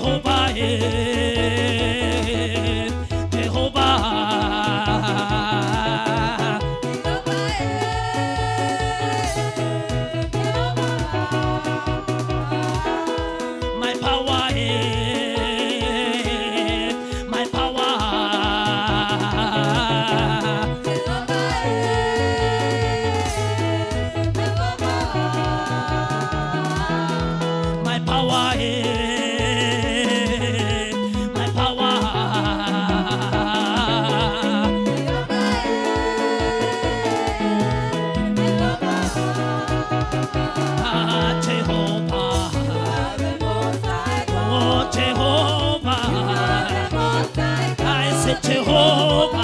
Jehovah, Jehovah. My power, my power. My power, my power. Ah, Jehovah, oh Jehovah, I say Jehovah,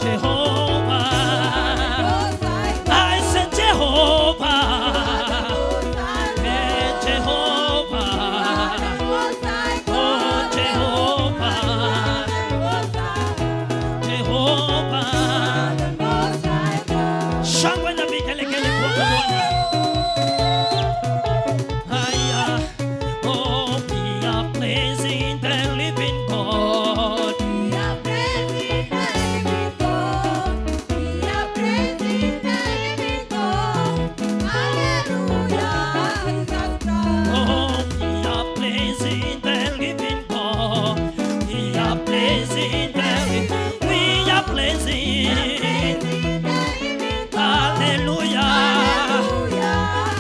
Jehovah, I say Jehovah, hey Jehovah, oh Jehovah, Jehovah. Shangwe na vigelegele kwa Bwana. Haya, oh, we are praising the living God. We are praising the living God. We are praising the living God. Hallelujah, Jesus Christ. Oh, we are praising the living God. We are praising the living. We are praising. Praising the living God. Hallelujah. Hallelujah,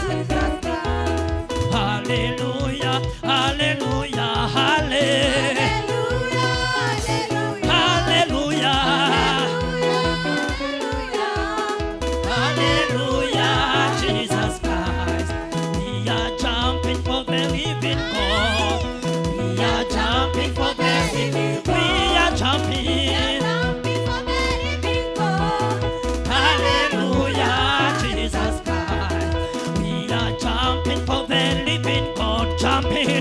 Jesus Christ. Hallelujah. Hallelujah. Hallelujah. Hallelujah, hallelujah. Hallelujah. Hallelujah, Hallelujah, Jesus Christ. We are jumping for the living God. We are jumping for the living. We are jumping. Jumping for the living God. Hallelujah, Jesus Christ. We are jumping for the living God. Jumping. We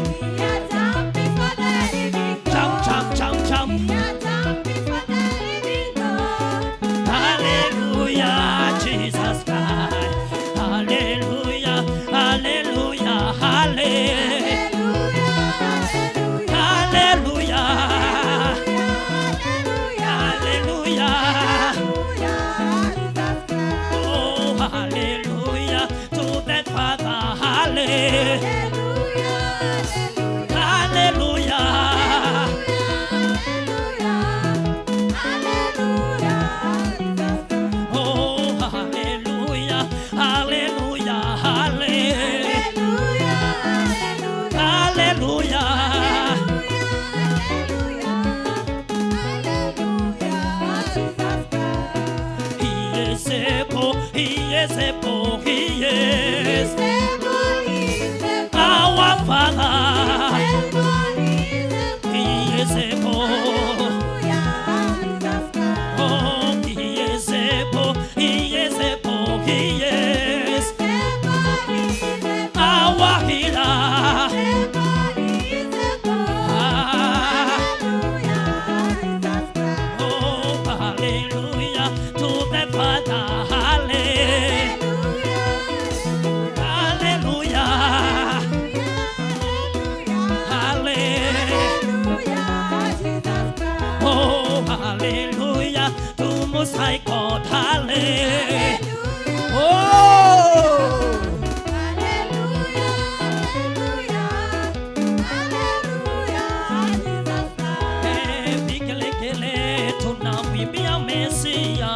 are jumping for the living God. Jump, jump, jump, jump. We are jumping for the living God. Hallelujah, Jesus Christ. Hallelujah, hallelujah, hallelujah. Hallelujah, Hallelujah, hallelujah, hallelujah. Jesus Christ. Oh, hallelujah to the Father. Hallelujah, Hallelujah, hallelujah. hallelujah, hallelujah, Jesus Christ. Oh, hallelujah, hallelujah, hallelujah. Hallelujah, Hallelujah. hallelujah, hallelujah, Jesus Christ. He is able, he is able, he is our Father. He is able. Oh, he is able, he is able, he is our healer. Ah, oh, hallelujah to the Father. Hallelujah. Hallelujah. Hallelujah. Oh, hallelujah to Most High God. Hallelujah. Oh, eh, vigelegele tunamwimbia Mesia.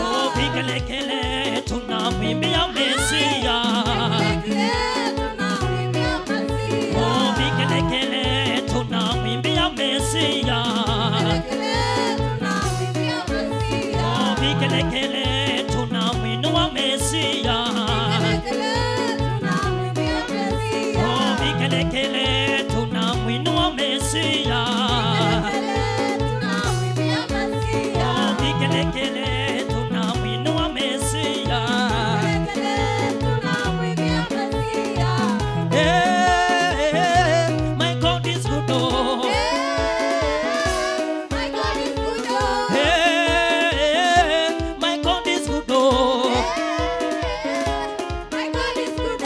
Oh, vigelegele tunamwimbia Mesia. Oh, vigelegele tunamwimbia Mesia. Oh, vigelegele tunamwinua Mesia. Oh, vigelegele tunamwinua Mesia. Oh, vigelegele tunamwinua Mesia. Hey, my God is good. Oh. My God is good. Oh. Hey, my God is good. Oh. My God is good.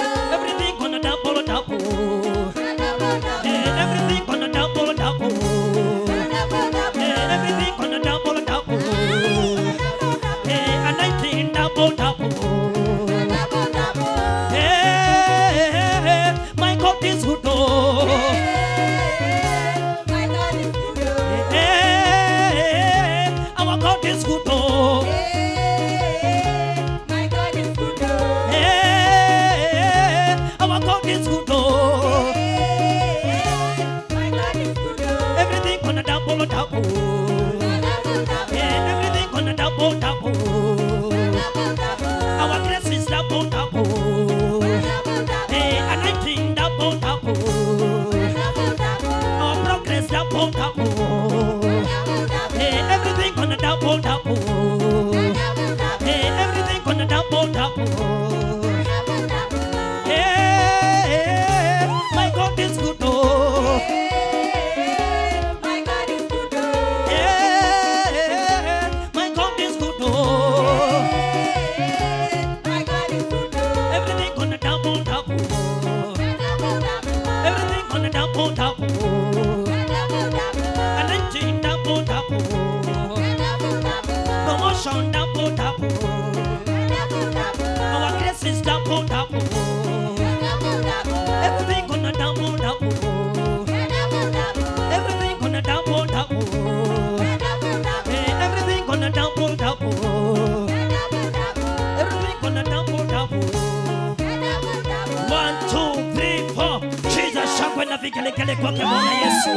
1, 2, 3, 4. Cheza shangwe na vigelegele kwake Bwana Yesu.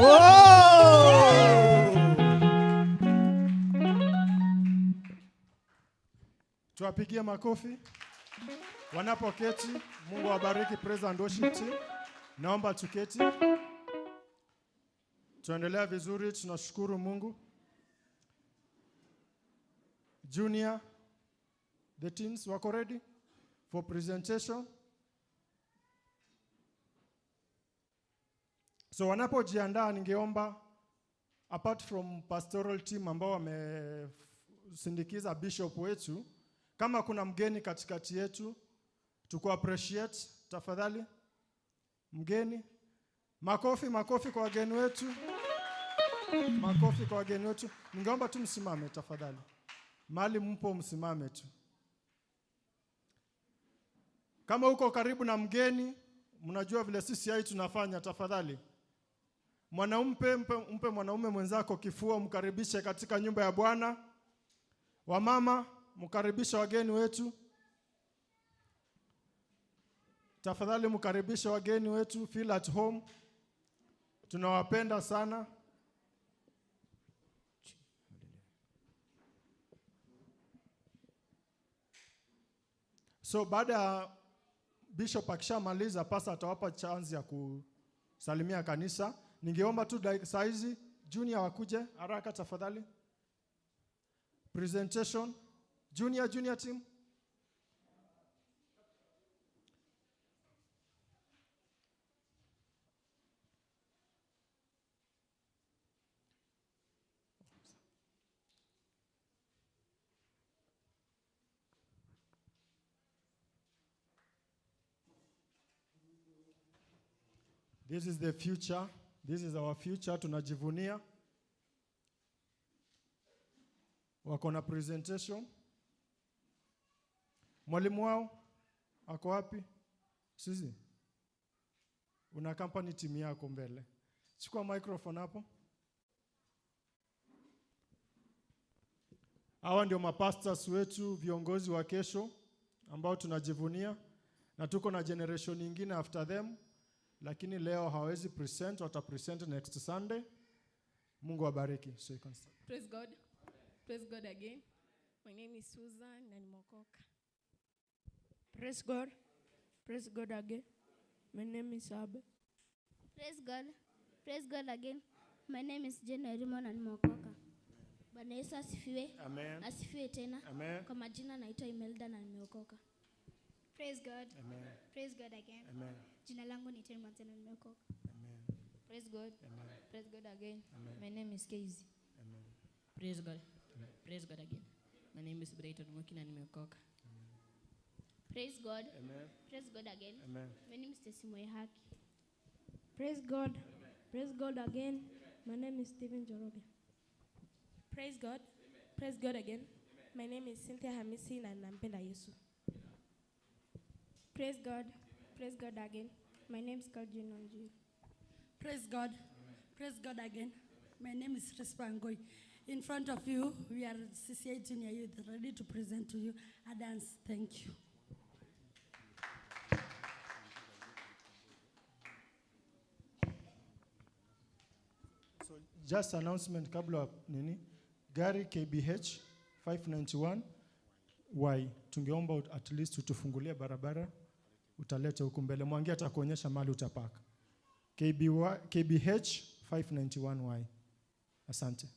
Oh! Tuwapigie makofi wanapoketi. Mungu awabariki praise and worship team. Naomba tuketi. Tuendelea vizuri, tunashukuru Mungu. Junior, the teens wako ready for presentation. So wanapojiandaa, ningeomba apart from pastoral team ambao wamesindikiza bishop wetu, kama kuna mgeni katikati yetu, tuku appreciate tafadhali. Mgeni, makofi, makofi kwa wageni wetu. Makofi kwa wageni wetu. Ningeomba tu msimame tafadhali. Mahali mpo msimame tu. Kama uko karibu na mgeni, mnajua vile CCI tunafanya, tafadhali. Mwanaume, mpe mwanaume mwenzako kifua, mkaribishe katika nyumba ya Bwana. Wamama, mkaribishe wageni wetu. Tafadhali mkaribishe wageni wetu, feel at home. Tunawapenda sana. So baada ya bishop akishamaliza, pastor atawapa chance ya kusalimia kanisa. Ningeomba tu saizi junior wakuje haraka tafadhali. Presentation junior team. This is the future. This is our future. Tunajivunia. Wako na presentation. Mwalimu wao ako wapi? Sisi. Una company team yako mbele. Chukua microphone hapo. Hawa ndio mapastors wetu, viongozi wa kesho ambao tunajivunia, na tuko na generation nyingine after them. Lakini leo hawezi present, wata present next Sunday. Mungu awabariki. So you can start. Praise God. Praise God again. My name is Susan na nimeokoka. Praise God. Praise God again. My name is Abe. Praise God. Praise God again. My name is Jane Rimon na nimeokoka. Bwana Yesu asifiwe. Amen. Asifiwe tena. Amen. Kwa majina naitwa Imelda na nimeokoka. Praise God. Amen. Praise God again. Amen. Jina langu ni Terry Mwanzeno, nimeokoka. Amen. Praise God. Amen. Praise God again. Amen. My name is Casey. Amen. Praise God. Amen. Praise God again. My name is Brayton Muki na nimeokoka. Praise God. Amen. Praise God again. Amen. My name is Tesi Mwehaki. Praise God. Amen. Praise God again. Amen. My name is Stephen Joroge. Praise God. Amen. Praise God again. Amen. My name is Cynthia Hamisi na nampenda Yesu. Praise God. Praise God again. My name is Calvin Onjiri. Praise God. Amen. Praise God again. Amen. My name is Rispa Ngoi. In front of you, we are CCI Junior Youth, ready to present to you a dance. Thank you. So just announcement kabla nini? Gari KBH 591 Y. Tungeomba at least utufungulie barabara, utaleta huku mbele. Mwangi atakuonyesha mahali utapaka. KBH 591Y. Asante.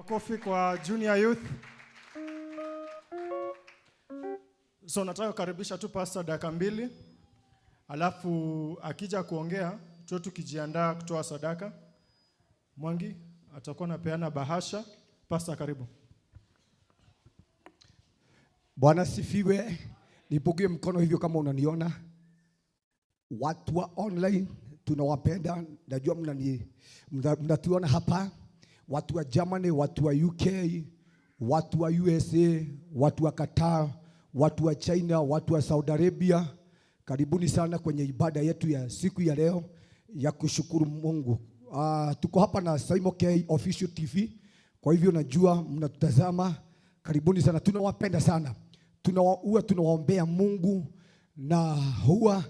Makofi kwa Junior Youth. So nataka kukaribisha tu pastor dakika mbili, alafu akija kuongea tuwe tukijiandaa kutoa sadaka. Mwangi atakuwa anapeana bahasha. Pastor, karibu. Bwana sifiwe. Nipungie mkono hivyo kama unaniona. Watu wa online tunawapenda, najua mnatuona hapa. Watu wa Germany, watu wa UK, watu wa USA, watu wa Qatar, watu wa China, watu wa Saudi Arabia, karibuni sana kwenye ibada yetu ya siku ya leo ya kushukuru Mungu. Tuko hapa na Saimo K Official TV. Kwa hivyo najua mnatutazama. Karibuni sana, tunawapenda sana. Huwa tunawaombea Mungu na huwa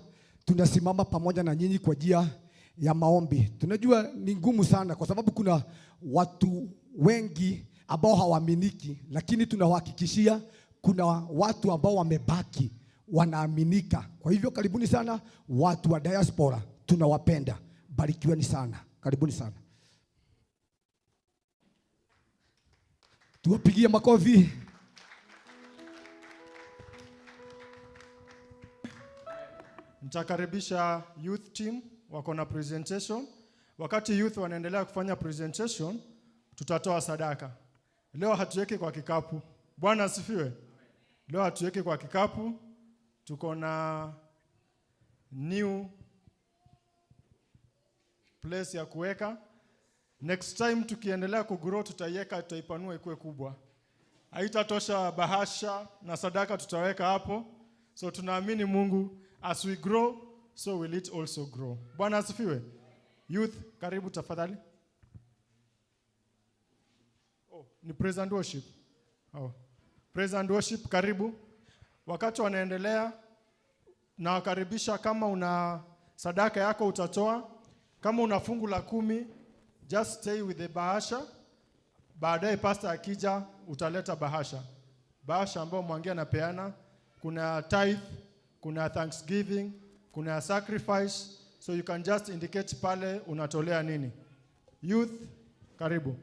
tunasimama pamoja na nyinyi kwa njia ya maombi. Tunajua ni ngumu sana kwa sababu kuna watu wengi ambao hawaaminiki, lakini tunawahakikishia kuna watu ambao wamebaki wanaaminika. Kwa hivyo karibuni sana watu wa diaspora, tunawapenda. Barikiweni sana. Karibuni sana. Tuwapigie makofi. Nitakaribisha youth team, wako na presentation. Wakati youth wanaendelea kufanya presentation, tutatoa sadaka. Leo hatuweki kwa kikapu. Bwana asifiwe. Leo hatuweki kwa kikapu. Tuko na new place ya kuweka. Next time tukiendelea kugrow tutaiweka, tutaipanua ikuwe kubwa. Haitatosha bahasha na sadaka tutaweka hapo. So tunaamini Mungu, as we grow, so will it also grow. Bwana asifiwe. Youth, karibu tafadhali. Oh, ni praise and worship. Oh. Praise and worship, karibu. Wakati wanaendelea, nawakaribisha kama una sadaka yako utatoa. Kama una fungu la 10, just stay with the bahasha. Baadaye pastor akija utaleta bahasha. Bahasha ambayo Mwangi anapeana. Kuna tithe, kuna thanksgiving, kuna sacrifice. So you can just indicate pale unatolea nini. Youth, karibu.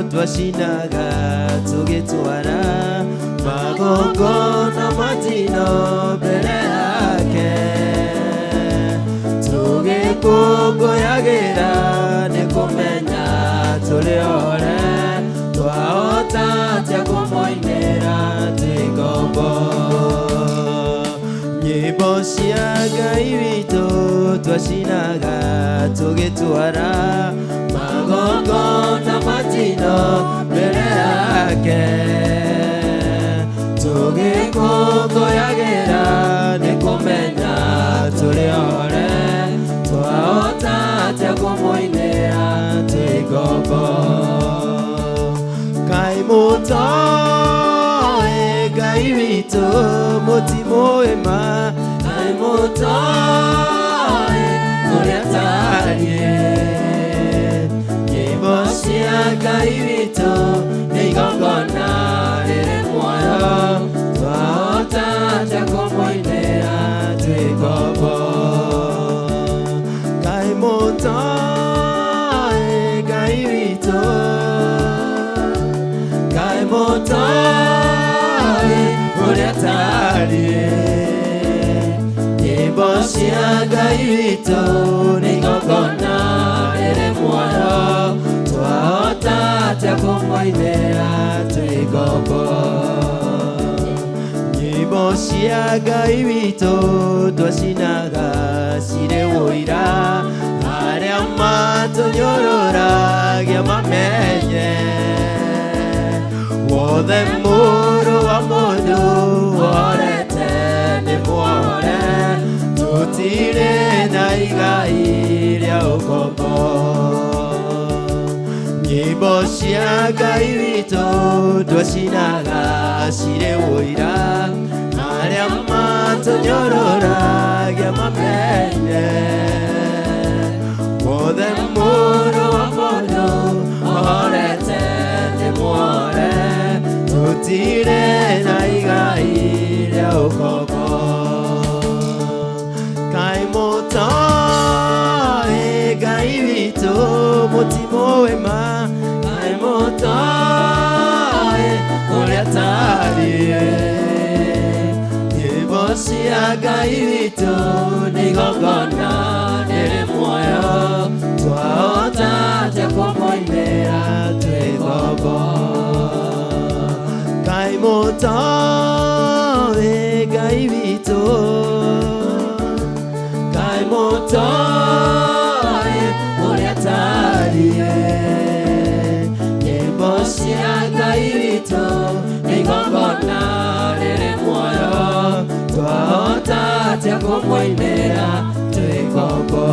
Twashinaga tugitwara magongona matino mbere yake, tugikũngũyagĩra nĩ kũmenya tũrĩ ore, twahota atĩa kũmũinĩra twĩ ngombo. Nyĩmbo cia Ngai witũ twacinaga tũgĩtwara magongona matino mbere yake, tũgĩkũngũyagĩra nĩ kũmenya tũrĩ ore, twahota atĩa kũmũinĩra twĩ ngombo. Kaĩ mũtoĩ Ngai witũ mũtimũĩ ma, kaĩ mũtoĩ ũrĩa atariĩ. Tariĩ nyĩmbo cia Ngai witũ nĩ igongona rĩrĩ muoyo, twahota atĩa kũmũinĩra twĩ ngombo? Nyĩmbo cia Ngai witũ twacinaga cirĩ ũira, arĩa matũnyũrũragia mamenye wothe mũrũ wa mũndũ worete nĩ muohore, tũtirĩ na igai rĩa ũkombo. Nyĩmbo cia Ngai witũ twacinaga cirĩ ũira, arĩa matũnyũrũragia mamenye wothe mũrũ wa mũndũ orete nĩ muohore, tũtirĩ na igai rĩa ũkombo. Kaĩ mũtoĩ Ngai witũ mũtimũĩ ma, kaĩ mũtoĩ ũrĩa atariĩ. Nyĩmbo cia Ngai witũ nĩ igongona rĩrĩ muoyo, twahota atĩa kũmũinĩra twĩ ngombo? Kaĩ mũtoĩ Ngai witũ, kaĩ mũtoĩ ũrĩa atariĩ. Nyĩmbo cia Ngai witũ nĩ igongona rĩrĩ muoyo, twahota atĩa kũmũinĩra twĩ ngombo?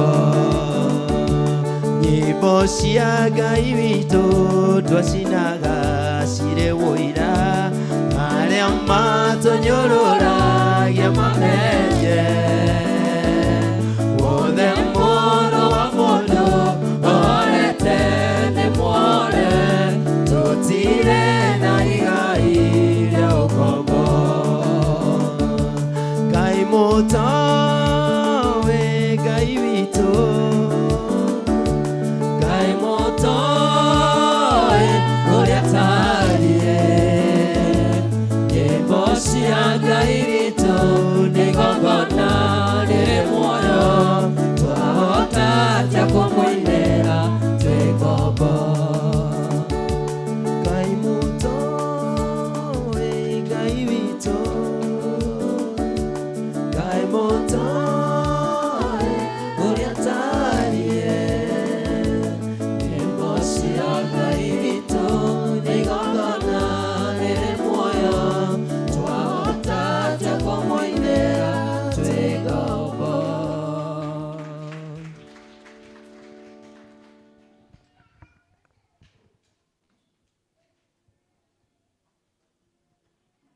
Nyĩmbo cia Ngai witũ twacinaga cirĩ ũira, arĩa matũnyũrũragia mamenye wothe mũrũ wa mũndũ orete nĩ muohore, tũtirĩ na igai rĩa ũkombo. Kaĩ mũtoĩ Ngai witũ, kaĩ mũtoĩ ũrĩa atariĩ. Nyĩmbo cia Ngai witũ nĩ igongona rĩrĩ muoyo, twahota atĩa kũmũinĩra twĩ ngombo? Kaĩ mũtoĩ Ngai witũ, kaĩ mũtoĩ ũrĩa atariĩ. Nyĩmbo cia Ngai witũ nĩ igongona rĩrĩ muoyo, twahota atĩa kũmũinĩra twĩ ngombo?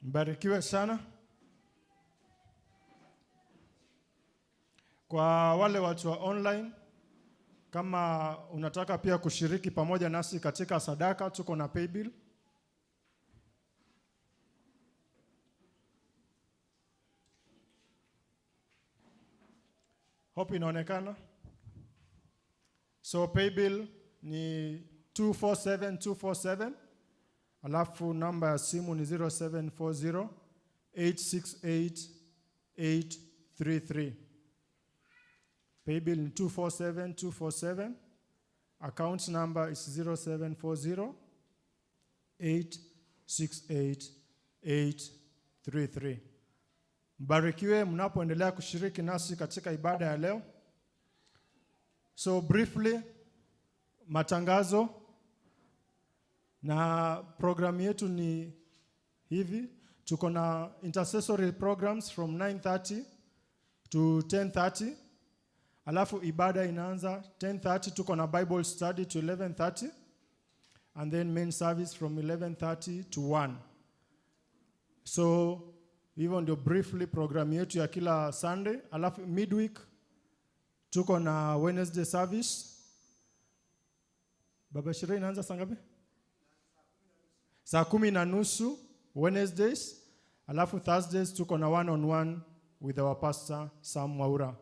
Mbarikiwe sana. Kwa wale watu wa online, kama unataka pia kushiriki pamoja nasi katika sadaka, tuko na paybill. Hope inaonekana. So paybill ni 247247, alafu namba ya simu ni 0740 868 833. Paybill ni 247247. Account number is 0740 868 833. Mbarikiwe mnapoendelea kushiriki nasi katika ibada ya leo. So briefly, matangazo na programu yetu ni hivi. Tuko na intercessory programs from 9:30 to 10:30. Alafu ibada inaanza 10:30, tuko na Bible study to 11:30, and then main service from 11:30 to 1. So hivyo ndio briefly program yetu ya kila Sunday. Alafu midweek tuko na Wednesday service. Baba Shirei, inaanza saa ngapi? Saa 10:30 Wednesdays. Alafu Thursdays tuko na one on one with our pastor Sam Mwaura.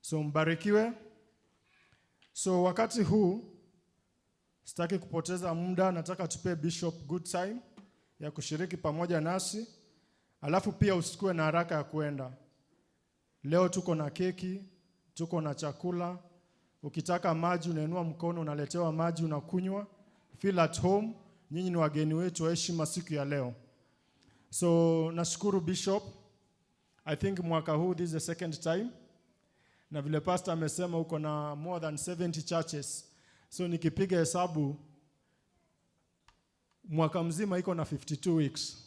So mbarikiwe. So wakati huu sitaki kupoteza muda, nataka tupe Bishop good time ya kushiriki pamoja nasi. Alafu pia usikue na haraka ya kuenda. Leo tuko na keki, tuko na chakula. Ukitaka maji unainua mkono, unaletewa maji, unakunywa. Feel at home. Nyinyi ni wageni wetu wa heshima siku ya leo. So nashukuru Bishop. I think mwaka huu this is the second time. Na vile pastor amesema uko na more than 70 churches. So nikipiga hesabu mwaka mzima iko na 52 weeks.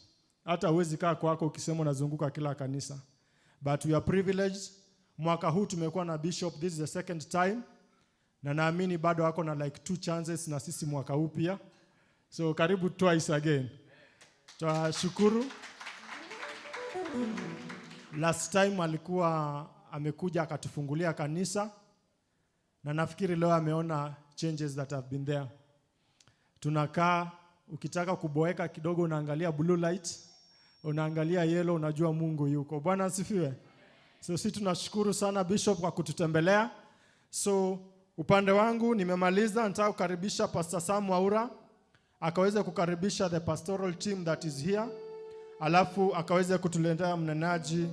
Hata huwezi kaa kwako ukisema unazunguka kila kanisa. But we are privileged. Mwaka huu tumekuwa na bishop, this is the second time. Na naamini bado ako na like 2 chances na sisi mwaka huu pia. So karibu twice again. Twashukuru. Last time alikuwa amekuja akatufungulia kanisa, na nafikiri leo ameona changes that have been there. Tunakaa, ukitaka kuboeka kidogo unaangalia blue light, unaangalia yellow, unajua Mungu yuko. Bwana asifiwe. So sisi tunashukuru sana Bishop kwa kututembelea. So upande wangu nimemaliza, nataka kukaribisha Pastor Sam Waura akaweze kukaribisha the pastoral team that is here, alafu akaweze kutuletea mnenaji.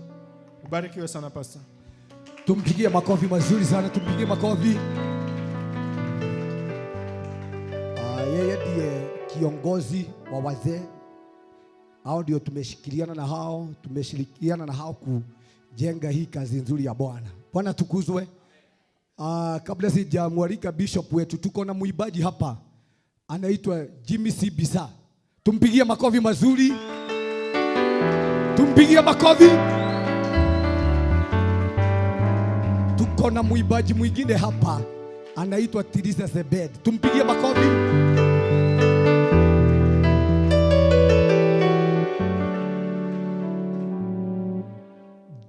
Ubarikiwe sana Pastor. Tumpigie makofi mazuri sana, tumpigie makofi. Yeye ndiye kiongozi wa wazee. Hao ndio tumeshikiliana na hao, tumeshirikiana na hao kujenga hii kazi nzuri ya Bwana. Bwana tukuzwe. Kabla sijamwalika bishop wetu, tuko na mwimbaji hapa anaitwa Jimmy C. Bisa. Tumpigie makofi mazuri. Tumpigie makofi. Tuko na mwimbaji mwingine hapa anaitwa Teresa Zebed. Tumpigie makofi.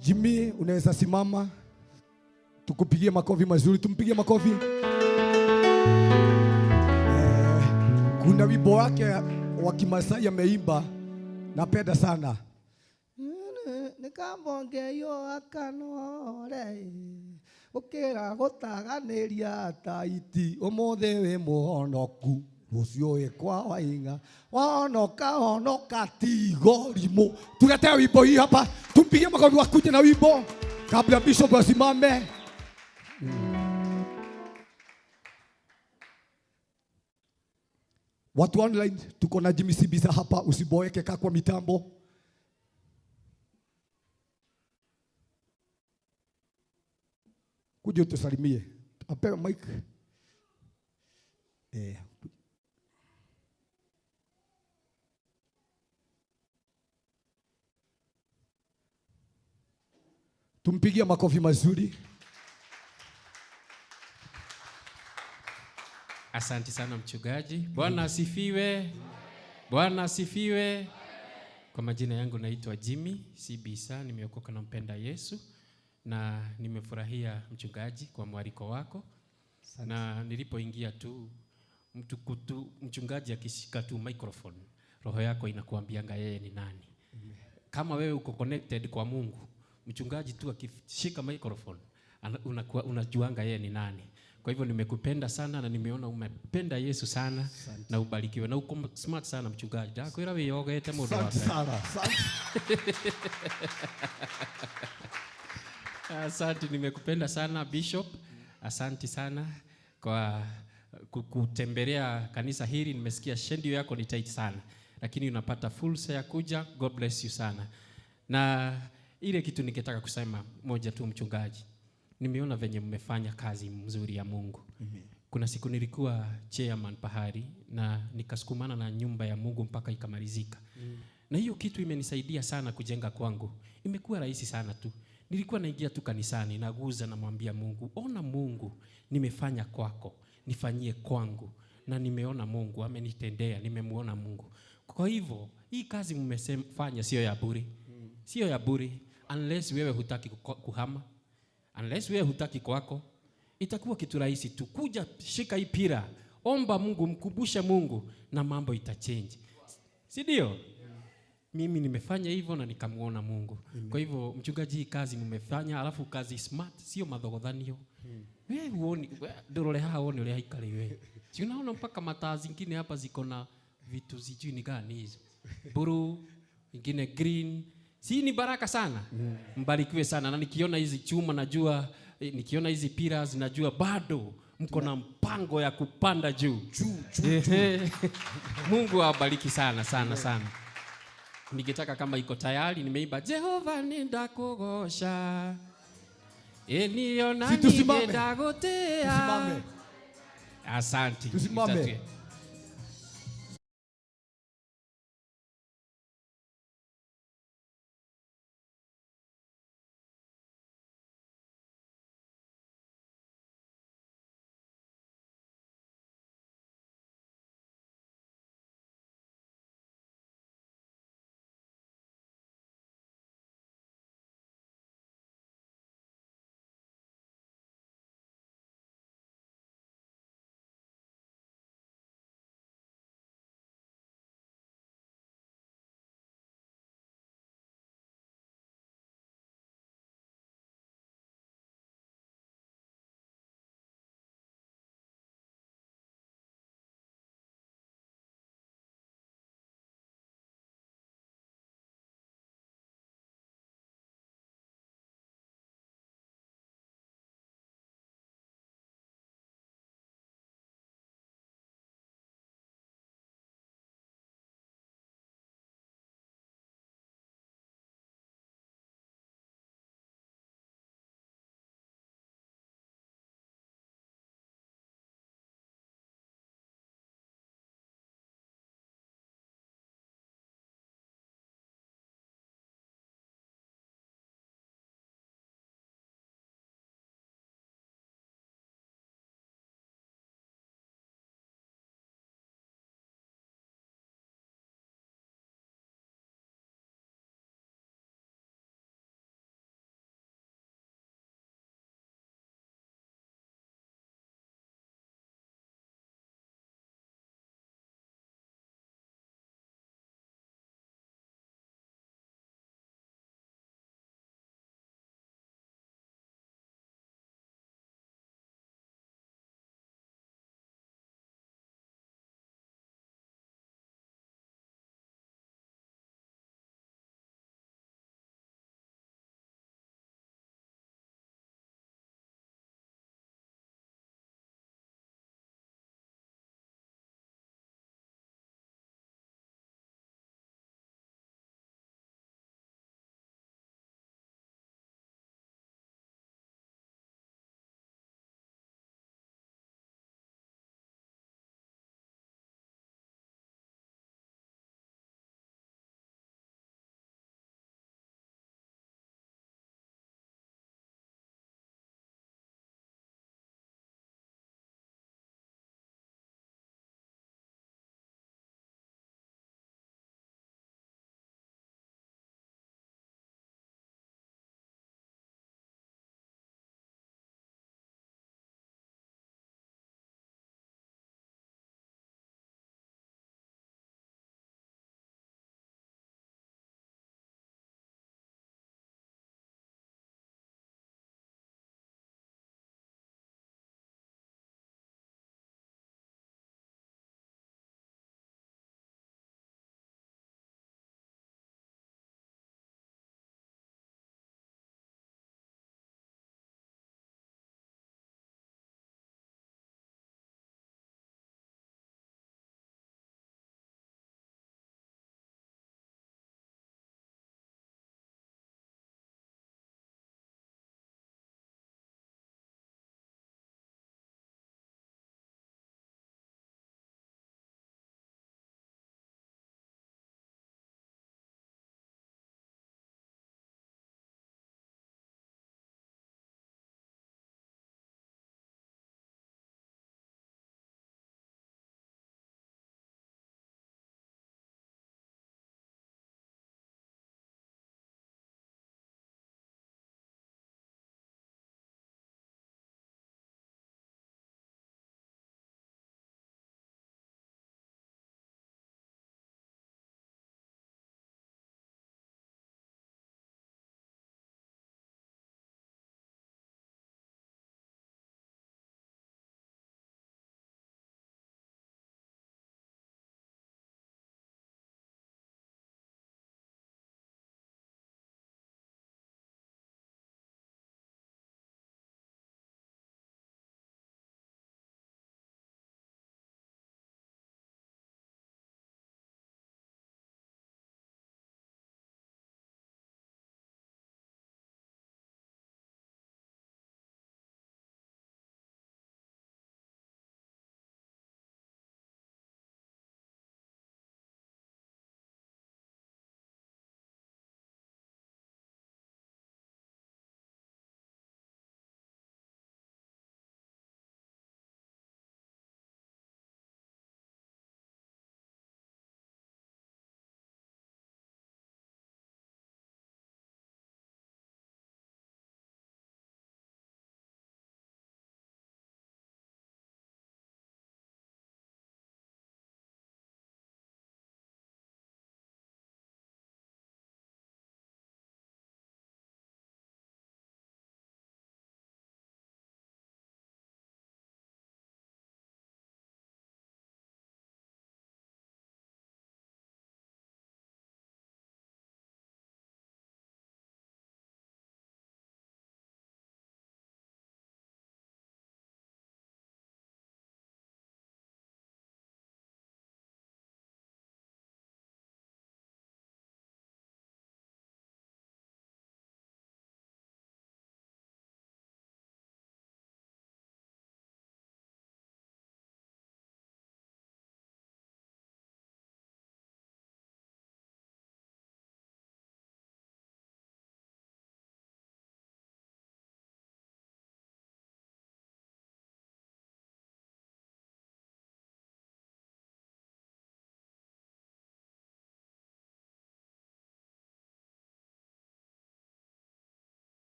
Jimmy, unaweza simama tukupigie makofi mazuri. Tumpigie makofi. Kuna wimbo wake wa Kimasai ameimba, napenda sana. Nikambongeyo akanore ukira gutaganiria taiti umuthi wi muhonoku rucio wi kwa wainga wahonoka honoka tigo rimu. Tuletea wimbo hii hapa, tumpigie makofi wakuje na wimbo kabla bishop asimame. Watu online tuko na Jimmy Sibisa hapa, usiboeke, kaa kwa mitambo. Kuja utusalimie. Apewe mic. Tumpigie makofi mazuri. Asante sana mchungaji. Bwana asifiwe. Bwana asifiwe. Kwa majina yangu naitwa Jimmy Sibisa, nimeokoka na mpenda Yesu. Na nimefurahia mchungaji kwa mwaliko wako. Asante. Na nilipoingia tu mchungaji akishika tu microphone, roho yako inakuambianga yeye ni nani. Amen. Kama wewe uko connected kwa Mungu, mchungaji tu akishika microphone unajuanga yeye ni nani. Kwa hivyo nimekupenda sana na nimeona umependa Yesu sana. Asante. Na ubarikiwe na uko smart sana mchungaji. Ndakwira wiyogete mundu Asante wa sana. Asante. Asante, nimekupenda sana Bishop. Asante sana kwa kutembelea kanisa hili. Nimesikia shendio yako ni tight sana, lakini unapata fursa ya kuja. God bless you sana. Na ile kitu ningetaka kusema moja tu mchungaji, nimeona venye mmefanya kazi mzuri ya Mungu. Amen. Kuna siku nilikuwa chairman pahali na nikasukumana na nyumba ya Mungu mpaka ikamalizika. Na hiyo kitu imenisaidia sana kujenga kwangu. Imekuwa rahisi sana tu. Nilikuwa naingia tu kanisani, naguza, namwambia Mungu, ona Mungu, nimefanya kwako, nifanyie kwangu. Na nimeona Mungu amenitendea, nimemuona Mungu. Kwa hivyo, hii kazi mmefanya sio ya bure. Sio ya bure unless wewe hutaki kuhama. Unless wewe hutaki kwako, itakuwa kitu rahisi tu. Kuja shika hii pira, omba Mungu, mkumbushe Mungu na mambo itachange. Si ndio? Mimi nimefanya hivyo na nikamuona Mungu. Amen. Kwa hivyo mchungaji, hii kazi mmefanya, alafu kazi smart, sio madhogodhanio. Wewe huoni, wewe ndorore haha uone uria haikari wewe. Si unaona mpaka mataa zingine hapa ziko na vitu sijui ni gani hizo. Blue, ingine green. Si ni baraka sana? Mbarikiwe sana. Na nikiona hizi chuma najua, nikiona hizi pillars najua bado mko na mpango ya kupanda juu. Juu, juu, juu. Mungu awabariki sana sana sana. Nikitaka kama iko tayari, nimeimba Jehova nindakugosha. Eniona Si tusimame. ningedagotea. Tusimame. Asante. Tusimame. Nitatue.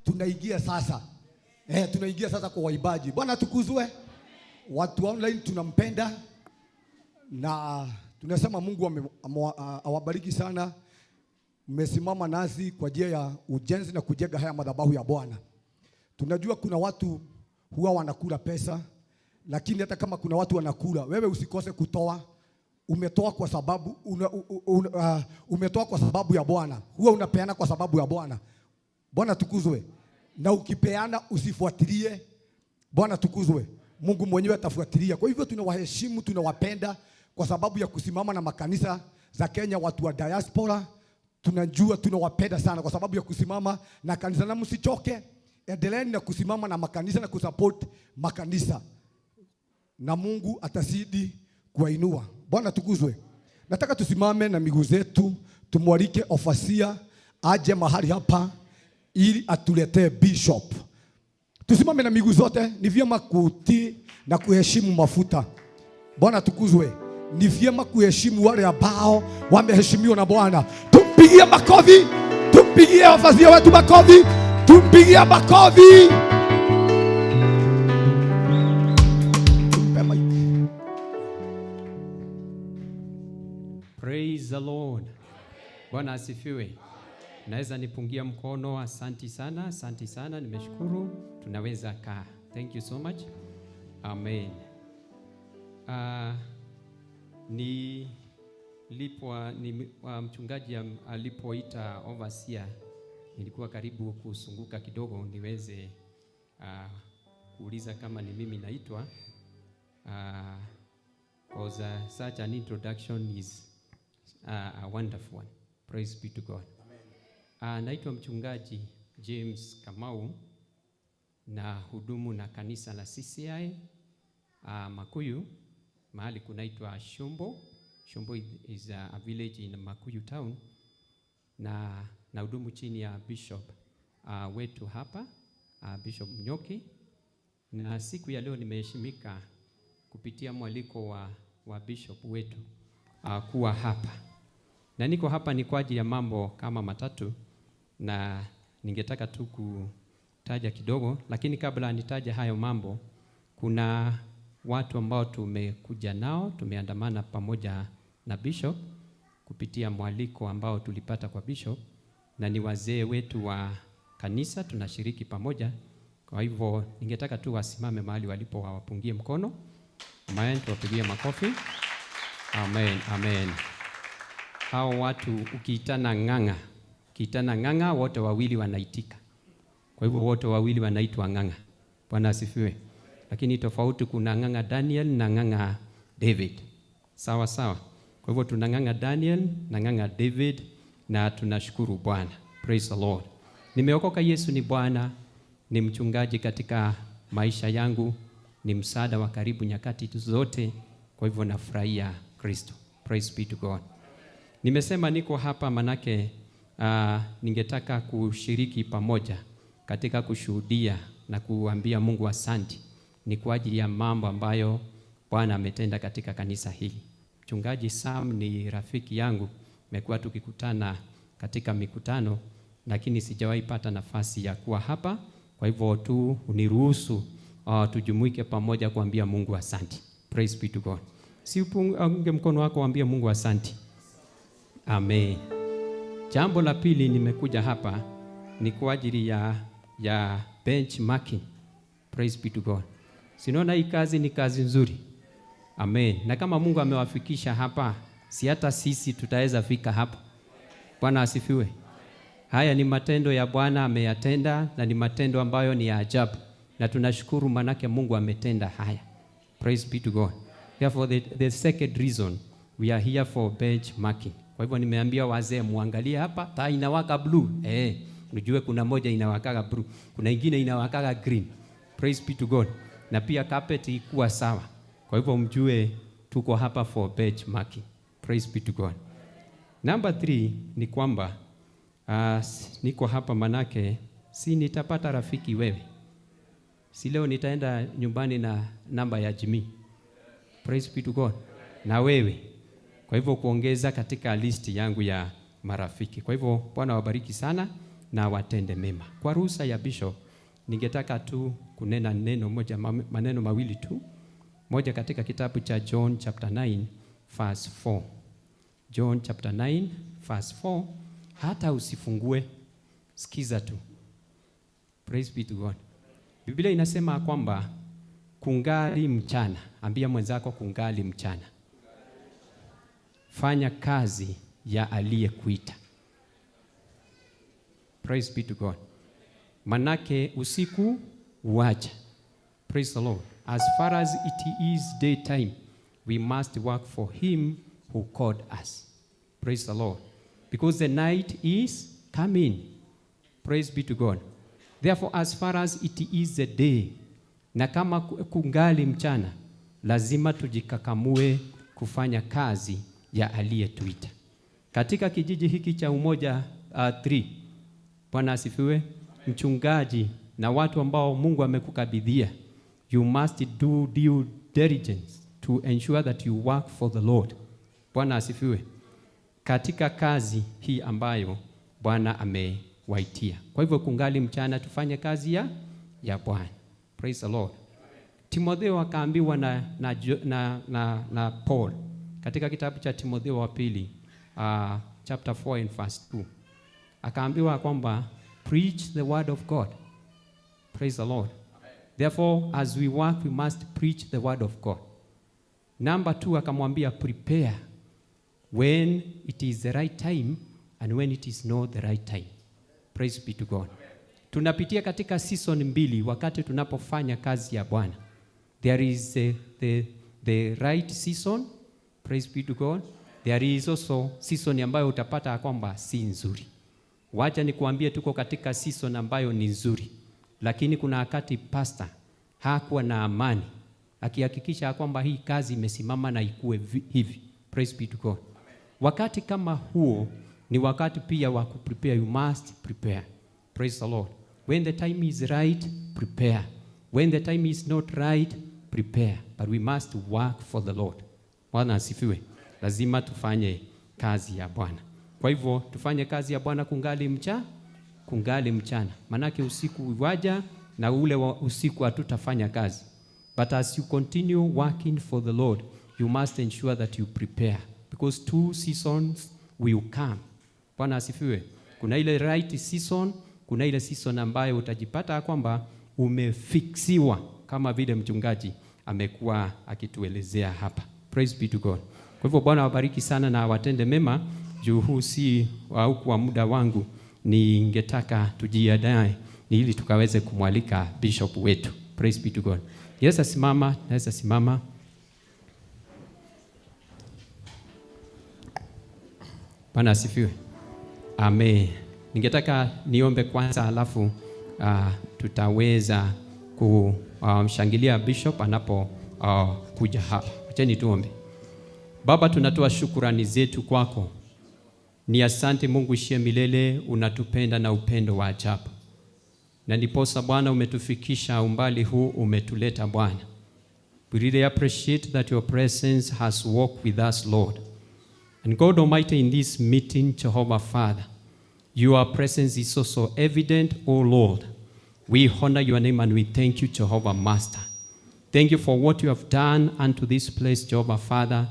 Tunaingia sasa. Tunaingia sasa kwa waimbaji. Bwana tukuzwe. Watu online tunampenda na tunasema Mungu awabariki sana. Mmesimama nasi kwa ajili ya ujenzi na kujenga haya madhabahu ya Bwana. Tunajua kuna watu huwa wanakula pesa, lakini hata kama kuna watu wanakula, wewe usikose kutoa. Umetoa kwa sababu umetoa kwa sababu ya Bwana. Huwa unapeana kwa sababu ya Bwana. Bwana tukuzwe. Na ukipeana usifuatilie. Bwana tukuzwe. Mungu mwenyewe atafuatilia. Kwa hivyo tunawaheshimu, tunawapenda kwa sababu ya kusimama na makanisa za Kenya, watu wa diaspora. Tunajua tunawapenda sana kwa sababu ya kusimama na kanisa, na msichoke. Endeleeni na kusimama na makanisa na kusupport makanisa, na Mungu atazidi kuwainua. Bwana tukuzwe. Nataka tusimame na miguu zetu, tumwalike ofasia aje mahali hapa ili atuletee bishop. Tusimame na miguu zote. Ni vyema kutii na kuheshimu mafuta. Bwana tukuzwe. Ni vyema kuheshimu wale ambao wameheshimiwa na Bwana. Tumpigie makofi, tumpigie ofasia wetu makofi, tumpigie makofi. Praise the Lord. Bwana asifiwe. Naweza nipungia mkono. Asanti sana, asanti sana, nimeshukuru. Tunaweza kaa. Thank you so much. Amen. Mchungaji alipoita overseer, nilikuwa karibu kusunguka kidogo niweze kuuliza kama ni mimi naitwa. Because such an introduction is a wonderful one. Praise be to God. Naitwa mchungaji James Kamau na hudumu na kanisa la CCI Makuyu, mahali kunaitwa Shombo. Shombo is a village in Makuyu town, na hudumu chini ya bishop wetu hapa, Bishop Mnyoki. Na siku ya leo nimeheshimika kupitia mwaliko wa bishop wetu kuwa hapa. Na niko hapa ni kwa ajili ya mambo kama matatu, na ningetaka tu kutaja kidogo, lakini kabla nitaje hayo mambo, kuna watu ambao tumekuja nao, tumeandamana pamoja na bishop kupitia mwaliko ambao tulipata kwa bishop, na ni wazee wetu wa kanisa, tunashiriki pamoja. Kwa hivyo ningetaka tu wasimame mahali walipo, wawapungie mkono. Amen, tuwapigie makofi. Amen, amen. Hao watu ukiitana ng'ang'a, ukiitana ng'ang'a wote wawili wanaitika. Kwa hivyo wote wawili wanaitwa ng'ang'a. Bwana asifiwe. Lakini tofauti, kuna ng'ang'a Daniel na ng'ang'a David. Sawa sawa. Kwa hivyo tuna ng'ang'a Daniel na ng'ang'a David, na tunashukuru Bwana. Praise the Lord. Nimeokoka, Yesu ni Bwana, ni mchungaji katika maisha yangu, ni msaada wa karibu nyakati zote. Kwa hivyo nafurahia Kristo. Praise be to God. Nimesema niko hapa manake ningetaka kushiriki pamoja katika kushuhudia na kuambia Mungu asante ni kwa ajili ya mambo ambayo Bwana ametenda katika kanisa hili. Mchungaji Sam ni rafiki yangu, tumekuwa tukikutana katika mikutano, lakini sijawahi pata nafasi ya kuwa hapa. Kwa hivyo tu uniruhusu tujumuike pamoja kuambia Mungu asante. Praise be to God. Si upunge mkono wako uambie Mungu asante. Amen. Jambo la pili nimekuja hapa ni kwa ajili ya benchmarking. Praise be to God. Sinaona hii kazi ni kazi nzuri. Amen. Na kama Mungu amewafikisha hapa, si hata sisi tutaweza fika hapa. Bwana asifiwe. Haya ni matendo ya Bwana ameyatenda, na ni matendo ambayo ni ya ajabu. Na tunashukuru manake Mungu ametenda haya. Praise be to God. Therefore the second reason we are here for benchmarking. Kwa hivyo nimeambia wazee muangalie hapa, taa inawaka blue. Unajue kuna moja inawakaga blue, kuna ingine inawakaga green. Praise be to God. Na pia carpet ikuwa sawa. Kwa hivyo mjue tuko hapa for benchmarking. Praise be to God. Number 3 ni kwamba niko hapa manake si nitapata rafiki wewe. Si leo nitaenda nyumbani na namba ya Jimmy. Praise be to God. Na wewe. Kwa hivyo kuongeza katika listi yangu ya marafiki. Kwa hivyo Bwana wabariki sana. na awatende mema. Kwa ruhusa ya Bishop, ningetaka tu kunena neno moja, maneno mawili tu. Moja katika kitabu cha John chapter 9 verse 4. John chapter 9 verse 4. Hata usifungue, sikiza tu. Praise be to God. Biblia inasema kwamba kungali mchana. Ambia mwenzako kungali mchana. Fanya kazi ya aliyekuita. Praise be to God. Manake usiku uacha. Praise the Lord. As far as it is daytime, we must work for him who called us. Praise the Lord. Because the night is coming. Praise be to God. Therefore, as far as it is the day, na kama kungali mchana, lazima tujikakamue kufanya kazi ya aliyetuita. Katika kijiji hiki cha Umoja 3, Bwana asifiwe, mchungaji na watu ambao Mungu amekukabidhia, you must do due diligence to ensure that you work for the Lord. Bwana asifiwe. Katika kazi hii ambayo Bwana amewaitia. Kwa hivyo kungali mchana tufanye kazi ya Bwana. Praise the Lord. Timotheo akaambiwa na Paul katika kitabu cha Timotheo wa pili, chapter 4 and verse 2. Akaambiwa kwamba preach the word of God. Praise the Lord. Therefore, as we work, we must preach the word of God. Number 2, akamwambia prepare when it is the right time and when it is not the right time. Praise be to God. Tunapitia katika season mbili wakati tunapofanya kazi ya Bwana. There is the right season. Praise be to God. There is also season ambayo utapata kwamba si nzuri. Wacha nikuambie tuko katika season ambayo ni nzuri. Lakini kuna wakati pastor hakuwa na amani, akihakikisha kwamba hii kazi imesimama na ikue hivi. Praise be to God. Wakati kama huo ni wakati pia wa kuprepare. You must prepare. Praise the Lord. When the time is right, prepare. When the time is not right, prepare. But we must work for the Lord. Bwana asifiwe. Lazima tufanye kazi ya Bwana. Kwa hivyo tufanye kazi ya Bwana kungali mchana. Manake usiku waja na ule wa usiku hatutafanya kazi. But as you continue working for the Lord, you must ensure that you prepare. Because 2 seasons will come. Bwana asifiwe. Kuna ile right season, kuna ile season ambayo utajipata kwamba umefixiwa kama vile mchungaji amekuwa akituelezea hapa. Praise be to God. Kwa hivyo Bwana awabariki sana na awatende mema. Juu huu si kwa muda wangu, ningetaka tujiandae ni ili tukaweze kumwalika bishop wetu. Praise be to God. Yes, asimama, naweza simama. Bwana asifiwe. Amen. Ningetaka niombe kwanza alafu tutaweza kumshangilia bishop anapo kuja hapa. Acheni tuombe. Baba, tunatoa shukrani zetu kwako. Ni asante Mungu ishie milele, unatupenda na upendo wa ajabu. Na ndiposa Bwana umetufikisha umbali huu, umetuleta Bwana. We really appreciate that your presence has walked with us, Lord. And God Almighty, in this meeting, Jehovah Father, your presence is so evident, O Lord. We honor your name and we thank you, Jehovah Master. Thank you for what you have done unto this place, Jehovah Father.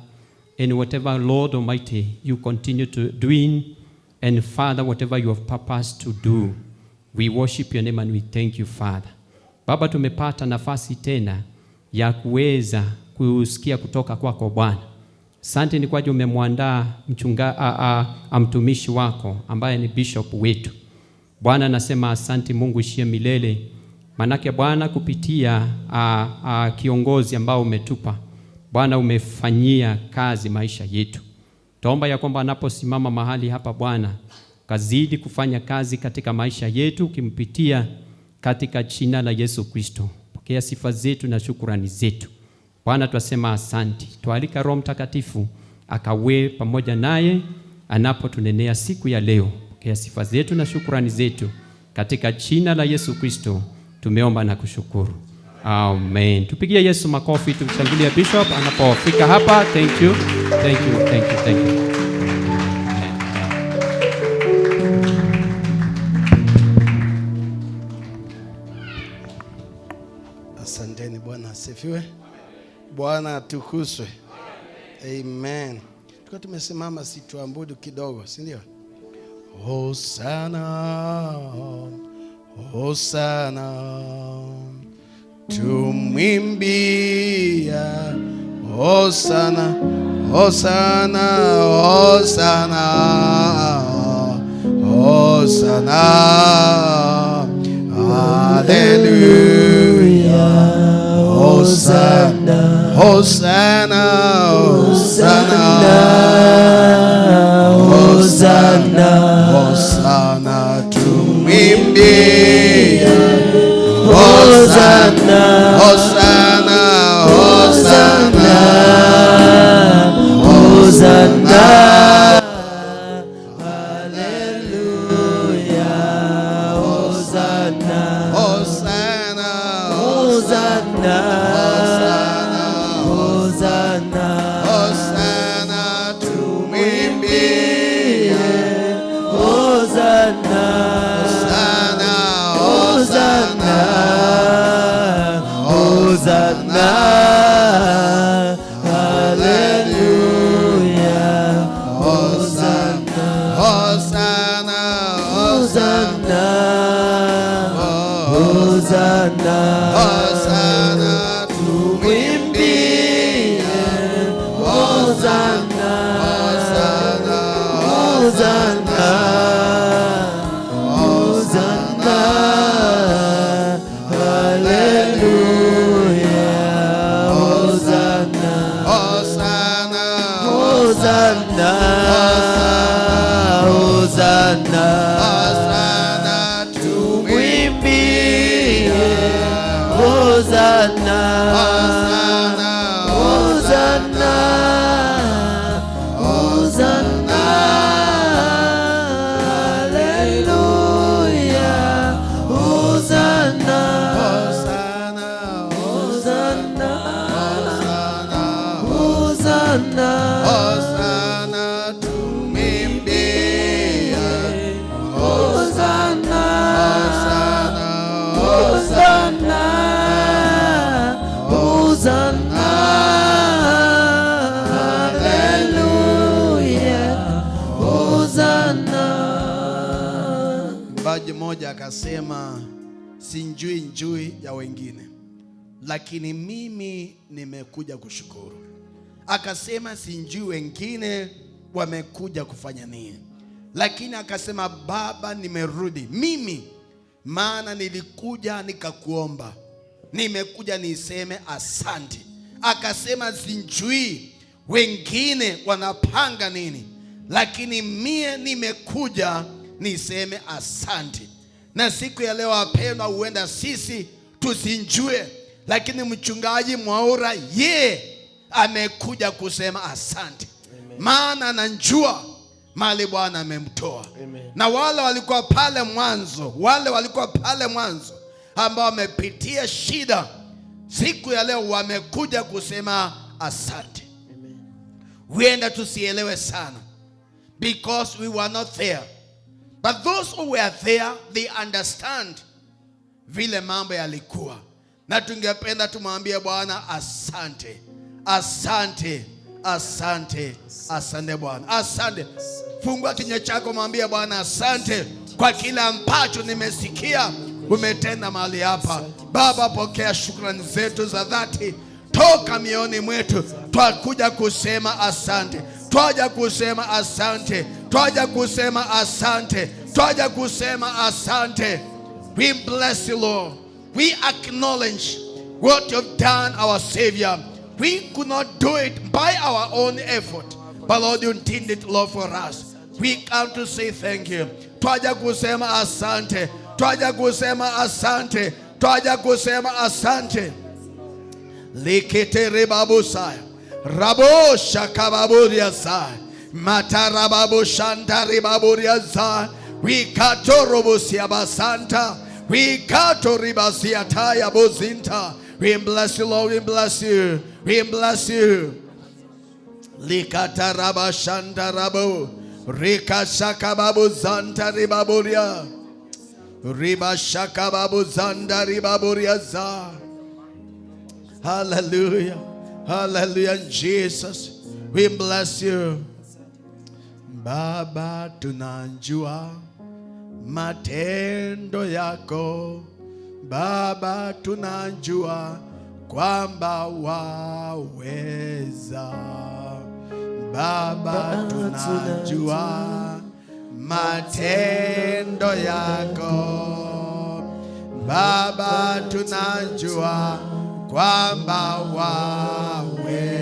And whatever, Lord Almighty, you continue to doing, and Father, whatever you have purposed to do, we worship your name and we thank you, Father. Baba, tumepata nafasi tena ya kuweza kusikia kutoka kwako Bwana. Asante ni kwaje umemwandaa mtumishi wako ambaye ni bishop wetu. Bwana, nasema asante Mungu ishie milele. Manake Bwana, kupitia kiongozi ambao umetupa Bwana, umefanyia kazi maisha yetu. Tuomba ya kwamba anaposimama mahali hapa Bwana, kazidi kufanya kazi katika maisha yetu, ukimpitia katika jina la Yesu Kristo. Pokea sifa zetu na shukrani zetu. Bwana, twasema asante. Twalika Roho Mtakatifu akawe pamoja naye anapotunenea siku ya leo. Pokea sifa zetu na shukrani zetu katika jina la Yesu Kristo. Tumeomba na kushukuru. Amen. Tupigie Yesu makofi, tumshangilie bishop anapofika hapa. Thank you. Thank you. Thank you. Thank you. Asifiwe. Bwana atukuzwe. Amen. Tukiwa tumesimama, si tuabudu kidogo, si ndio? Hosana, Hosana, tumwimbia Hosana, Hosana, Hosana, Hosana, Hallelujah, Hosanna, Hosanna, Hosanna, Hosanna, Hosanna, tumwimbie Hosanna, Hosanna, Hosanna, Hosanna. Hallelujah. Hosanna. Hosanna, Hosanna. Hosanna. Hosanna, tumwimbie Hosanna. Hosanna, Hosanna. Hosanna. Hallelujah. Hosanna. Hosanna, Hosanna. Hosanna. Hosanna, Tumwimbie. Hosanna. Hosanna, Hosanna. Hosanna. Hallelujah. Hosanna. Hosanna, Hosanna. Hosanna. Hosanna, Tumwimbie. Hosanna. Hosanna, Hosanna. Hosanna. Hallelujah. Hosanna. Hosanna, Hosanna. Hosanna. Hosanna, tumwimbie Hosanna. Hosanna, Hosanna. Hosanna. Hallelujah. Hosanna. Mwimbaji mmoja akasema, sijui njui ya wengine, lakini mimi nimekuja kushukuru. Akasema sijui wengine wamekuja kufanya nini, lakini akasema Baba, nimerudi mimi, maana nilikuja nikakuomba, nimekuja niseme asante. Akasema sijui wengine wanapanga nini, lakini mie nimekuja niseme asante. Na siku ya leo wapendwa, huenda sisi tusijue, lakini mchungaji Mwaura ye amekuja kusema asante, maana anajua mahali Bwana amemtoa. Na wale walikuwa pale mwanzo, wale walikuwa pale mwanzo ambao wamepitia shida, siku ya leo wamekuja kusema asante. Huenda tusielewe sana because we were not there, but those who were there, they understand vile mambo yalikuwa, na tungependa tumwambie Bwana asante, asante, asante, asante Bwana, asante. Fungua kinywa chako, mwambie Bwana asante kwa kila ambacho nimesikia umetenda mahali hapa. Baba, pokea shukrani zetu za dhati toka mioyoni mwetu. Twakuja kusema asante, twaja kusema asante, twaja kusema asante, twaja kusema asante. We bless you, Lord. We acknowledge what you've done, our Savior. We could not do it by our own effort, but Lord, you did it, Lord, for us. We come to say thank you. Twaja kusema asante, twaja kusema asante, twaja kusema asante. Likete rebabusaya. Rabo shakababuria sai. Matarababu shantari baburia sai. Wikatorobusia basanta. Wikatoribasia taya bozinta. We bless you, Lord. We bless you. We bless you. Likataraba shantarabo. Rika shakababu zanta ribaburia. Riba shakababu zanda ribaburia za. Hallelujah. Hallelujah, Jesus. We bless you. Baba, tunajua matendo yako. Baba, tunajua kwamba waweza. Baba, tunajua matendo yako. Baba, tunajua kwamba waweza.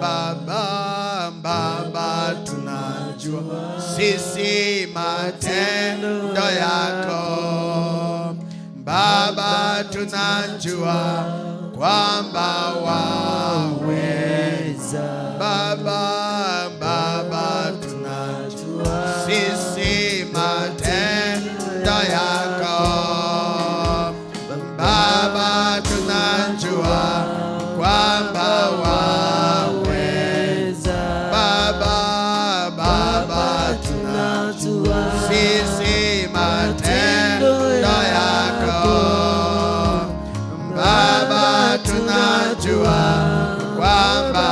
Baba, Baba, tunajua sisi matendo yako. Baba, tunajua kwamba waweza. Baba, Baba, tunajua sisi matendo yako. Baba, tunajua kwamba waweza. Baba, Baba, tunajua sisi matendo yako. Baba, tunajua kwamba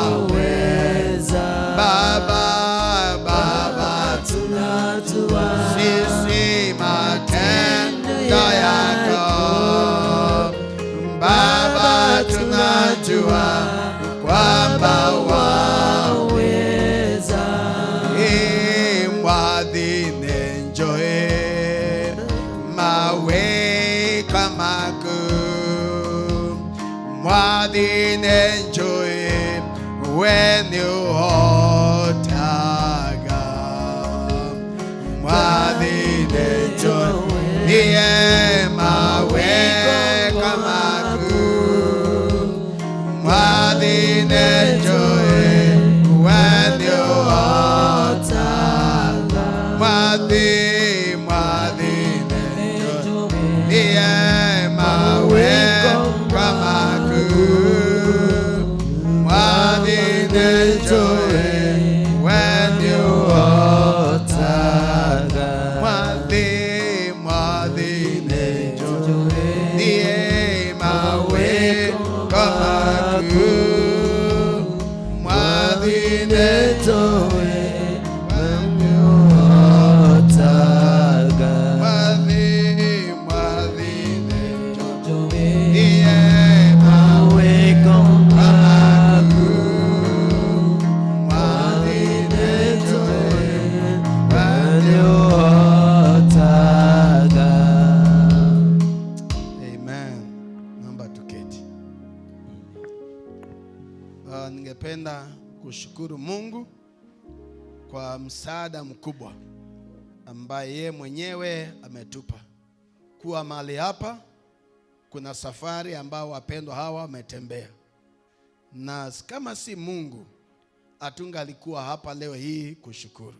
waweza. Baba, Baba, tunajua sisi matendo yako. Baba, tunajua kwamba waweza. Mwathine njoe mawe kamaku, mwathine njoe weni uhotaga, mwathine njoe niye mawe kamaku, mwathine njoe weni uhotaga, mwathi mwathine njoe niye mawe kamaku, mwathine njoe weni uhotaga, mwathi mwathine njoe niye mawe kamaku, mwathine njoe weni uhotaga, mwathi mwathine njoe niye mawe kamaku, mwathine njoe weni uhotaga. Amen. Naomba tuketi. Ningependa kushukuru Mungu kwa msaada mkubwa ambaye yeye mwenyewe ametupa kuwa mahali hapa. Kuna safari ambao wapendwa hawa wametembea, na kama si Mungu hatungalikuwa hapa leo hii kushukuru.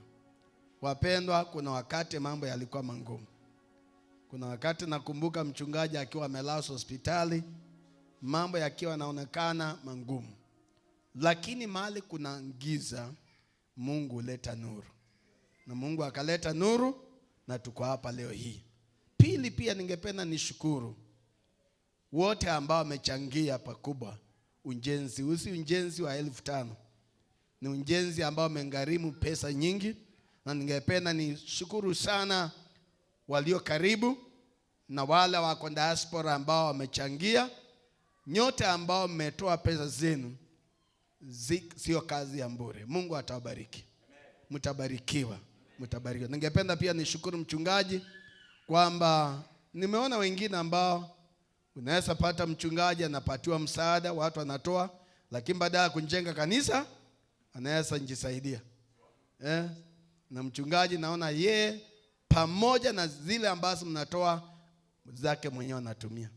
Wapendwa, kuna wakati mambo yalikuwa mangumu. Kuna wakati nakumbuka mchungaji akiwa amelazwa hospitali, mambo yakiwa yanaonekana mangumu, lakini mahali kuna giza Mungu huleta nuru, na Mungu akaleta nuru na tuko hapa leo hii. Pili, pia ningependa nishukuru wote ambao wamechangia pakubwa ujenzi. Usi ujenzi wa 5,000 ni ujenzi ambao umegharimu pesa nyingi, na ningependa nishukuru sana walio karibu na wale wako diaspora ambao wamechangia. Nyote ambao mmetoa pesa zenu, sio kazi ya bure. Mungu atawabariki, mtabarikiwa, mtabarikiwa. Ningependa pia nishukuru mchungaji kwamba nimeona wengine ambao unaweza pata mchungaji anapatiwa msaada, watu wanatoa, lakini baada ya kujenga kanisa anaweza kujisaidia. Na mchungaji naona ye pamoja na zile ambazo mnatoa zake mwenyewe anatumia.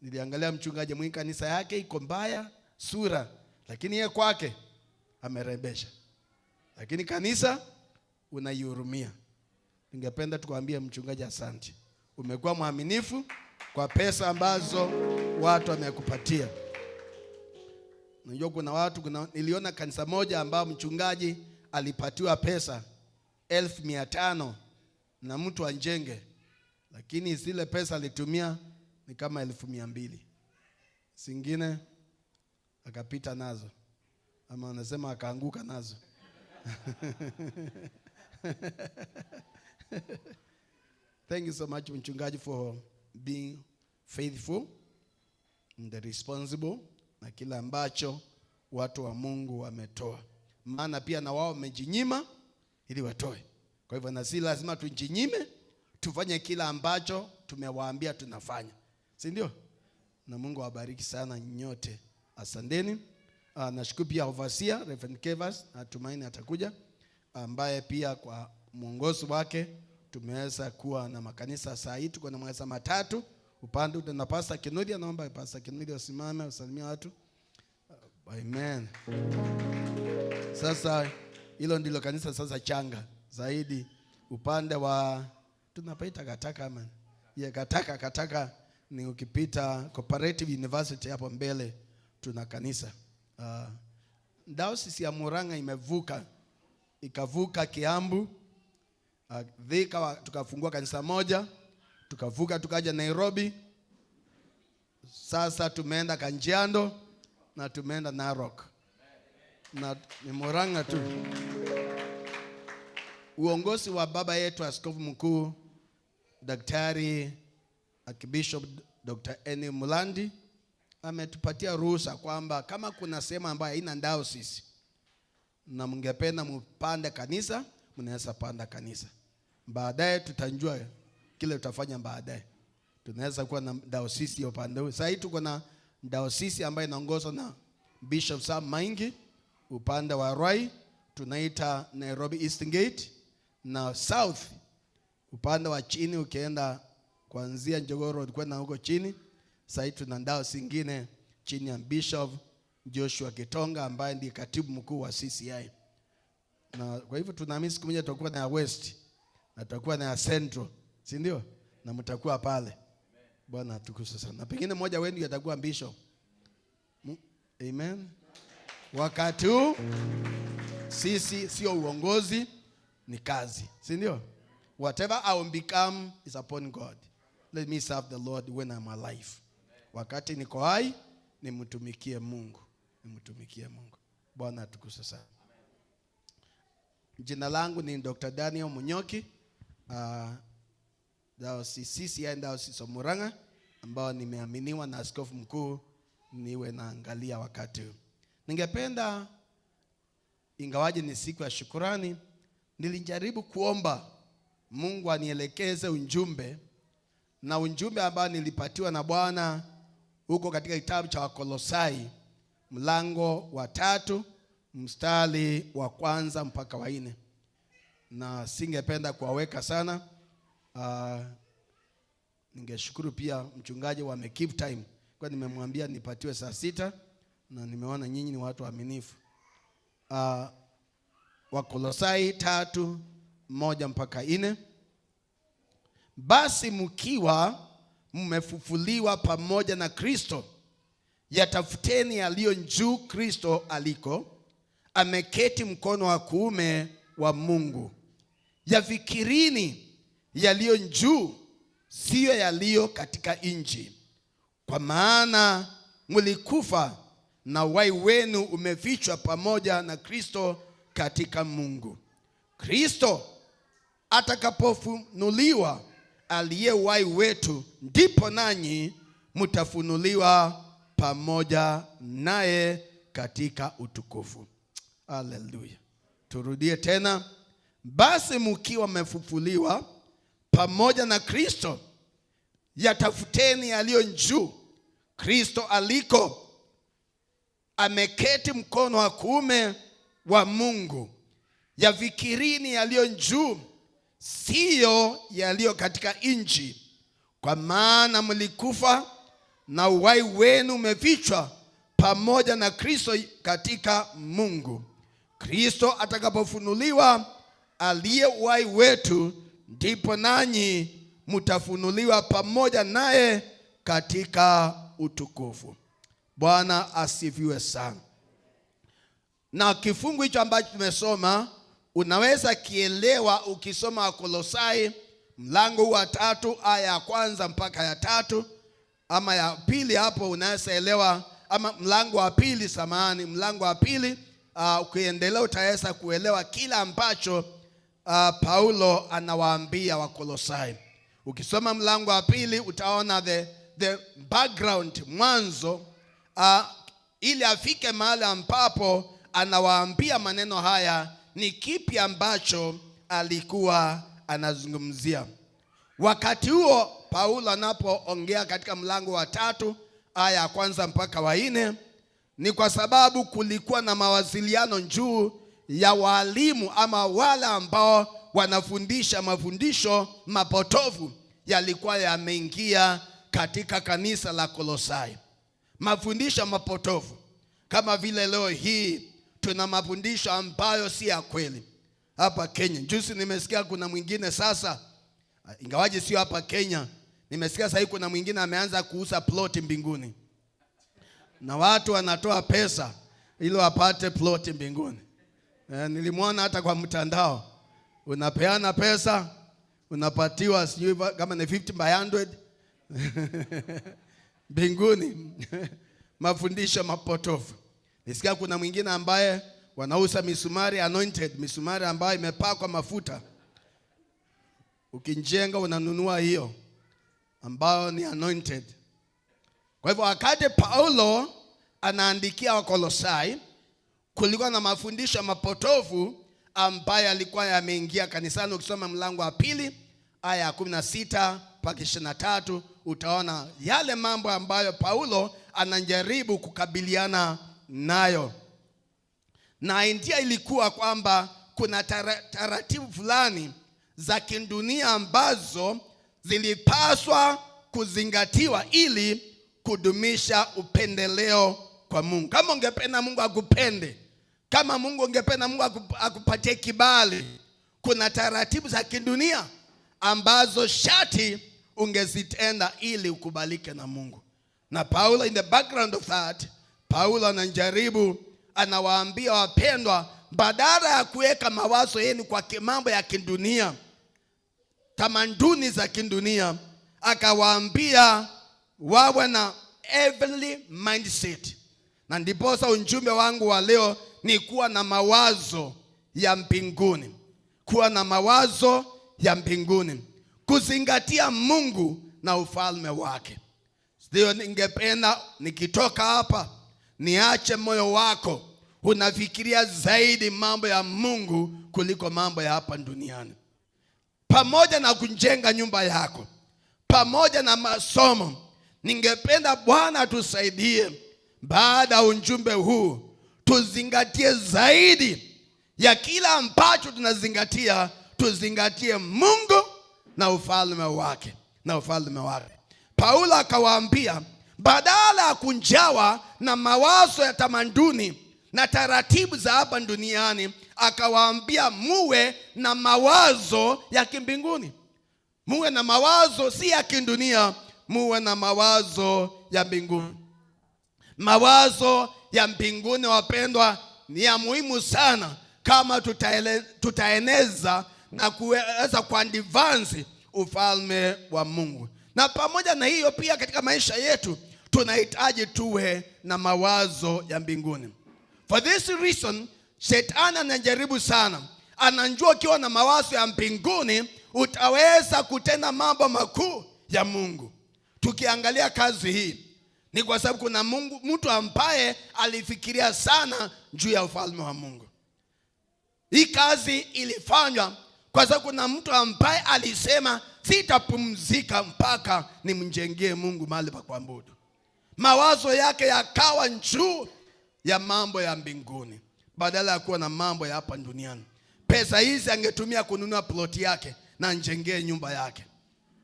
Niliangalia mchungaji mwingine kanisa yake iko mbaya sura, lakini yeye kwake amerembesha. Lakini kanisa unaihurumia. Ningependa tukwambie mchungaji, asante. Umekuwa mwaminifu kwa pesa ambazo watu wamekupatia. Unajua kuna watu, niliona kanisa moja ambao mchungaji alipatiwa pesa 1,500 na mtu anjenge, lakini zile pesa alitumia ni kama 200,000. Zingine akapita nazo, ama anasema akaanguka nazo. Thank you so much, mchungaji, for being faithful and responsible na kila ambacho watu wa Mungu wametoa. Maana pia na wao wamejinyima ili watoe. Kwa hivyo na si lazima tujinyime, tufanye kila ambacho tumewaambia tunafanya. Si ndio? Na Mungu awabariki sana nyote. Asanteni. Nashukuru pia overseer Reverend Kevas, natumaini atakuja, ambaye pia kwa mwongozo wake tumeweza kuwa na makanisa saa hii tuko na makanisa matatu. Upande na Pastor Kinuthia, naomba Pastor Kinuthia usimame usalimie watu. Amen. Sasa hilo ndilo kanisa sasa changa zaidi upande wa tunapaita Kataka man. Yeah, Kataka ni ukipita Cooperative University hapo mbele tuna kanisa. Diocese ya Murang'a imevuka, ikavuka Kiambu, Thika tukafungua kanisa moja, tukavuka tukaja Nairobi. Sasa tumeenda Kajiado na tumeenda Narok. Na ni Murang'a tu. Uongozi wa baba yetu askofu mkuu Daktari Archbishop Dr. Eni Mulandi ametupatia ruhusa kwamba kama kuna sehemu ambayo haina diocese na mngependa mpande kanisa, mnaweza panda kanisa. Baadaye tutajua kile tutafanya baadaye. Tunaweza kuwa na diocese ya upande huu. Sasa tuko na diocese ambayo inaongozwa na Bishop Sam Maingi upande wa Ruai, tunaita Nairobi East Gate, na South upande wa chini ukienda kuanzia Njogoo Road kwenda huko chini. Sasa tuna diocese nyingine chini ya Bishop Joshua Kitonga ambaye ndiye katibu mkuu wa CCI. Na kwa hivyo tunaamini siku moja tutakuwa na West na tutakuwa na Central, si ndio? Na mtakuwa pale. Bwana atukuzwe sana. Na pengine mmoja wenu atakuwa bishop. Amen. Wakati huu sisi sio uongozi, ni kazi, si ndio? Whatever I will become is upon God. Let me serve the Lord when I'm alive. Wakati niko hai, nimtumikie Mungu. Nimtumikie Mungu. Bwana atukuzwe sana. Jina langu ni Dr. Daniel Munyoki, Diocese CCI Diocese of Murang'a, ambao nimeaminiwa na askofu mkuu niwe naangalia wakati huu. Ningependa, ingawaje ni siku ya shukurani, nilijaribu kuomba Mungu anielekeze ujumbe, na ujumbe ambao nilipatiwa na Bwana huko katika kitabu cha Wakolosai mlango wa 3 mstari wa 1 mpaka wa 4. Na singependa kuwaweka sana. Ningeshukuru pia mchungaji wa keep time, kwa nimemwambia nipatiwe saa 6 na nimeona nyinyi ni watu waaminifu. Wakolosai 3:1 mpaka 4. Basi mkiwa mmefufuliwa pamoja na Kristo, yatafuteni yaliyo juu, Kristo aliko ameketi mkono wa kuume wa Mungu. Yafikirini yaliyo juu, siyo yaliyo katika nchi. Kwa maana mlikufa na uhai wenu umefichwa pamoja na Kristo katika Mungu. Kristo atakapofunuliwa, aliye uhai wetu, ndipo nanyi mtafunuliwa pamoja naye katika utukufu. Hallelujah. Turudie tena. Basi mkiwa mmefufuliwa pamoja na Kristo, yatafuteni yaliyo juu, Kristo aliko ameketi mkono wa kuume wa Mungu. Yafikirini yaliyo juu, siyo yaliyo katika nchi. Kwa maana mlikufa na uhai wenu umefichwa pamoja na Kristo katika Mungu. Kristo atakapofunuliwa, aliye uhai wetu, ndipo nanyi mtafunuliwa pamoja naye katika utukufu. Bwana asifiwe sana. Na kifungu hicho ambacho tumesoma unaweza kielewa ukisoma Wakolosai mlango wa 3 aya ya 1 mpaka ya 3. ama ya pili hapo unaweza elewa, ama mlango wa pili, samahani, mlango wa pili, ukiendelea utaweza kuelewa kila ambacho Paulo anawaambia Wakolosai. Ukisoma mlango wa pili utaona the background, mwanzo, ili afike mahali ambapo anawaambia maneno haya, ni kipi ambacho alikuwa anazungumzia. Wakati huo Paulo anapoongea katika mlango wa 3 aya ya 1 mpaka wa 4, ni kwa sababu kulikuwa na mawasiliano juu ya walimu ama wale ambao wanafundisha mafundisho mapotofu yalikuwa yameingia katika kanisa la Kolosai. Mafundisho mapotofu kama vile leo hii tuna mafundisho ambayo si ya kweli hapa Kenya. Juzi nimesikia kuna mwingine sasa, ingawaje sio hapa Kenya, nimesikia sasa kuna mwingine ameanza kuuza plot mbinguni, na watu wanatoa pesa ili wapate plot mbinguni. Nilimwona hata kwa mtandao, unapeana pesa unapatiwa sijui kama ni 50 by 100 mbinguni. Mafundisho mapotofu. Nisikia kuna mwingine ambaye wanauza misumari anointed, misumari ambayo imepakwa mafuta. Ukijenga unanunua hiyo ambayo ni anointed. Kwa hivyo wakati Paulo anaandikia Wakolosai, kulikuwa na mafundisho mapotofu ambayo yalikuwa yameingia kanisani. Ukisoma mlango wa 2 aya ya 16 mpaka 23 utaona yale mambo ambayo Paulo anajaribu kukabiliana nayo. Na india ilikuwa kwamba kuna taratibu fulani za kidunia ambazo zilipaswa kuzingatiwa ili kudumisha upendeleo kwa Mungu. Kama ungependa Mungu akupende, kama Mungu ungependa Mungu akupatie kibali, kuna taratibu za kidunia ambazo shati ungezitenda ili ukubalike na Mungu. Na Paulo, in the background of that, Paulo anajaribu, anawaambia wapendwa, badala ya kuweka mawazo yenu kwa mambo ya kidunia, tamaduni za kidunia, akawaambia wawe na heavenly mindset. Na ndiposa ujumbe wangu wa leo ni kuwa na mawazo ya mbinguni. Kuwa na mawazo ya mbinguni, kuzingatia Mungu na ufalme wake. Ndio ningependa nikitoka hapa niache moyo wako unafikiria zaidi mambo ya Mungu kuliko mambo ya hapa duniani. Pamoja na kujenga nyumba yako, pamoja na masomo, ningependa Bwana atusaidie baada ya ujumbe huu tuzingatie zaidi ya kila ambacho tunazingatia, tuzingatie Mungu na ufalme wake, na ufalme wake. Paulo akawaambia badala ya kunjawa na mawazo ya tamaduni na taratibu za hapa duniani, akawaambia muwe na mawazo ya kimbinguni. Muwe na mawazo si ya kidunia, muwe na mawazo ya mbinguni. Mawazo ya mbinguni, wapendwa, ni ya muhimu sana kama tutaeneza na kuweza kuadvance ufalme wa Mungu. Na pamoja na hiyo pia katika maisha yetu tunahitaji tuwe na mawazo ya mbinguni. For this reason, Shetani anajaribu sana. Anajua ukiwa na mawazo ya mbinguni utaweza kutenda mambo makuu ya Mungu. Tukiangalia kazi hii ni kwa sababu kuna Mungu, mtu ambaye alifikiria sana juu ya ufalme wa Mungu. Hii kazi ilifanywa kwa sababu kuna mtu ambaye alisema sitapumzika mpaka nimjengee Mungu mahali pa kuabudu. Mawazo yake yakawa juu ya mambo ya mbinguni badala ya kuwa na mambo ya hapa duniani. Pesa hizi angetumia kununua ploti yake na njengee nyumba yake,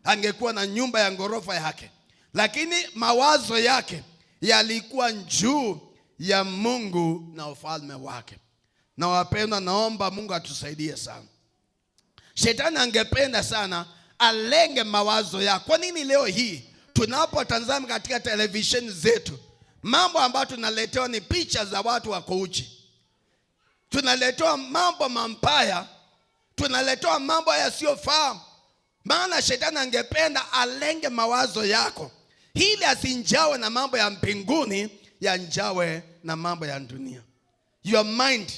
angekuwa na nyumba ya ghorofa yake, lakini mawazo yake yalikuwa juu ya Mungu na ufalme wake. Na wapendwa, naomba Mungu atusaidie sana. Shetani angependa sana alenge mawazo yako. Kwa nini leo hii tunapotazama katika televisheni zetu mambo ambayo tunaletewa ni picha za watu wako uchi? Tunaletewa mambo mabaya, tunaletewa mambo yasiyofaa. Maana shetani angependa alenge mawazo yako Ili asinjawe na mambo ya mbinguni, yanjawe na mambo ya dunia. Your mind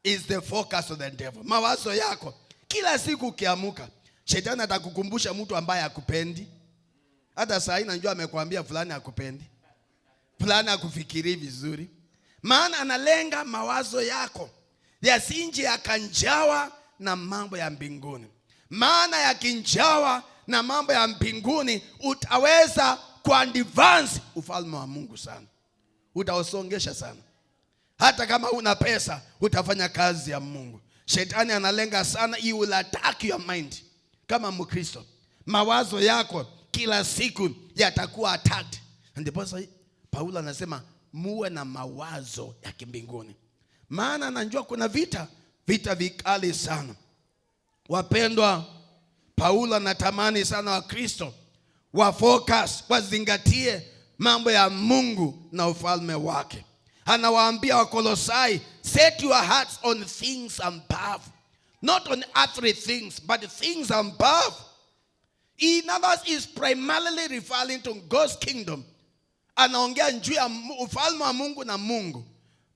is the focus of the devil. Mawazo yako kila siku ukiamuka, shetani atakukumbusha mtu ambaye hakupendi. Hata saa hii najua amekwambia fulani hakupendi, fulani hakufikiri vizuri, maana analenga mawazo yako yasinje yakanjawa na mambo ya mbinguni. Maana yakinjawa na mambo ya mbinguni, utaweza kuadvance ufalme wa Mungu sana, utausongesha sana. Hata kama huna pesa, utafanya kazi ya Mungu. Shetani analenga sana, he will attack your mind. Kama Mkristo, mawazo yako kila siku yatakuwa attacked. Ndipo Paulo anasema muwe na mawazo ya kimbinguni, maana anajua kuna vita, vita vikali sana. Wapendwa, Paulo anatamani sana Wakristo wa focus, wazingatie mambo ya Mungu na ufalme wake. Anawaambia Wakolosai, set your hearts on things above, not on earthly things, but things above. In others is primarily referring to God's kingdom. Anaongea juu ya ufalme wa Mungu na Mungu.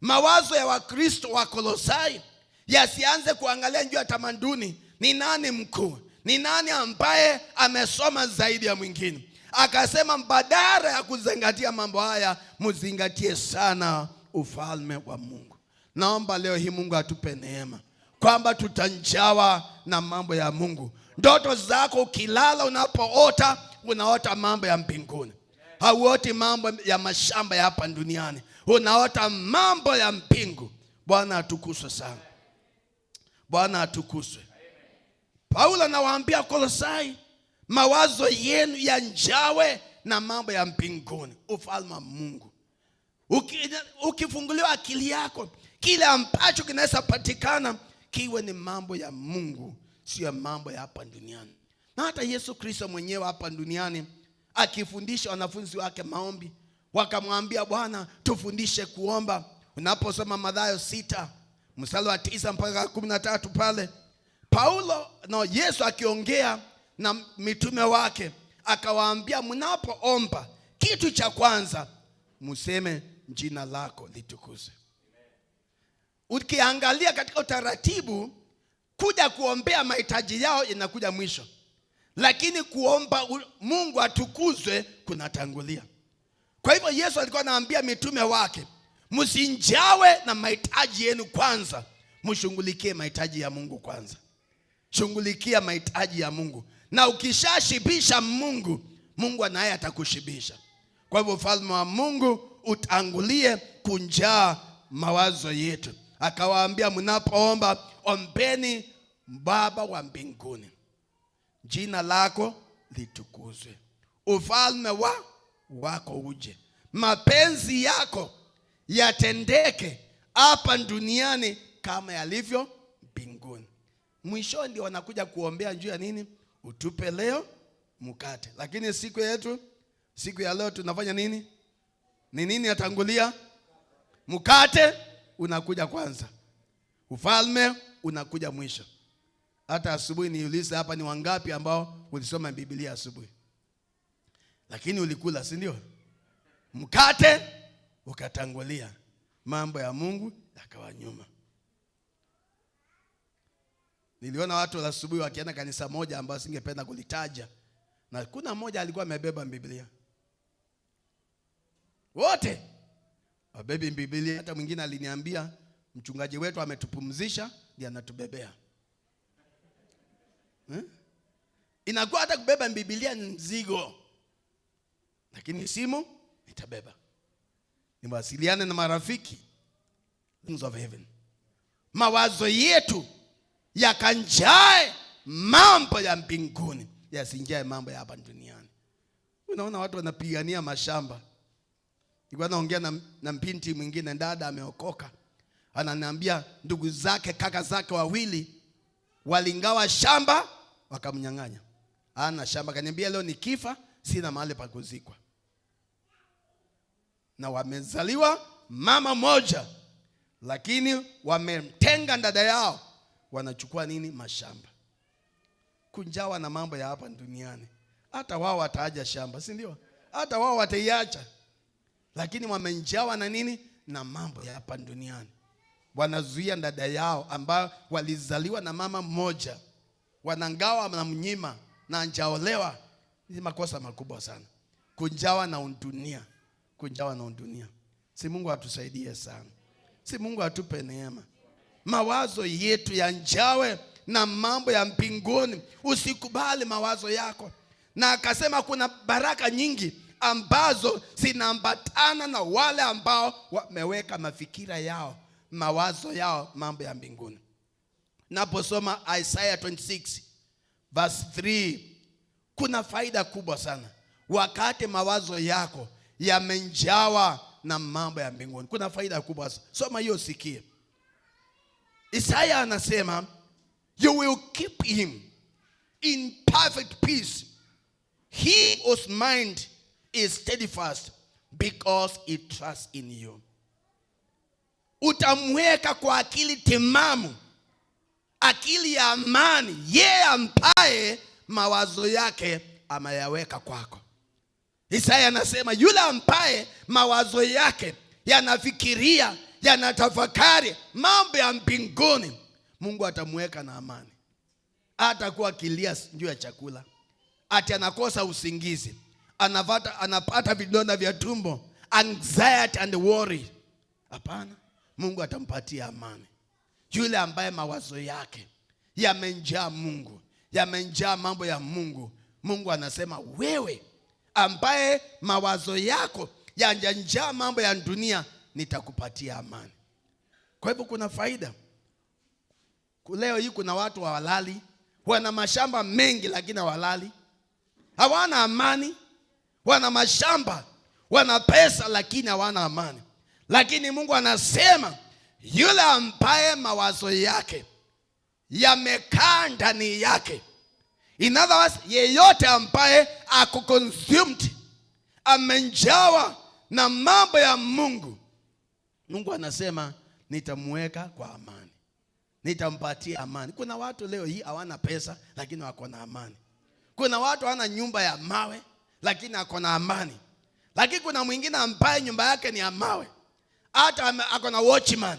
Mawazo ya Wakristo wa Kolosai yasianze kuangalia juu ya tamaduni, ni nani mkuu, ni nani ambaye amesoma zaidi ya mwingine. Akasema badala ya kuzingatia mambo haya, mzingatie sana ufalme wa Mungu. Naomba leo hii Mungu atupe neema kwamba tutanjawa na mambo ya Mungu. Ndoto zako ukilala, unapoota, unaota mambo ya mbinguni. Hauoti mambo ya mashamba ya hapa duniani, unaota mambo ya mbingu. Bwana atukuzwe sana. Bwana atukuzwe. Paulo anawaambia Kolosai, mawazo yenu yanjawe na mambo ya mbinguni, ufalme wa Mungu. Ukifunguliwa akili yako, kile ambacho kinaweza patikana kiwe ni mambo ya Mungu, sio mambo ya hapa duniani. Na hata Yesu Kristo mwenyewe hapa duniani akifundisha wanafunzi wake maombi, wakamwambia Bwana, tufundishe kuomba. Unaposoma Mathayo 6 mstari wa 9 mpaka 13 pale, Yesu akiongea na mitume wake akawaambia, mnapoomba kitu cha kwanza mseme jina lako litukuzwe. Ukiangalia katika utaratibu, kuja kuombea mahitaji yao inakuja mwisho, lakini kuomba Mungu atukuzwe kunatangulia. Kwa hivyo Yesu alikuwa anaambia mitume wake, msinjawe na mahitaji yenu kwanza, mshughulikie mahitaji ya Mungu kwanza. Shughulikia mahitaji ya Mungu, na ukishashibisha Mungu, Mungu naye atakushibisha. Kwa hivyo ufalme wa Mungu utangulie kunjaa mawazo yetu. Akawaambia, mnapoomba ombeni Baba wa mbinguni, jina lako litukuzwe, ufalme wako uje, mapenzi yako yatendeke hapa duniani kama yalivyo mbinguni. Mwisho ndio wanakuja kuombea juu ya nini? Utupe leo mkate. Lakini siku yetu, siku ya leo tunafanya nini? Ni nini yatangulia? Mkate unakuja kwanza, ufalme unakuja mwisho. Hata asubuhi niulize hapa, ni wangapi ambao ulisoma Biblia asubuhi? Lakini ulikula, si ndio? Mkate ukatangulia, mambo ya Mungu yakawa nyuma. Niliona watu wa asubuhi wakienda kanisa moja ambao singependa kulitaja, na kuna mmoja alikuwa amebeba Biblia. Wote wabebi Biblia. Hata mwingine aliniambia mchungaji wetu ametupumzisha ndiye anatubebea. Inakuwa hata kubeba Biblia ni mzigo, lakini simu nitabeba, niwasiliane na marafiki. Things of heaven. Mawazo yetu yakanjae mambo ya mbinguni, yasinjae mambo ya hapa duniani. Unaona watu wanapigania mashamba. Nilikuwa naongea na binti mwingine, dada ameokoka, ananiambia ndugu zake, kaka zake wawili walingawa shamba wakamnyang'anya. Ana shamba, kaniambia leo nikifa sina mahali pa kuzikwa. Na wamezaliwa mama moja, lakini wamemtenga dada yao, wanachukua nini? Mashamba. Kunjawa na mambo ya hapa duniani. Hata wao wataaja shamba, si ndio? Hata wao wataiacha. Lakini wamenjawa na nini? Na mambo ya hapa duniani. Wanazuia dada yao ambao walizaliwa na mama mmoja, wanangawa na mnyima na njaolewa. Ni makosa makubwa sana. Kunjawa na dunia, kunjawa na dunia. Si Mungu atusaidie sana. Si Mungu atupe neema. Mawazo yetu yanjawe na mambo ya mbinguni. Usikubali mawazo yako. Na akasema kuna baraka nyingi ambazo zinaambatana na wale ambao wameweka mafikira yao, mawazo yao mambo ya mbinguni. Naposoma Isaiah 26 verse 3, kuna faida kubwa sana wakati mawazo yako yamenjawa na mambo ya mbinguni. Kuna faida kubwa sana. Soma hiyo usikie. Isaiah anasema, you will keep him in perfect peace, he whose mind is steadfast because he trusts in you. Utamweka kwa akili timamu, akili ya amani, yeye ambaye mawazo yake ameyaweka kwako. Isaya anasema yule ambaye mawazo yake yanafikiria, yanatafakari mambo ya mbinguni, Mungu atamweka na amani. Hatakuwa akilia juu ya chakula, ati anakosa usingizi, anapata vidonda vya tumbo, anxiety and worry. Hapana, Mungu atampatia amani. Yule ambaye mawazo yake yamejaa Mungu, yamejaa mambo ya Mungu, Mungu anasema wewe ambaye mawazo yako yanajaa mambo ya dunia, nitakupatia amani. Kwa hivyo kuna faida. Leo hii kuna watu hawalali, wana mashamba mengi lakini hawalali, hawana amani. Wana mashamba, wana pesa lakini hawana amani. Lakini Mungu anasema yule ambaye mawazo yake yamekaa ndani yake, in other words, yeyote ambaye ako consumed, amenjawa na mambo ya Mungu, Mungu anasema nitamweka kwa amani, nitampatia amani. Kuna watu leo hii hawana pesa lakini wako na amani. Kuna watu hawana nyumba ya mawe lakini ako na amani. Lakini kuna mwingine ambaye nyumba yake ni ya mawe, hata ako na watchman,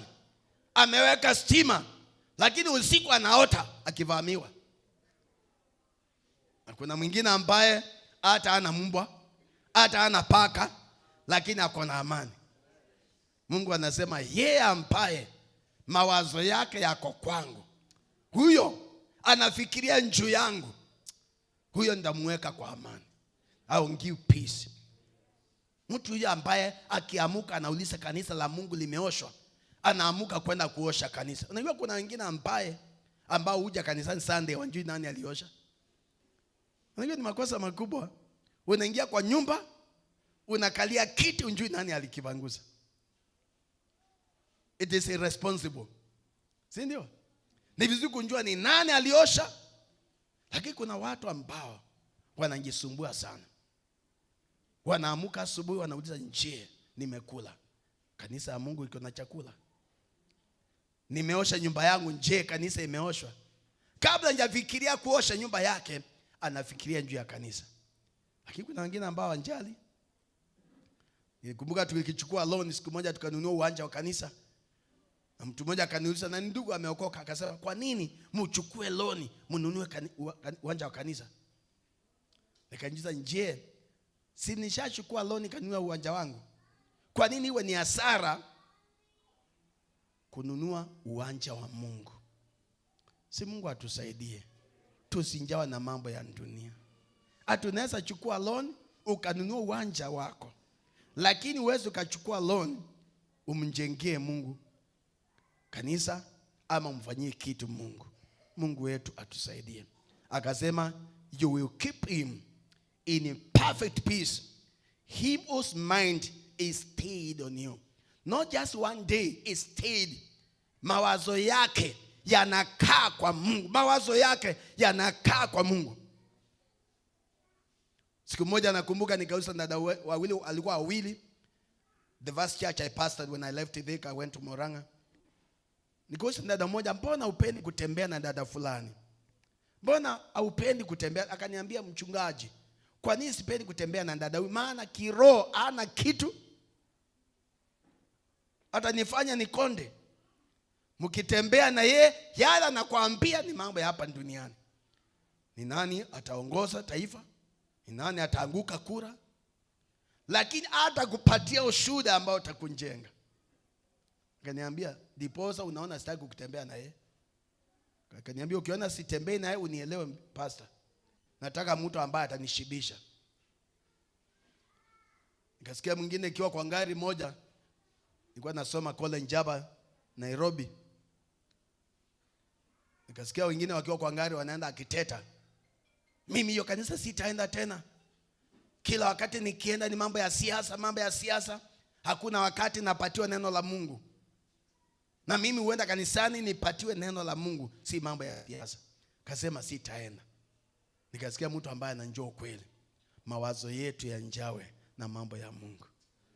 ameweka stima, lakini usiku anaota akivamiwa. Na kuna mwingine ambaye hata hana mbwa, hata hana paka, lakini ako na amani. Mungu anasema yeye ambaye mawazo yake yako kwangu, huyo anafikiria juu yangu, huyo nitamweka kwa amani. I will give peace. Mtu huyo ambaye akiamuka anauliza kanisa la Mungu limeoshwa, anaamuka kwenda kuosha kanisa. Unajua kuna wengine ambao huja kanisani Sunday wanjui nani aliosha. Unajua ni makosa makubwa. Unaingia kwa nyumba, unakalia kiti unjui nani alikipangusa. It is irresponsible. Si ndio? Ni vizuri kujua ni nani aliosha. Lakini kuna watu ambao wanajisumbua sana. Wanaamuka asubuhi wanauliza, je, nimekula? Kanisa ya Mungu iko na chakula? Nimeosha nyumba yangu, je, kanisa imeoshwa? Kabla hajafikiria kuosha nyumba yake, anafikiria juu ya kanisa. Lakini kuna wengine ambao wanjali. Nilikumbuka tukichukua loan siku moja tukanunua uwanja wa kanisa. Na mtu mmoja akaniuliza, na ndugu ameokoka, akasema kwa nini mchukue loan mnunue uwanja wa kanisa? Nikajiuliza, je, si nishachukua loan kanunua uwanja wangu? Kwa nini iwe ni hasara kununua uwanja wa Mungu? Si Mungu atusaidie tusinjawa na mambo ya dunia. Hatunaweza chukua loan ukanunua uwanja wako, lakini uweze ukachukua loan umjengee Mungu kanisa ama umfanyie kitu Mungu. Mungu wetu atusaidie. Akasema you will keep him in perfect peace, him whose mind is stayed on you. Not just one day, is stayed. Mawazo yake yanakaa kwa Mungu. Mawazo yake yanakaa kwa Mungu. Siku moja nakumbuka nikausa dada wawili, alikuwa wawili. The first church I pastored when I left Thika, I went to Murang'a. Nikausa dada mmoja, mbona hupendi kutembea na dada fulani? Mbona haupendi kutembea? Akaniambia, mchungaji, Kwa nini sipendi kutembea na dada huyu? Maana kiroho ana kitu, atanifanya nikonde. Mkitembea na ye, yale anakuambia ni mambo ya hapa duniani. Ni nani ataongoza taifa? Ni nani ataanguka kura? Lakini hatakupatia ushuhuda ambao utakujenga. Akaniambia, ndiposa unaona sitaki kutembea na yeye. Akaniambia, ukiona sitembei na yeye unielewe pastor. Nataka mtu ambaye atanishibisha. Nikasikia mwingine ikiwa kwa ngari moja, nilikuwa nasoma College Njaba Nairobi. Nikasikia wengine wakiwa kwa ngari wanaenda akiteta, mimi hiyo kanisa sitaenda tena. Kila wakati nikienda ni mambo ya siasa, mambo ya siasa. Hakuna wakati napatiwa neno la Mungu. Na mimi huenda kanisani nipatiwe neno la Mungu, si mambo ya siasa. Kasema sitaenda. Nikasikia mtu ambaye anajua ukweli. Mawazo yetu ya njawe na mambo ya Mungu.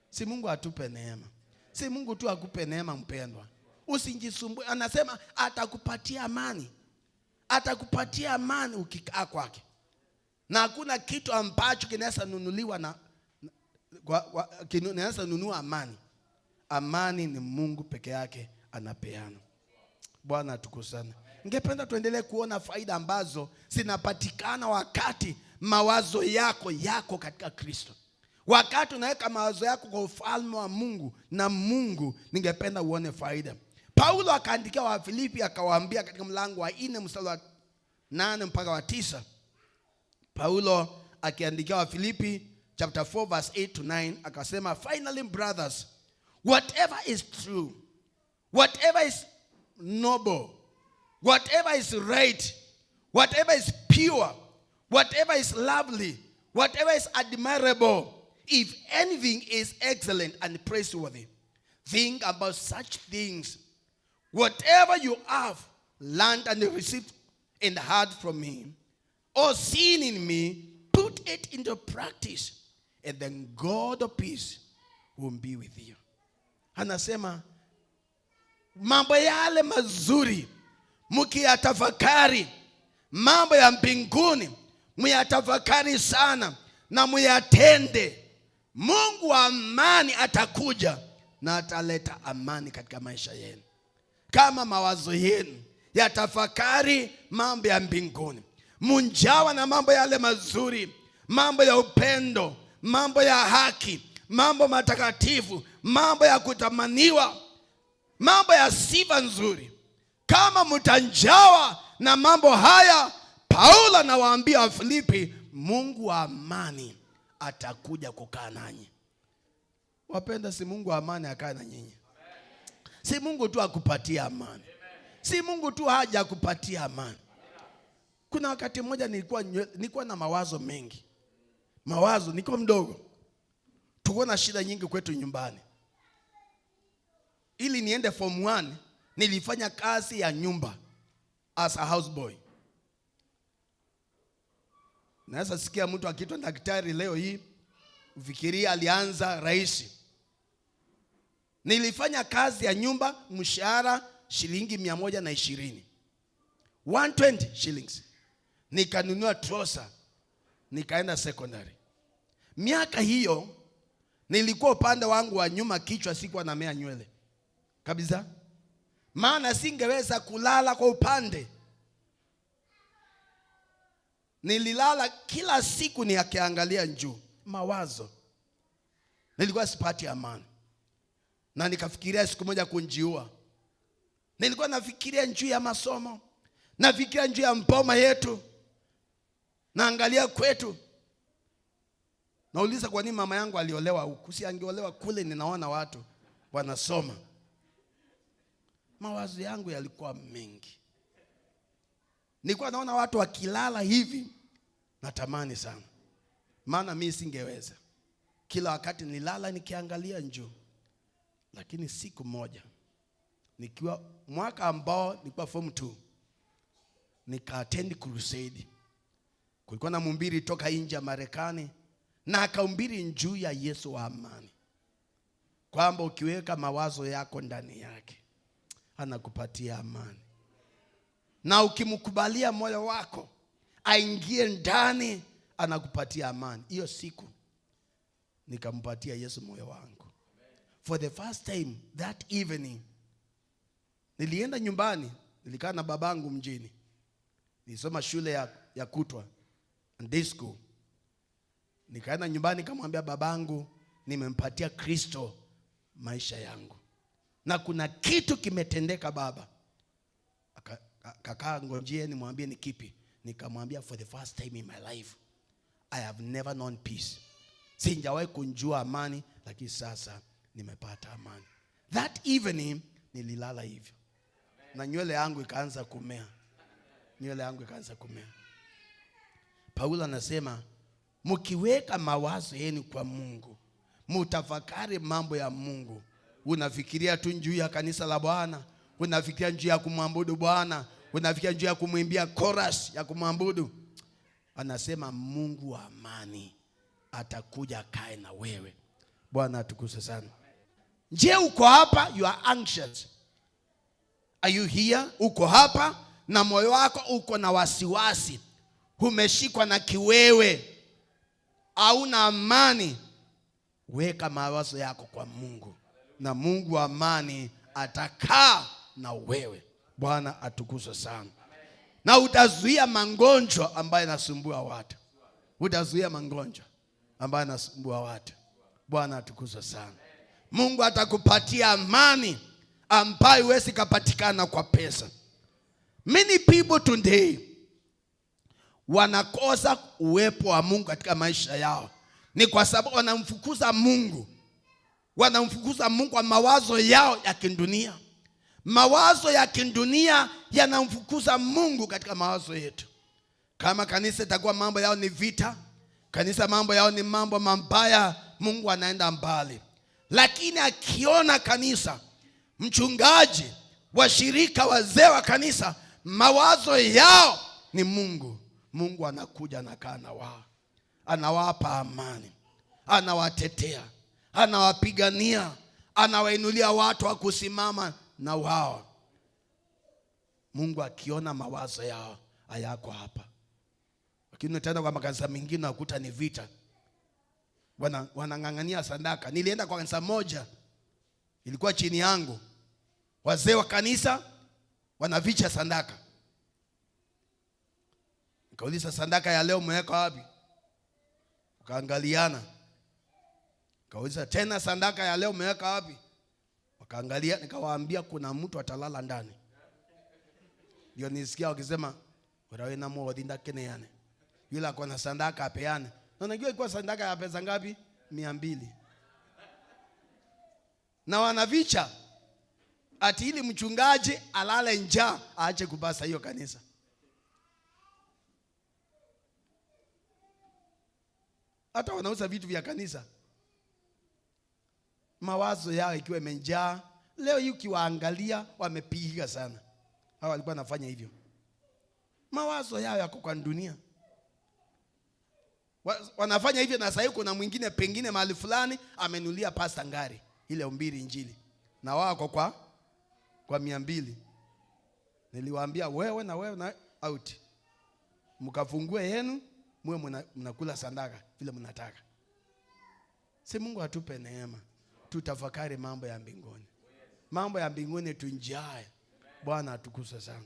Si Mungu atupe neema. Si Mungu tu akupe neema mpendwa. Usijisumbue. Anasema atakupatia amani. Atakupatia amani ukikaa kwake. Na hakuna kitu ambacho kinaweza nunuliwa na kinaweza nunua amani. Amani ni Mungu peke yake anapeana. Bwana atukuzane. Ningependa tuendelee kuona faida ambazo zinapatikana wakati mawazo yako yako katika Kristo. Wakati unaweka mawazo yako kwa ufalme wa Mungu na Mungu, ningependa uone faida. Paulo akaandikia Wafilipi akawaambia katika mlango wa 4 mstari wa 8 mpaka wa 9. Paulo akiandikia Wafilipi chapter 4 verse 8 to 9 akasema, finally brothers, whatever is true, whatever is noble, whatever is right, whatever is pure, whatever is lovely, whatever is admirable, if anything is excellent and praiseworthy, think about such things. Whatever you have learned and received and heard from me, or seen in me, put it into practice, and then God of peace will be with you. Anasema mambo yale mazuri mkiyatafakari, mambo ya mbinguni muyatafakari sana na muyatende. Mungu wa amani atakuja na ataleta amani katika maisha yenu. Kama mawazo yenu yatafakari mambo ya mbinguni, munjawa na mambo yale mazuri, mambo ya upendo, mambo ya haki, mambo matakatifu, mambo ya kutamaniwa, mambo ya sifa nzuri. Kama mtanjawa na mambo haya, Paulo anawaambia Wafilipi, Mungu wa amani atakuja kukaa nanyi. Wapenda, si Mungu wa amani akae na nyinyi? Si Mungu tu akupatia amani. Si Mungu tu haja akupatia amani. Kuna wakati mmoja nilikuwa na mawazo mengi. Mawazo, nilikuwa mdogo. Tulikuwa na shida nyingi kwetu nyumbani. Ili niende form 1, nilifanya kazi ya nyumba as a houseboy. Naweza sikia mtu akiitwa daktari leo hii, ufikiria alianza rahisi. Nilifanya kazi ya nyumba, mshahara shilingi 120. 120 shillings. Nikanunua trosa, nikaenda secondary. Miaka hiyo nilikuwa upande wangu wa nyuma kichwa sikuwa namea nywele kabisa. Maana singeweza kulala kwa upande. Nililala kila siku nikiangalia juu, mawazo. Nilikuwa sipati amani. Na nikafikiria siku moja kunjiua. Nilikuwa nafikiria juu ya masomo, nafikiria juu ya mpoma yetu, naangalia kwetu. Nauliza kwa nini mama yangu aliolewa huku, si angeolewa kule, ninaona watu wanasoma. Mawazo yangu yalikuwa mengi. Nilikuwa naona watu wakilala hivi, natamani sana. Maana mimi singeweza. Kila wakati nilala nikiangalia juu. Lakini siku moja, nikiwa mwaka ambao nilikuwa form 2, nika-attend crusade. Kulikuwa na mhubiri toka nje ya Marekani, na akahubiri juu ya Yesu wa amani. Kwamba ukiweka mawazo yako ndani yake, anakupatia amani. Na ukimkubalia moyo wako aingie ndani, Anakupatia amani. Hiyo siku nikampatia Yesu moyo wangu. For the first time that evening nilienda nyumbani, nilikaa na babangu mjini. Nilisoma shule ya kutwa, day school. Nikaenda nyumbani nikamwambia babangu, nimempatia Kristo maisha yangu, na kuna kitu kimetendeka baba. Kakaa ngojee nimwambie ni kipi. Nikamwambia, for the first time in my life I have never known peace. Sijawahi kunjua amani, lakini sasa nimepata amani. That evening nililala hivyo, na nywele yangu ikaanza kumea. Nywele yangu ikaanza kumea. Paulo anasema mkiweka mawazo yenu kwa Mungu, mutafakari mambo ya Mungu. Unafikiria tu juu ya kanisa la Bwana, unafikiria juu ya kumwabudu Bwana, unafikiria juu ya kumwimbia chorus ya kumwabudu. Anasema Mungu wa amani atakuja akae na wewe. Bwana atukuzwe sana. Je, uko hapa? You are anxious. Are you here? Uko hapa na moyo wako uko na wasiwasi, umeshikwa na kiwewe, hauna amani. Weka mawazo yako kwa Mungu, na Mungu wa amani atakaa na wewe. Bwana atukuzwe sana. Na utazuia magonjwa ambayo yanasumbua watu. Utazuia magonjwa ambayo yanasumbua watu. Bwana atukuzwe sana. Mungu atakupatia amani ambayo huwezi kupatikana kwa pesa. Many people today wanakosa uwepo wa Mungu katika maisha yao. Ni kwa sababu wanamfukuza Mungu. Wanamfukuza Mungu kwa mawazo yao ya kidunia. Mawazo ya kidunia yanamfukuza Mungu katika mawazo yetu. Kama kanisa itakuwa mambo yao ni vita, kanisa mambo yao ni mambo mabaya, Mungu anaenda mbali. Lakini akiona kanisa, mchungaji, washirika, wazee wa kanisa, mawazo yao ni Mungu, Mungu anakuja anakaa na wao, anawapa amani, anawatetea, anawapigania, anawainulia watu wa kusimama na wao. Mungu akiona mawazo yao hayako hapa. Lakini utaenda kwa makanisa mengine unakuta ni vita. Wanang'ang'ania sadaka. Nilienda kwa kanisa moja, ilikuwa chini yangu. Wazee wa kanisa wanaficha sadaka. Nikauliza, sadaka ya leo mmeweka wapi? Wakaangaliana. Nikauliza tena, sadaka ya leo mmeweka wapi? Wakaangalia. Nikawaambia kuna mtu atalala ndani. Ndio nisikia wakisema wewe na mwa keneane. Yule ako na sadaka apeane. Na unajua ilikuwa sadaka ya pesa ngapi? 200. Na wanavicha ati ili mchungaji alale njaa aache kupasa hiyo kanisa. Hata wanauza vitu vya kanisa. Mawazo yao ikiwa imejaa. Leo hii ukiwaangalia wamepiga sana. Hawa walikuwa wanafanya hivyo. Mawazo yao yako kwa dunia. Wanafanya hivyo, na sasa kuna mwingine pengine mahali fulani amenulia pasta ngari ile umbiri injili, na wao kwa 200. Niliwaambia wewe na wewe na out, mkafungue yenu muwe mnakula sadaka vile mnataka. Si Mungu atupe neema tutafakari mambo ya mbinguni. Mambo ya mbinguni tunjae. Bwana atukuzwe sana.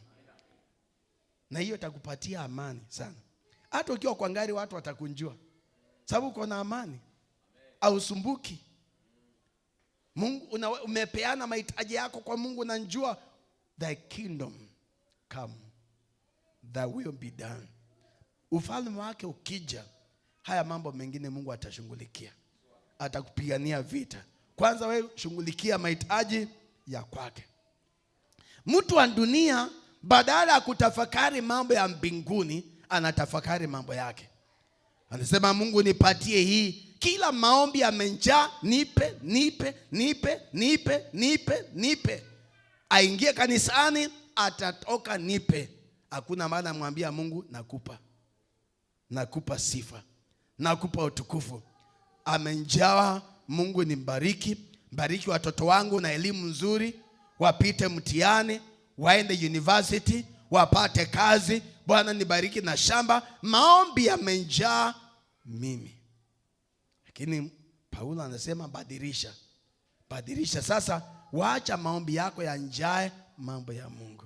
Na hiyo itakupatia amani sana. Hata ukiwa kwa ngari watu watakunjua, sababu uko na amani, hausumbuki. Mungu umepeana mahitaji yako kwa Mungu, na njua thy kingdom come, thy will be done. Ufalme wake ukija, haya mambo mengine Mungu atashughulikia, atakupigania vita. Kwanza wewe shughulikia mahitaji ya kwake. Mtu wa dunia badala ya kutafakari mambo ya mbinguni, anatafakari mambo yake. Anasema Mungu nipatie hii. Kila maombi yamejaa, nipe, nipe, nipe, nipe, nipe, nipe. Aingie kanisani atatoka nipe. Hakuna maana mwambia Mungu nakupa. Nakupa sifa. Nakupa utukufu. Amenjawa, Mungu nimbariki, bariki watoto wangu na elimu nzuri, wapite mtihani, waende university, wapate kazi, Bwana nibariki na shamba. Maombi yamejaa mimi. Lakini Paulo anasema badilisha. Badilisha sasa, wacha maombi yako yanjae mambo ya Mungu.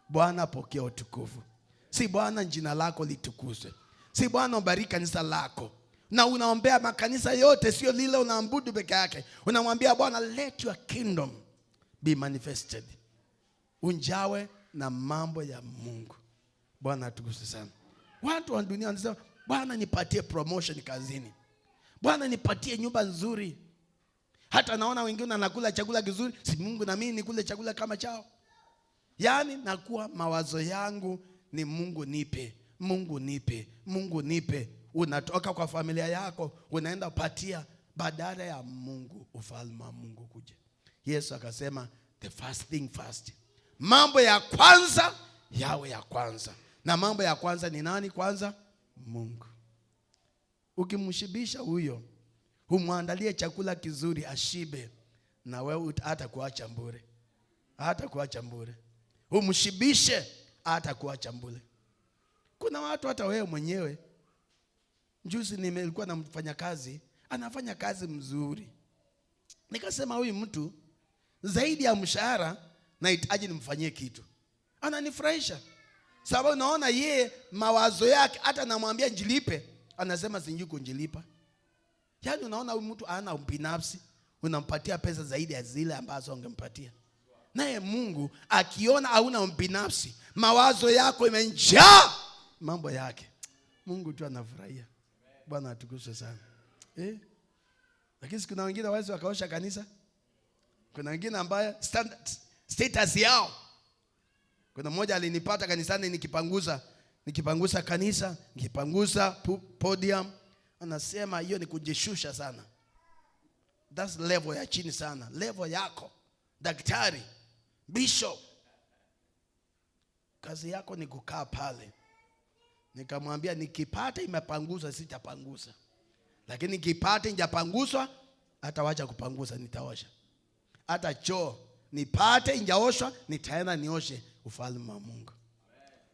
Bwana pokea utukufu. Si Bwana jina lako litukuzwe. Si Bwana ubariki kanisa lako. Na unaombea makanisa yote, sio lile unaabudu peke yake. Unamwambia Bwana, let your kingdom be manifested. Unjawe na mambo ya Mungu. Bwana atukuzwe sana. Watu wa dunia wanasema, Bwana nipatie promotion kazini. Bwana nipatie nyumba nzuri. Hata naona wengine wanakula chakula kizuri, si Mungu na mimi nikule chakula kama chao. Yaani nakuwa mawazo yangu ni Mungu nipe, Mungu nipe, Mungu nipe. Unatoka kwa familia yako, unaenda patia badala ya Mungu, ufalme wa Mungu kuja. Yesu akasema the first thing first. Mambo ya kwanza yawe ya kwanza. Na mambo ya kwanza ni nani kwanza? Mungu. Ukimshibisha huyo, humwandalie chakula kizuri ashibe, na wewe hatakuacha bure. Hatakuacha bure. Umshibishe, hatakuacha bure. Kuna watu hata wewe mwenyewe, juzi nilikuwa na mfanyakazi, anafanya kazi mzuri. Nikasema huyu mtu zaidi ya mshahara nahitaji nimfanyie kitu. Ananifurahisha. Sababu naona yeye mawazo yake, hata namwambia njilipe, anasema sijui kunjilipa. Yaani unaona huyu mtu ana ubinafsi, unampatia pesa zaidi ya zile ambazo ungempatia. Naye Mungu akiona hauna ubinafsi, mawazo yako imejaa mambo yake, Mungu tu anafurahia. Bwana atukuzwe sana. Lakini kuna wengine waweza wakaosha kanisa. Kuna wengine ambaye status yao. Kuna mmoja alinipata kanisani nikipangusa kanisa, nikipangusa podium, anasema hiyo ni kujishusha sana. That's level ya chini sana. Level yako, daktari, bishop, kazi yako ni kukaa pale. Nikamwambia nikipata imepangusa sitapangusa. Lakini nikipata injapanguswa, hata wacha kupangusa nitaosha. Hata choo nipate injaoshwa, nitaenda nioshe. Ufalme wa Mungu.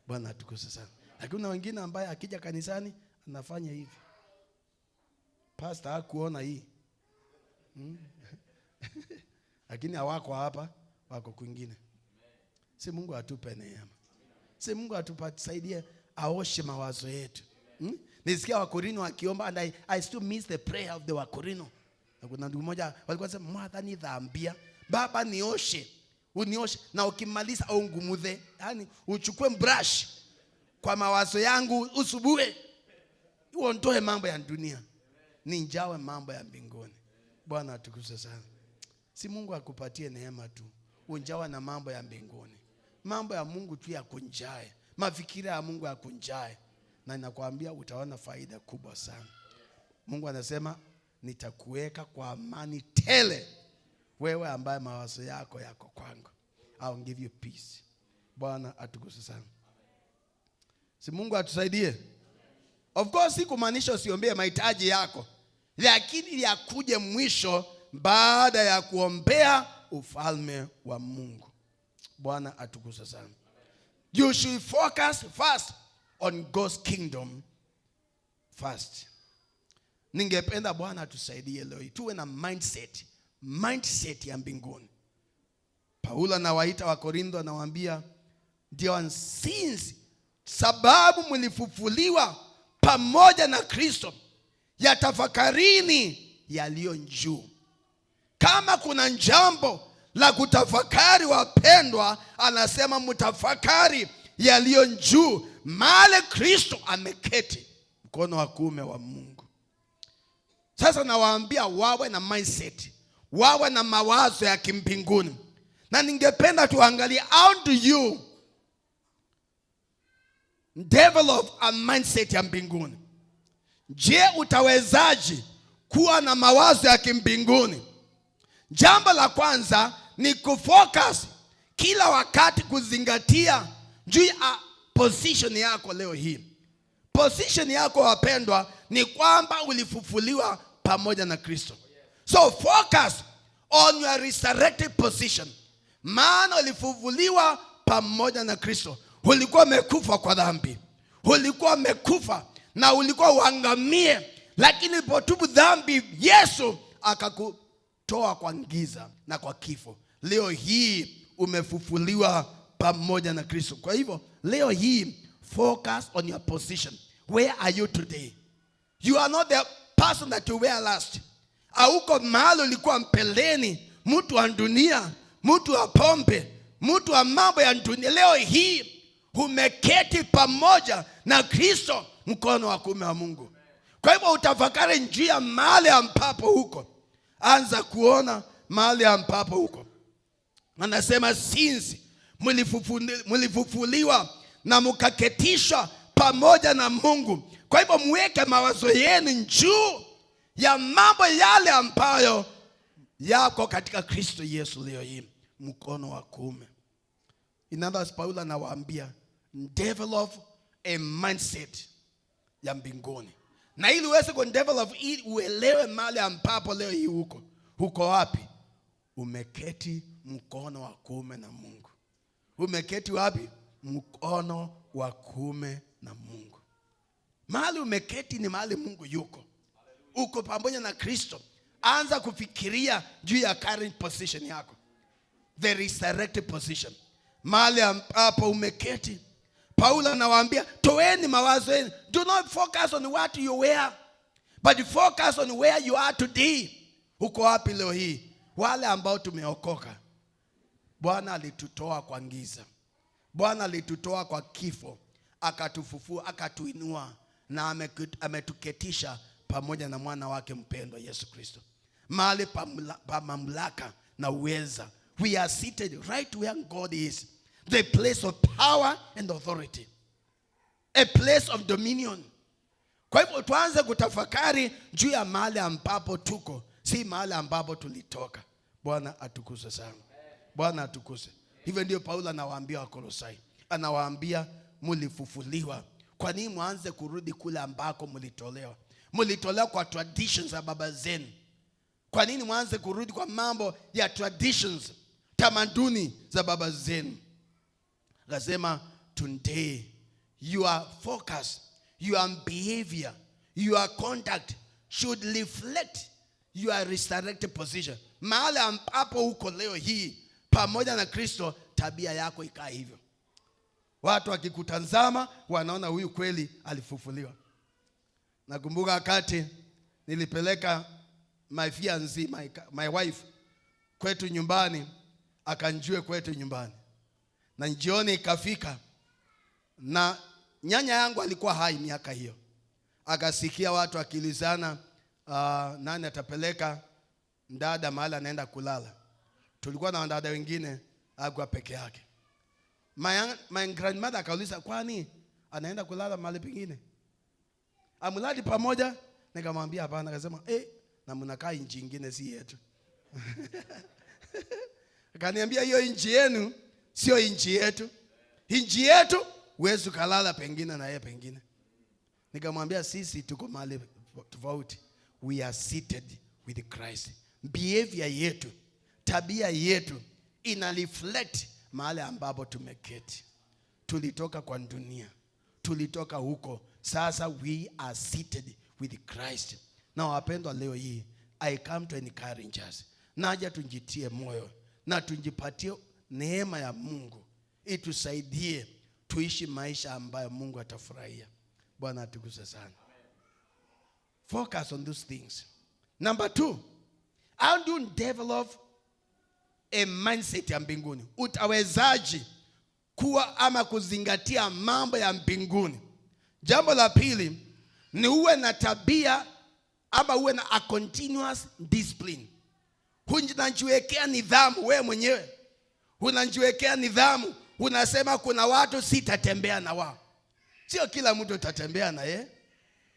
Bwana atukuzwe sana. Lakini kuna wengine ambaye akija kanisani anafanya hivi. Pastor hakuona hii. Lakini hawako hapa, wako kwingine. Si Mungu atupe neema. Si Mungu atupatie, aoshe mawazo yetu. Nisikia Wakorino wakiomba, and I still miss the prayer of the Wakorino. Na kuna ndugu mmoja walikuwa wanasema, Mwathani dhambia, Baba nioshe, unioshe, na ukimaliza ungumuthe, yani uchukue brush kwa mawazo yangu usubue, uondoe mambo ya dunia, ninjawe mambo ya mbinguni. Bwana atukuzwe sana. Si Mungu akupatie neema tu, unjawe na mambo ya mbinguni. Mambo ya Mungu tu yakunjae, mafikira ya Mungu yakunjae, na ninakwambia utaona faida kubwa sana. Mungu anasema nitakuweka kwa amani tele, wewe ambaye mawazo yako yako kwangu. I will give you peace. Bwana atukuzwe sana. Si Mungu atusaidie. Of course si kumaanisha usiombee mahitaji yako, lakini yakuje mwisho baada ya kuombea ufalme wa Mungu. Bwana atukuzwe sana. You should focus first on God's kingdom first. Ningependa Bwana atusaidie leo hii tuwe na mindset ya mbinguni. Paulo anawaita wa Korintho, anawaambia ndio since sababu mlifufuliwa pamoja na Kristo, yatafakarini yaliyo juu. Kama kuna jambo la kutafakari wapendwa, anasema mtafakari yaliyo juu, mahali Kristo ameketi mkono wa kuume wa Mungu. Sasa nawaambia wawe na mindset, wawe na mawazo ya kimbinguni. Na ningependa tuangalie how do you develop a mindset ya mbinguni. Je, utawezaje kuwa na mawazo ya kimbinguni? Jambo la kwanza ni kufocus kila wakati, kuzingatia juu ya position yako leo hii. Position yako wapendwa ni kwamba ulifufuliwa pamoja na Kristo. So focus on your resurrected position. Maana ulifufuliwa pamoja na Kristo. Ulikuwa umekufa kwa dhambi. Ulikuwa umekufa na ulikuwa uangamie, lakini ulipotubu dhambi, Yesu akakutoa kwa giza na kwa kifo. Leo hii umefufuliwa pamoja na Kristo. Kwa hivyo leo hii, focus on your position. Where are you today? You are not the person that you were last. Hauko mahali ulikuwa mbeleni, mtu wa dunia, mtu wa pombe, mtu wa mambo ya dunia. Leo hii umeketi pamoja na Kristo mkono wa kuume wa Mungu. Kwa hivyo utafakari njia mahali ambapo huko, anza kuona mahali ambapo huko. Anasema since mlifufuliwa na mkaketishwa pamoja na Mungu. Kwa hivyo mweke mawazo yenu juu ya mambo yale ambayo yako katika Kristo Yesu leo hii, mkono wa kuume. In others, Paulo anawaambia develop a mindset ya mbinguni, na ili uweze ku develop ili uelewe mahali ambapo leo hii uko. Uko wapi? Umeketi mkono wa kuume na Mungu. Umeketi wapi? Mkono wa kuume na Mungu. Mahali umeketi ni mahali Mungu yuko. Uko pamoja na Kristo. Anza kufikiria juu ya current position yako, the resurrected position, mahali ambapo umeketi. Paulo anawaambia, toeni mawazo yenu. Do not focus on what you were, but focus on where you are today. Uko wapi leo hii? Wale ambao tumeokoka, Bwana alitutoa kwa giza, Bwana alitutoa kwa kifo, akatufufua, akatuinua na ametuketisha pamoja na mwana wake mpendwa Yesu Kristo, mahali pa mamlaka na uweza. We are seated right where God is, the place of power and authority, a place of dominion. Kwa hivyo tuanze kutafakari juu ya mahali ambapo tuko, si mahali ambapo tulitoka. Bwana atukuzwe sana. Bwana atukuzwe. Hivyo ndio Paulo anawaambia Wakolosai, anawaambia mlifufuliwa. Kwa nini mwanze kurudi kule ambako mlitolewa? Mlitolewa kwa traditions za baba zenu. Kwa nini mwanze kurudi kwa mambo ya traditions, tamaduni za baba zenu? Akasema today your focus, your behavior, your conduct should reflect your resurrected position. Mahali ambapo uko leo hii pamoja na Kristo, tabia yako ikaa hivyo. Watu wakikutazama wanaona huyu kweli alifufuliwa. Nakumbuka wakati nilipeleka my fiancée, my wife kwetu nyumbani, akanjue kwetu nyumbani. Na jioni ikafika, na nyanya yangu alikuwa hai miaka hiyo. Akasikia watu wakiulizana, nani atapeleka dada mahali anaenda kulala. Tulikuwa na dada wengine, hakuwa peke yake. My grandmother akauliza, kwani anaenda kulala mahali pengine? Hamlali pamoja? Nikamwambia hapana. Akasema, na mnakaa nchi nyingine si yetu. Akaniambia hiyo nchi yenu sio nchi yetu. Nchi yetu huwezi kulala pengine na yeye pengine. Nikamwambia sisi tuko mahali tofauti. We are seated with Christ. Behavior yetu, tabia yetu ina reflect mahali ambapo tumeketi. Tulitoka kwa dunia, tulitoka huko. Sasa we are seated with Christ. Na wapendwa, leo hii I come to encourage us. Naja tujitie moyo na tujipatie neema ya Mungu itusaidie tuishi maisha ambayo Mungu atafurahia. Bwana atukuzwe sana. Focus on those things. Number 2, how do you develop a mindset ya mbinguni? Utawezaji kuwa ama kuzingatia mambo ya mbinguni? Jambo la pili ni uwe na tabia ama uwe na a continuous discipline. Unajiwekea nidhamu wewe mwenyewe. Unajiwekea nidhamu. Unasema kuna watu sitatembea na wao. Sio kila mtu utatembea na yeye.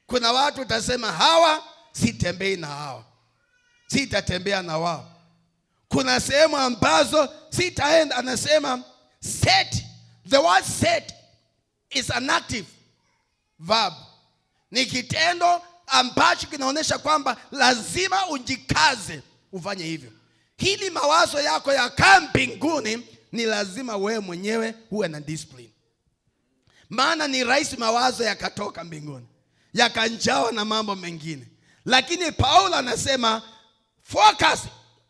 Kuna watu utasema hawa sitembei na hawa, sitatembea na wao. Kuna sehemu ambazo sitaenda. Anasema set. The word set is an active verb. Ni kitendo ambacho kinaonyesha kwamba lazima ujikaze ufanye hivyo. Hili mawazo yako yakaa mbinguni, ni lazima wewe mwenyewe uwe na discipline. Maana ni rahisi mawazo yakatoka mbinguni yakanjawa na mambo mengine, lakini Paulo anasema focus,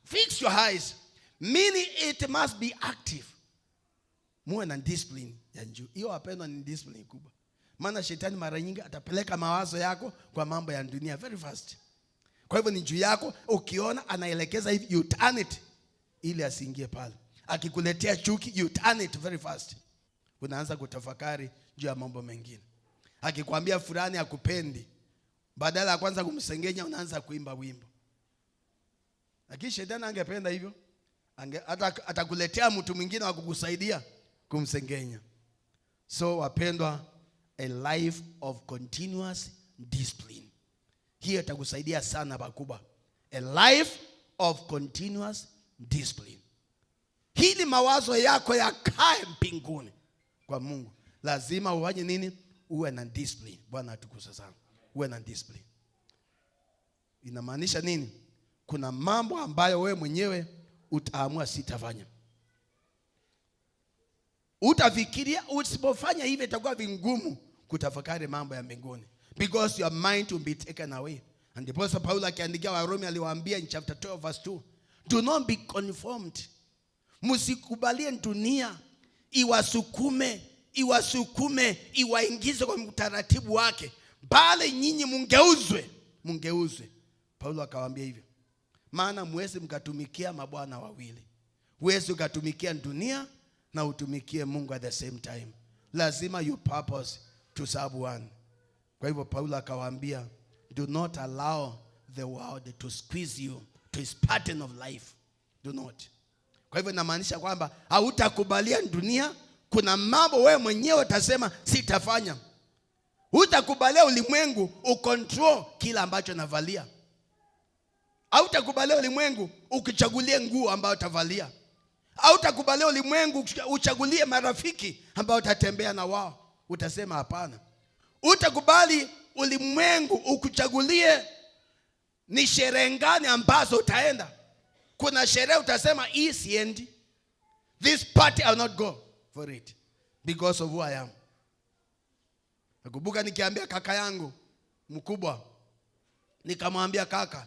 fix your eyes, meaning it must be active. Muwe na discipline ya juu. Hiyo wapendwa, ni discipline kubwa, maana shetani mara nyingi atapeleka mawazo yako kwa mambo ya dunia very fast. Kwa hivyo ni juu yako, ukiona anaelekeza hivi, you turn it ili asiingie pale. Akikuletea chuki, you turn it very fast. Unaanza kutafakari juu ya mambo mengine. Akikwambia fulani hakupendi, badala ya kwanza kumsengenya unaanza kuimba wimbo. Lakini shetani angependa hivyo, hata atakuletea mtu mwingine wa kukusaidia kumsengenya. So wapendwa, a life of continuous discipline. Hiyo itakusaidia sana pakubwa. A life of continuous discipline. Hili mawazo yako yakae mbinguni kwa Mungu. Lazima ufanye nini? Uwe na discipline. Bwana atukuzwe sana. Uwe na discipline. Inamaanisha nini? Kuna mambo ambayo wewe mwenyewe utaamua sitafanya. Utafikiria usipofanya hivi itakuwa vingumu kutafakari mambo ya mbinguni, because your mind will be taken away. And ndiposa Paulo akiandikia Warumi aliwaambia in chapter 12 verse 2, do not be conformed. Msikubalie dunia iwasukume, iwasukume, iwaingize kwa utaratibu wake, bali nyinyi mungeuzwe, mungeuzwe. Paulo akawaambia hivyo, maana mwezi mkatumikia mabwana wawili. Huwezi ukatumikia dunia na utumikie Mungu at the same time. Lazima you purpose to serve one. Kwa hivyo Paulo akawaambia, do not allow the world to squeeze you to its pattern of life. Do not. Kwa hivyo inamaanisha kwamba hautakubalia dunia. Kuna mambo wewe mwenyewe utasema sitafanya. Hutakubalia ulimwengu ucontrol kila ambacho navalia. Hautakubalia ulimwengu ukichagulie nguo ambayo utavalia. Hautakubalia ulimwengu uchagulie marafiki ambao utatembea na wao. Utasema hapana. Utakubali ulimwengu ukuchagulie ni sherehe gani ambazo utaenda. Kuna sherehe utasema hii siendi. This party I will not go for it because of who I am. Nakumbuka nikiambia kaka yangu mkubwa, nikamwambia kaka,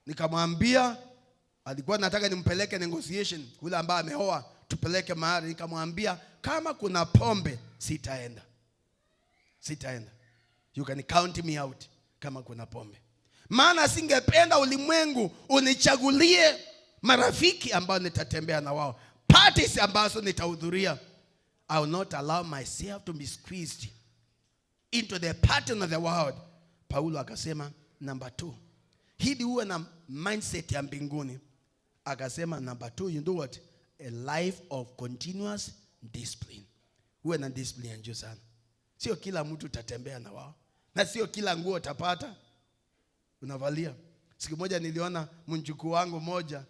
nikamwambia alikuwa nataka nimpeleke negotiation kule ambaye ameoa, tupeleke mahali. Nikamwambia kama kuna pombe sitaenda. Sitaenda. You can count me out kama kuna pombe. Maana singependa ulimwengu unichagulie marafiki ambao nitatembea na wao, parties ambazo nitahudhuria. I will not allow myself to be squeezed into the pattern of the world. Paulo akasema number 2, hili uwe na mindset ya mbinguni. Akasema number 2, you know what? A life of continuous discipline. Uwe na discipline ya juu sana. Sio kila mtu utatembea na wao, na sio kila nguo utapata unavalia. Siku moja niliona mjukuu wangu moja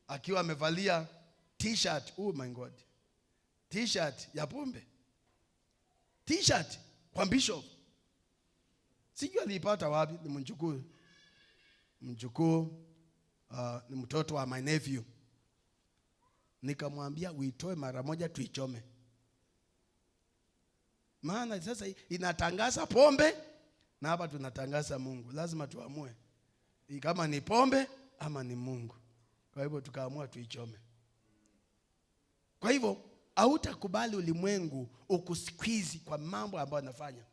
akiwa amevalia t-shirt, oh my God, t-shirt ya pombe, t-shirt kwa bishop. Sijui aliipata wapi. Ni mjukuu, ni mtoto wa my nephew. Nikamwambia uitoe mara moja tuichome, maana sasa inatangaza pombe na hapa tunatangaza Mungu. Lazima tuamue kama ni pombe ama ni Mungu. Kwa hivyo tukaamua tuichome. Kwa hivyo hautakubali ulimwengu ukusqueeze kwa mambo ambayo anafanya.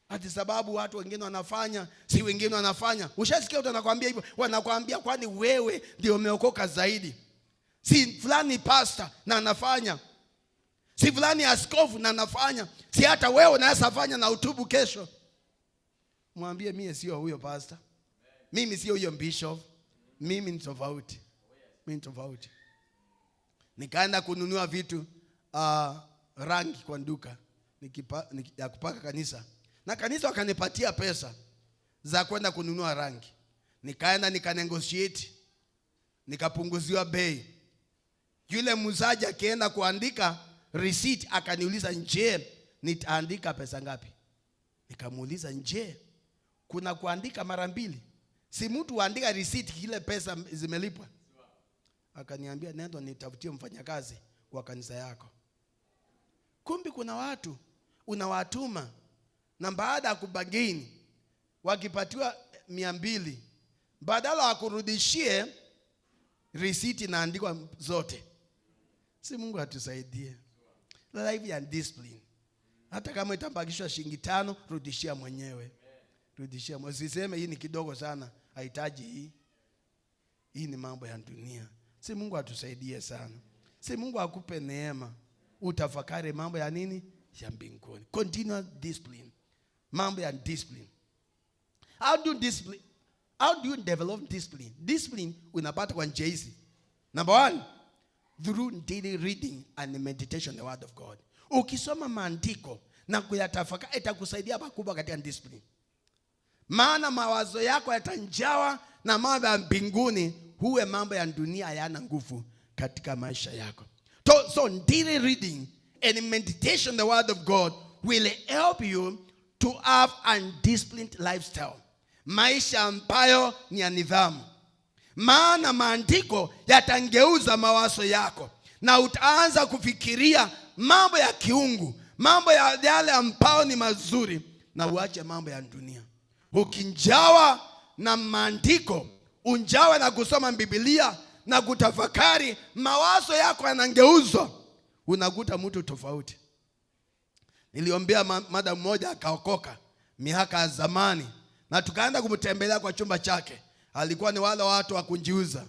Ati sababu watu wengine wanafanya, si wengine wanafanya. Ushasikia watu wanakuambia hivyo, wanakuambia kwani wewe ndio umeokoka zaidi? Si fulani pastor na anafanya, si fulani askofu na anafanya, si hata wewe unaweza fanya na utubu kesho. Mwambie mie sio huyo pastor, mimi sio huyo bishop, mimi ni tofauti. Mimi ni tofauti. Nikaenda kununua vitu rangi kwa duka ya kupaka kanisa. Na kanisa wakanipatia pesa za kwenda kununua rangi. Nikaenda nikanegotiate, nikapunguziwa bei. Yule muuzaji akienda kuandika receipt akaniuliza, "Je, nitaandika pesa ngapi?" Nikamuuliza, "Je, kuna kuandika mara mbili? Si mtu uandika receipt kile pesa zimelipwa?" Akaniambia, "Nenda nitafutie mfanyakazi kwa kanisa yako." Kumbe kuna watu unawatuma na baada ya kubargain wakipatiwa 200, badala wakurudishie risiti inaandikwa zote. Si Mungu atusaidie. Life ya discipline. Hata kama itabakishwa shilingi 5, rudishia mwenyewe. Rudishia mwenyewe. Usiseme hii ni kidogo sana, haihitaji hii. Hii ni mambo ya dunia. Si Mungu atusaidie sana. Si Mungu akupe neema. Utafakari mambo ya nini? Ya mbinguni. Continuous discipline. Mambo ya discipline. How do you discipline? How do you develop discipline? Discipline unapata kwa njia hizi. Number 1, through daily reading and meditation the word of God. Ukisoma maandiko na kuyatafakari itakusaidia pakubwa katika discipline. Maana mawazo yako yatanjawa na mambo ya mbinguni, huwe mambo ya dunia hayana nguvu katika maisha yako. So daily reading and meditation the word of God will help you to have a disciplined lifestyle. Maisha ambayo ni ya nidhamu. Maana maandiko yatangeuza mawazo yako na utaanza kufikiria mambo ya kiungu, mambo ya yale ambayo ni mazuri, na uache mambo ya dunia. Ukinjawa na maandiko, unjawa na kusoma Biblia na kutafakari, mawazo yako yanangeuzwa, unakuta mtu tofauti. Niliombea madam mmoja akaokoka miaka ya zamani, na tukaenda kumtembelea kwa chumba chake. Alikuwa ni wale watu wa kujiuza.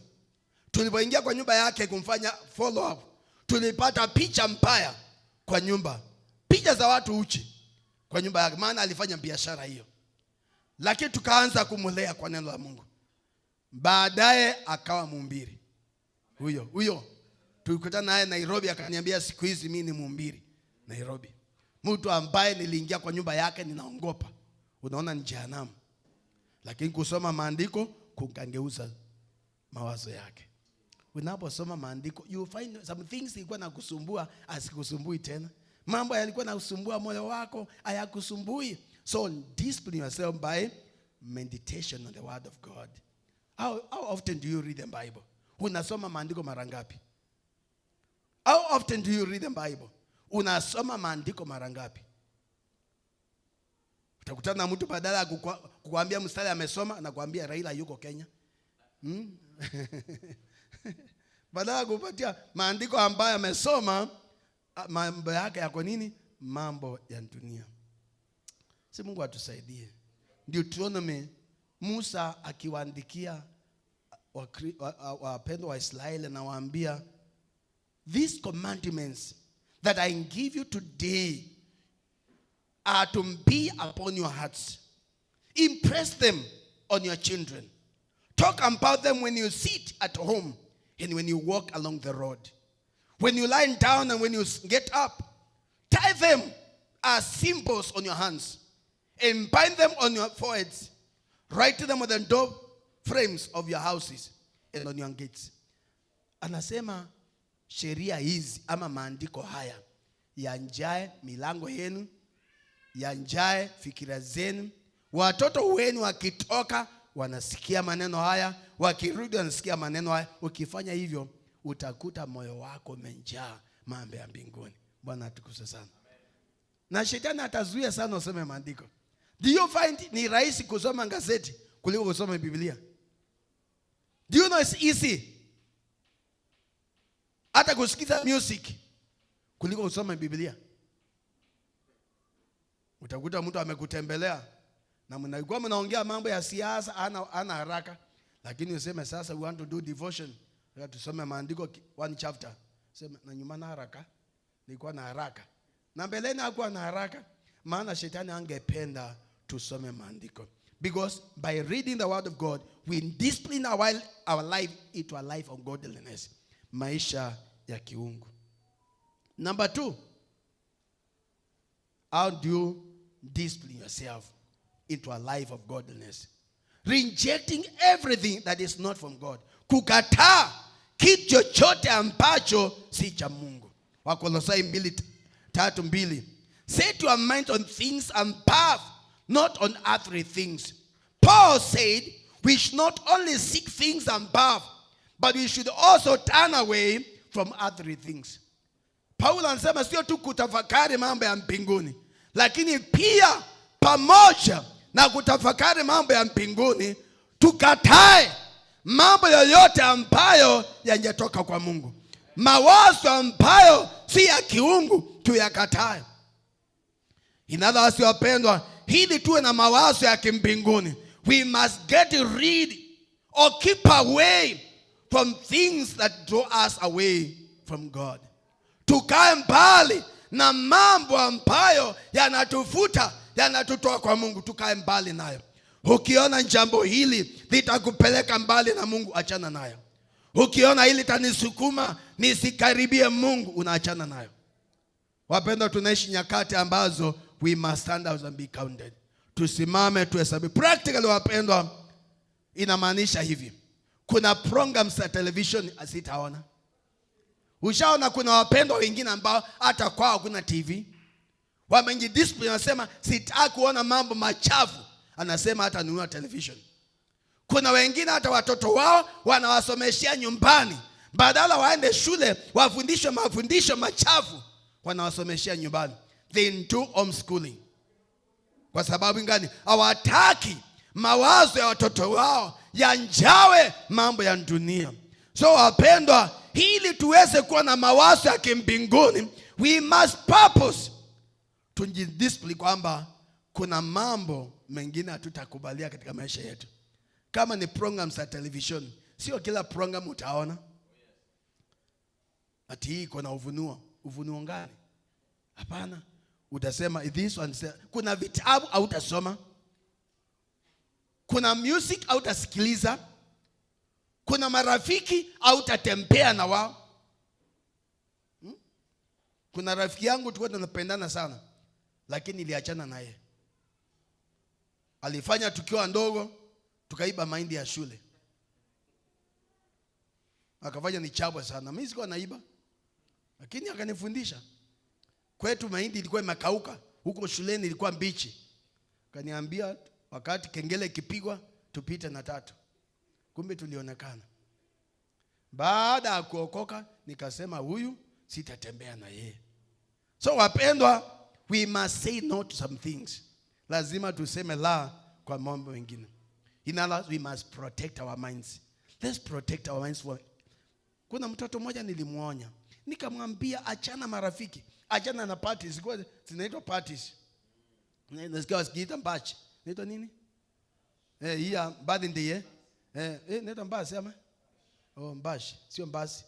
Tulipoingia kwa nyumba yake kumfanya follow up, tulipata picha mbaya kwa nyumba, picha za watu uchi kwa nyumba yake, maana alifanya biashara hiyo. Lakini tukaanza kumlea kwa neno la Mungu. Baadaye akawa mhubiri. Huyo tulikutana naye Nairobi, akaniambia siku hizi mimi ni mhubiri Nairobi. Mtu ambaye niliingia kwa nyumba yake ninaogopa. Unaona ni jehanamu. Lakini kusoma maandiko kukangeuza mawazo yake. Unaposoma maandiko you find some things ilikuwa nakusumbua asikusumbui tena. Mambo yalikuwa nakusumbua moyo wako hayakusumbui. So discipline yourself by meditation on the word of God. How often do you read the Bible? Unasoma maandiko mara ngapi? How often do you read the Bible? Unasoma maandiko mara ngapi? Utakutana na mtu badala ya kukuambia mstari amesoma na kuambia Raila yuko Kenya. Badala ya kupatia maandiko ambayo amesoma, mambo yake yako nini? Mambo ya dunia. Si Mungu atusaidie. Deuteronomy, Musa akiwaandikia wapendwa wa Israeli na waambia, these commandments that I give you today are to be upon your hearts. Impress them on your children. Talk about them when you sit at home and when you walk along the road. When you lie down and when you get up. Tie them as symbols on your hands and bind them on your foreheads. Write them on the door frames of your houses and on your gates. Anasema sheria hizi ama maandiko haya yanjae milango yenu, yanjae fikira zenu. Watoto wenu wakitoka wanasikia maneno haya, wakirudi wanasikia maneno haya. Ukifanya hivyo utakuta moyo wako umejaa mambo ya mbinguni. Bwana atukuzwe sana. Na shetani atazuia sana usome maandiko. Do you find ni rahisi kusoma gazeti kuliko kusoma Biblia? Do you know it's easy hata kusikiza music kuliko kusoma Biblia? Utakuta mtu amekutembelea na mnakuwa mnaongea mambo ya siasa, ana haraka, lakini useme sasa we want to do devotion, tusome maandiko one chapter. Sema na nyuma na haraka, nilikuwa na haraka. Na mbeleni hakuwa na haraka, maana shetani angependa tusome maandiko. Because by reading the word of God, we discipline our life into a life of godliness. Maisha ya kiungu. Number 2, how do you discipline yourself into a life of godliness? Rejecting everything that is not from God. Kukataa kitu chochote ambacho si cha Mungu. Wakolosai 2:3-2. Set your mind on things above, not on earthly things. Paul said we should not only seek things above, but we should also turn away from earthly things. Paulo anasema sio tu kutafakari mambo ya mbinguni, lakini pia pamoja na kutafakari mambo ya mbinguni tukatae mambo yoyote ambayo yanjetoka kwa Mungu. Mawazo ambayo si ya kiungu tuyakatae. In other words, wapendwa, ili tuwe na mawazo ya kimbinguni, we must get rid or keep away from things that draw us away from God. Tukae mbali na mambo ambayo yanatufuta, yanatutoa kwa Mungu, tukae mbali nayo. Ukiona jambo hili litakupeleka mbali na Mungu, achana nayo. Ukiona hili tanisukuma nisikaribie Mungu, unaachana nayo. Wapendwa, tunaishi nyakati ambazo we must stand out and be counted. Tusimame tuhesabi. Practically, wapendwa, inamaanisha hivi: kuna programs za television asitaona. Ushaona kuna wapendwa wengine ambao hata kwao kuna TV, wamejidiscipline, wanasema sitaki kuona mambo machafu, anasema hata nunua television. Kuna wengine hata watoto wao wanawasomeshea nyumbani, badala waende shule wafundishwe mafundisho machafu, wanawasomeshea nyumbani. They do homeschooling. Kwa sababu gani? Hawataki mawazo ya watoto wao yanjawe mambo ya dunia. So wapendwa, ili tuweze kuwa na mawazo ya kimbinguni, we must purpose tujidiscipline kwamba kuna mambo mengine hatutakubalia katika maisha yetu. Kama ni programs za television, sio kila program utaona ati hii iko na ufunuo. Ufunuo gani? Hapana, utasema this one. Kuna vitabu hautasoma, kuna music hautasikiliza, kuna marafiki hautatembea na wao. Kuna rafiki yangu tulikuwa tunapendana sana, lakini niliachana naye. Alifanya tukiwa ndogo, tukaiba mahindi ya shule, akafanya ni chabwa sana. Mimi sikuwa naiba, lakini akanifundisha. Kwetu mahindi ilikuwa imekauka, huko shuleni ilikuwa mbichi. Akaniambia wakati kengele ikipigwa tupite na tatu. Kumbe tulionekana. Baada ya kuokoka nikasema huyu sitatembea na yeye. So wapendwa, we must say no to some things. Lazima tuseme la kwa mambo mengine. In other words, we must protect our minds. Let's protect our minds for... Kuna mtoto mmoja nilimuonya, nikamwambia achana marafiki, achana na parties. Zilikuwa zinaitwa parties. Nasikia wasikiita mbachi. Inaitwa nini? Hii ya birthday eh? Inaitwa mbasi ama? Oh, mbashi, sio mbasi.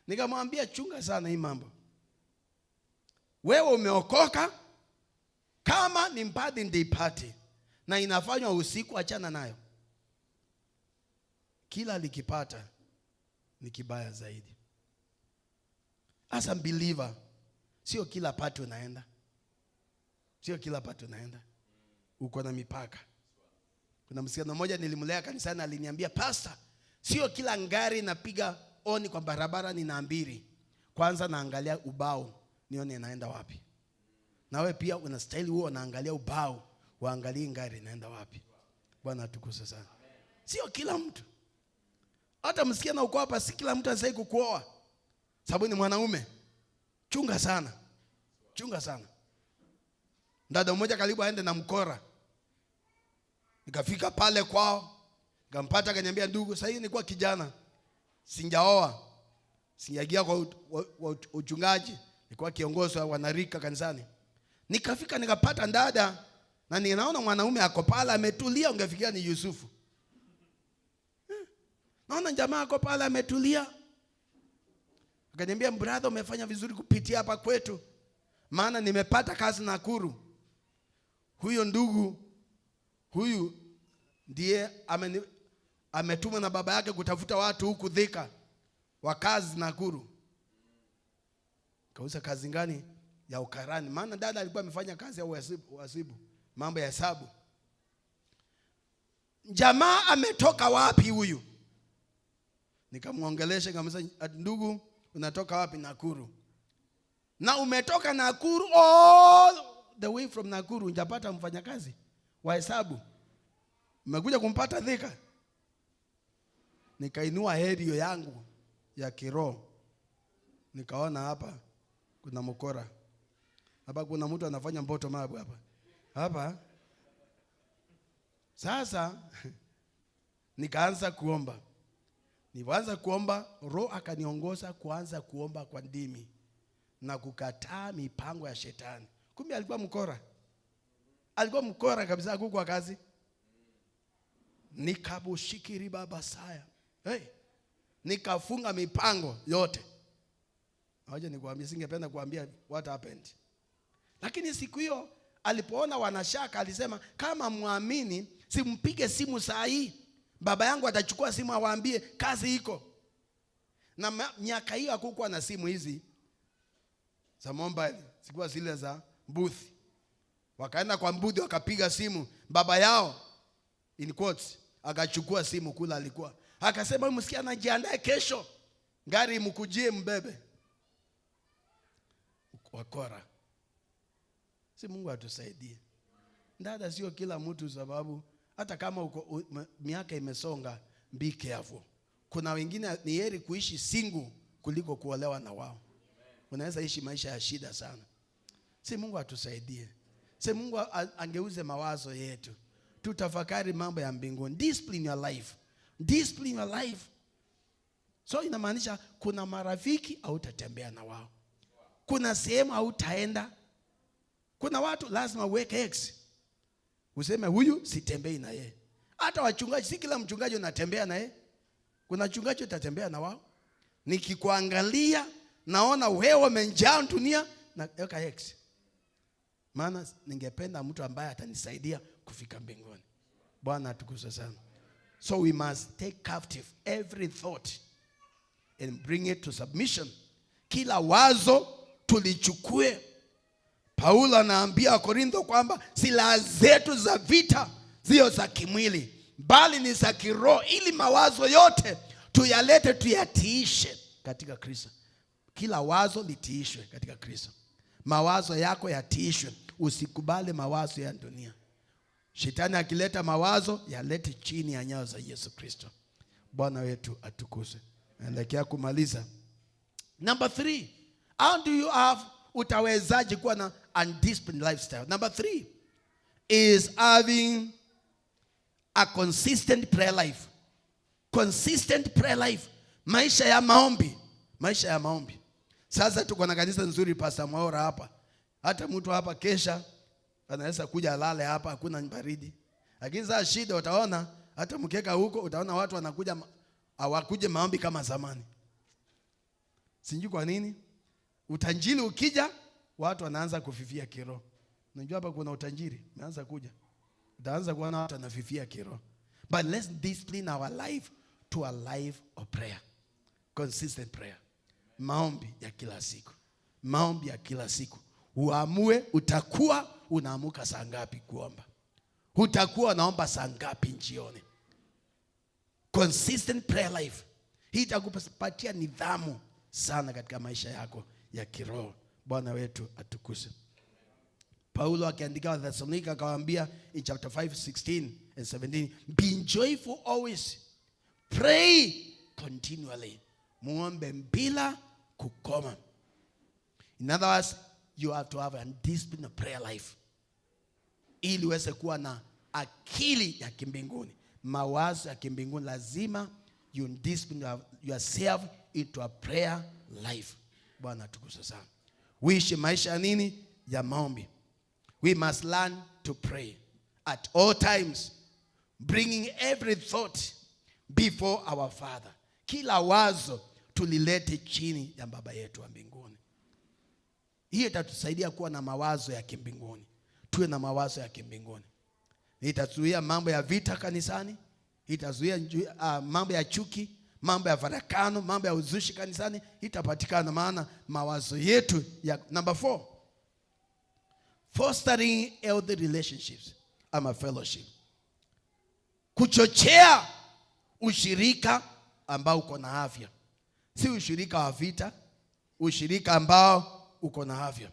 Nikamwambia chunga sana hii mambo. Wewe umeokoka, kama ni birthday party na inafanywa usiku, achana nayo. Kila likipata ni kibaya zaidi. As a believer, sio kila party unaenda. Sio kila party unaenda. Uko na mipaka. Kuna msichana mmoja nilimlea kanisani, aliniambia, "Pastor, sio kila ngari napiga oni kwa barabara ninaambiri. Kwanza naangalia ubao nione inaenda wapi." Nawe pia unastahili huo unaangalia ubao, uangalie ngari inaenda wapi. Bwana atukuzwe sana. Sio kila mtu. Hata msichana uko hapa, si kila mtu anastahili kukuoa. Sababu ni mwanaume. Chunga sana. Chunga sana. Dada mmoja karibu aende na mkora. Nikafika pale kwao, nikampata, akaniambia, "Ndugu, sasa nilikuwa kijana. Sinjaoa. Sinjaingia kwa uchungaji, nilikuwa kiongozi wa wanarika kanisani." Nikafika nikapata dada na ninaona mwanaume ako pale ametulia, ungefikiria ni Yusufu. Naona jamaa ako pale ametulia. Akaniambia, "Brother, umefanya vizuri kupitia hapa kwetu, maana nimepata kazi Nakuru. Huyo ndugu huyu ndiye ametumwa na baba yake kutafuta watu huku Thika wa kazi Nakuru." Kauza kazi gani? Ya ukarani. Maana dada alikuwa amefanya kazi ya uhasibu, mambo ya hesabu. Jamaa ametoka wapi huyu? Nikamuongelesha, nikamwambia, "Ndugu, unatoka wapi?" "Nakuru." "Na umetoka Nakuru all the way from Nakuru, hujapata mfanyakazi wa hesabu, umekuja kumpata Thika?" Nikainua herio yangu ya kiroho. Nikaona hapa kuna mkora. Hapa kuna mtu anafanya mboto mabu hapa. Hapa. Sasa nikaanza kuomba. Nilianza kuomba, Roho akaniongoza kuanza kuomba kwa ndimi na kukataa mipango ya shetani. Kumbe alikuwa mkora. Alikuwa mkora kabisa, hakuwa kazi. Nikabushikiri baba saya. Hey, nikafunga mipango yote. Ngoja nikwambie, singependa kuambia what happened. Lakini siku hiyo alipoona wanashaka alisema, kama muamini simpige simu saa hii. Baba yangu atachukua simu awaambie kazi iko. Na miaka hiyo hakukuwa na simu hizi za mobile, sikuwa zile za booth. Wakaenda kwa booth wakapiga simu, baba yao in quotes akachukua simu kula alikuwa. Akasema huyu msikia anajiandae kesho, gari mkujie mbebe. Wakora. Si Mungu atusaidie. Dada, sio kila mtu, sababu hata kama uko miaka imesonga, be careful. Kuna wengine ni heri kuishi single kuliko kuolewa na wao. Unaweza ishi maisha ya shida sana. Si Mungu atusaidie. Si Mungu angeuze mawazo yetu. Tutafakari mambo ya mbinguni. Discipline your life. Discipline your life. So inamaanisha kuna marafiki hautatembea na wao. Kuna sehemu hautaenda. Kuna watu lazima uweke X. Useme huyu sitembei na yeye. Hata wachungaji, si kila mchungaji unatembea na yeye. Kuna wachungaji utatembea na wao. Nikikuangalia naona wewe umejaa dunia, na weka X. Maana ningependa mtu ambaye atanisaidia kufika mbinguni. Bwana atukuzwe sana. So we must take captive every thought and bring it to submission. Kila wazo tulichukue. Paulo anaambia Korintho kwamba silaha zetu za vita sio za kimwili, bali ni za kiroho, ili mawazo yote tuyalete, tuyatiishe katika Kristo. Kila wazo litiishwe katika Kristo. Mawazo yako yatiishwe. Usikubali mawazo ya dunia. Shetani akileta mawazo, yalete chini ya nyayo za Yesu Kristo. Bwana wetu atukuzwe. Naelekea kumaliza. Number 3, how do you have, utawezaje kuwa na undisciplined lifestyle? Number 3 is having a consistent prayer life. Consistent prayer life. Maisha ya maombi. Maisha ya maombi. Sasa tuko na kanisa nzuri, Pastor Mwaura hapa. Hata mtu hapa kesha anaweza kuja alale hapa, hakuna baridi. Lakini sasa shida utaona hata mkeka huko utaona watu wanakuja, hawakuje maombi kama zamani. Sijui kwa nini. Utajiri ukija watu wanaanza kufifia kiroho. Unajua hapa kuna utajiri umeanza kuja. Utaanza kuona watu wanafifia kiroho. But let's discipline our life to a life of prayer. Consistent prayer. Maombi ya kila siku. Maombi ya kila siku. Uamue utakuwa unaamuka saa ngapi kuomba. Utakuwa unaomba saa ngapi jioni. Consistent prayer life. Hii itakupatia nidhamu sana katika maisha yako ya kiroho. Bwana wetu atukuzwe. Paulo akiandika Wathesalonika akawaambia in chapter 5:16 and 17, be joyful always, pray continually. Muombe bila kukoma. In other words, you have to have a disciplined prayer life. Ili uweze kuwa na akili ya kimbinguni, mawazo ya kimbinguni, lazima you discipline yourself into a prayer life. Bwana atukuzwe sana. Uishi maisha ya nini? Ya maombi. We must learn to pray at all times, bringing every thought before our Father. Kila wazo tulilete chini ya Baba yetu wa mbinguni. Hiyo itatusaidia kuwa na mawazo ya kimbinguni. Tuwe na mawazo ya kimbinguni. Itazuia mambo ya vita kanisani, itazuia mambo ya chuki, mambo ya farakano, mambo ya uzushi kanisani, itapatikana maana mawazo yetu ya. Number 4, fostering healthy relationships ama fellowship. Kuchochea ushirika ambao uko na afya. Si ushirika wa vita, ushirika ambao uko na afya.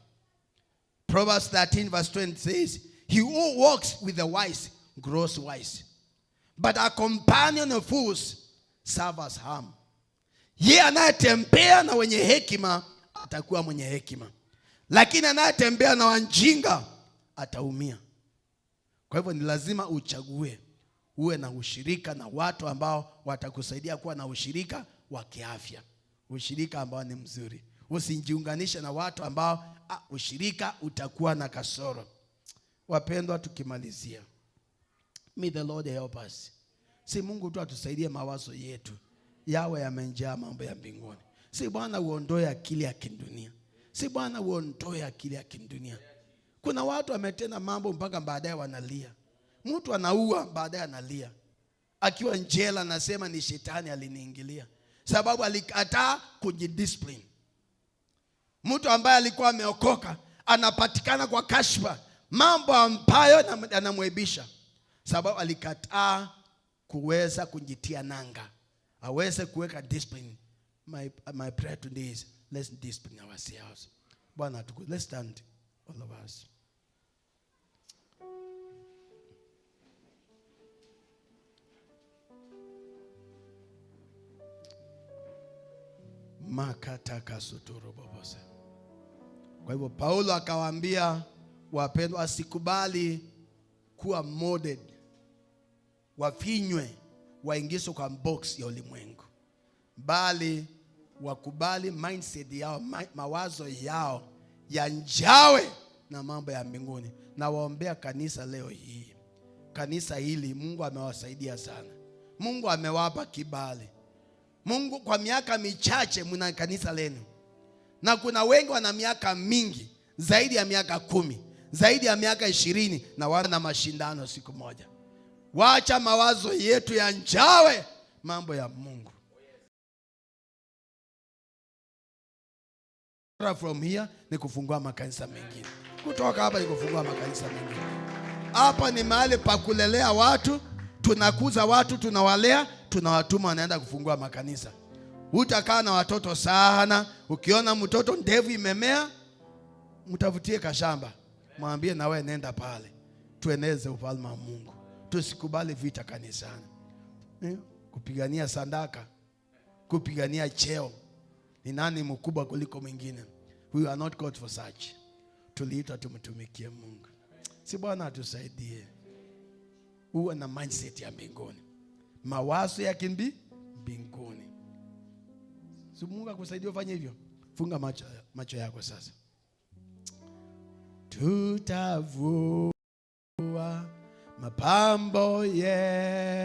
Proverbs 13 verse 20 says, he who walks with the wise grows wise, but a companion of fools suffers harm. Yeye anayetembea na wenye hekima atakuwa mwenye hekima, lakini anayetembea na wajinga ataumia. Kwa hivyo ni lazima uchague, uwe na ushirika na watu ambao watakusaidia kuwa na ushirika wa kiafya, ushirika ambao ni mzuri. Usijiunganishe na watu ambao ushirika utakuwa na kasoro. Wapendwa, tukimalizia, may the Lord help us. Si Mungu tu atusaidie mawazo yetu yawe yamejaa mambo ya mbinguni. Si Bwana uondoe akili ya kidunia. Si Bwana uondoe akili ya kidunia. Kuna watu wametenda mambo mpaka baadaye wanalia. Mtu anaua baadaye analia. Akiwa njela anasema ni shetani aliniingilia, sababu alikataa kujidiscipline. Mtu ambaye alikuwa ameokoka anapatikana kwa kashfa, mambo ambayo anamwebisha, sababu alikataa kuweza kujitia nanga, aweze kuweka discipline. My prayer today is, let's discipline ourselves. Bwana atukuze. Let's stand, all of us. Makataka suturu bobosa. Kwa hivyo Paulo akawaambia wapendwa, asikubali kuwa molded, wafinywe, waingizwe kwa box ya ulimwengu, bali wakubali mindset yao, mawazo yao yanjawe na mambo ya mbinguni. Na waombea kanisa leo hii. Kanisa hili Mungu amewasaidia sana. Mungu amewapa kibali. Mungu kwa miaka michache mna kanisa lenu. Na kuna wengi wana miaka mingi, zaidi ya miaka 10, zaidi ya miaka 20, na wana mashindano siku moja. Wacha mawazo yetu yanjawe mambo ya Mungu. From here ni kufungua makanisa mengine. Kutoka hapa ni kufungua makanisa mengine. Hapa ni mahali pa kulelea watu, tunakuza watu, tunawalea, tunawatuma wanaenda kufungua makanisa. Hutakaa na watoto sana. Ukiona mtoto ndevu imemea, mtafutie kashamba, mwambie na wewe nenda pale. Tueneze ufalme wa Mungu. Tusikubali vita kanisani. Kupigania sadaka, kupigania cheo. Ni nani mkubwa kuliko mwingine? We are not called for such. Tuliitwa tumtumikie Mungu. Si Bwana atusaidie. Uwe na mindset ya mbinguni, mawazo ya kimbi mbinguni. Si Mungu akusaidie ufanye hivyo. Funga macho yako sasa. Tutavua mapambo yetu,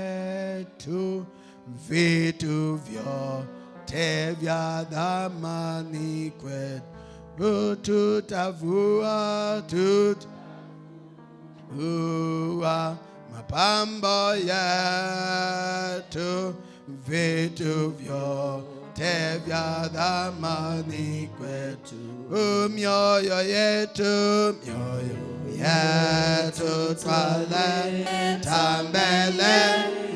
vitu vyote vya thamani kwetu. Tutavua, tutavua mapambo yetu, vitu vyote vya thamani kwetu. Mioyo yetu, mioyo yetu twaleta mbele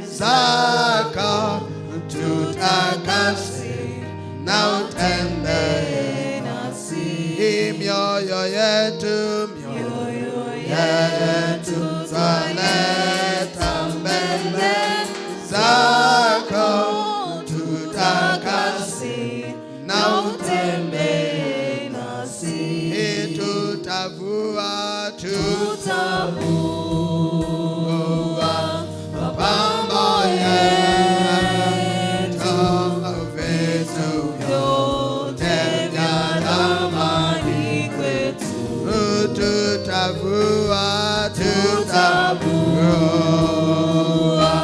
zako, tutakase na utembee nasi. Mioyo yetu, mioyo yetu twaleta mbele zako, tutakase na utembee nasi. Tutavua, tutavua mapambo yetu, vitu vyote vya thamani kwetu. Tutavua, tutavua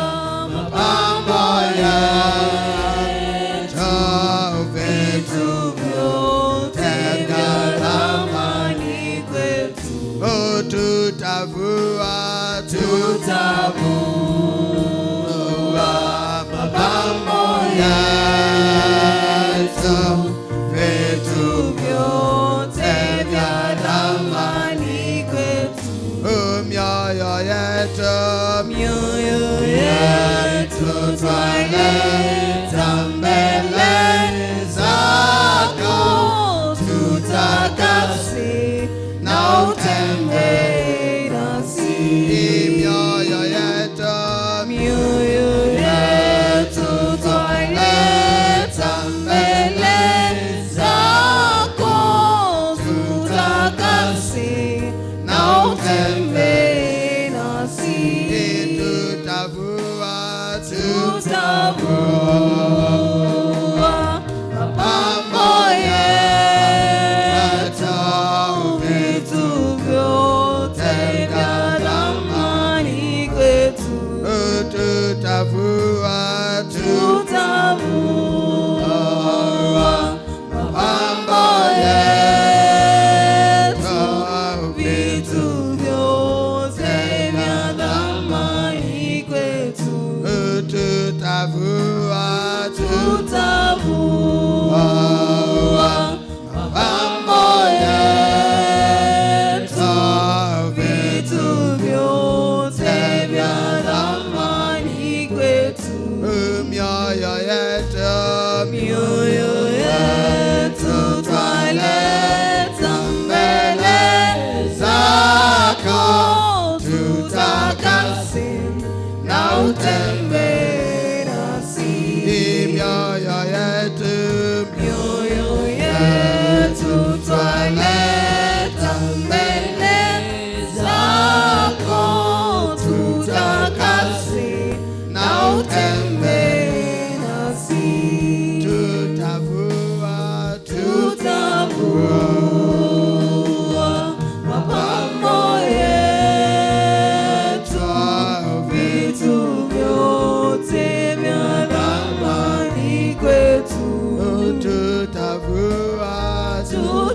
mapambo yetu, vitu vyote vya thamani kwetu. Tutavua, tutavua mapambo yetu, vitu vyote vya thamani kwetu. Mioyo yetu, mioyo yetu twaleta mbele zako, tutakase na utembee nasi. Mioyo yetu,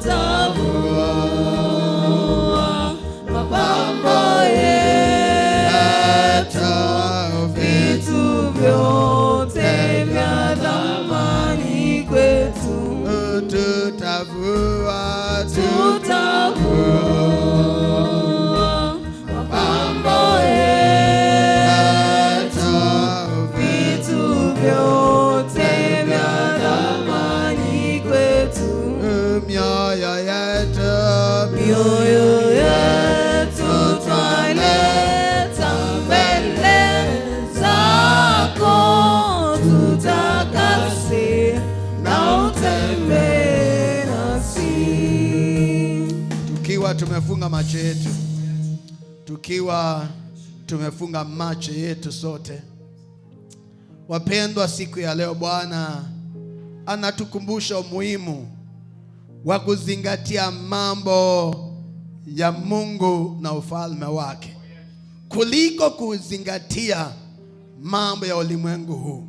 Tutavua mapambo yetu, vitu vyote vya thamani kwetu. Tutavua, Tutavua mapambo yetu, vitu vyote vya thamani kwetu. Mioyo yetu, Mioyo yetu twaleta mbele zako, tutakase na utembee nasi. Tukiwa tumefunga macho yetu, tukiwa tumefunga macho yetu sote, wapendwa, siku ya leo Bwana anatukumbusha umuhimu wa kuzingatia mambo ya Mungu na ufalme wake kuliko kuzingatia mambo ya ulimwengu huu.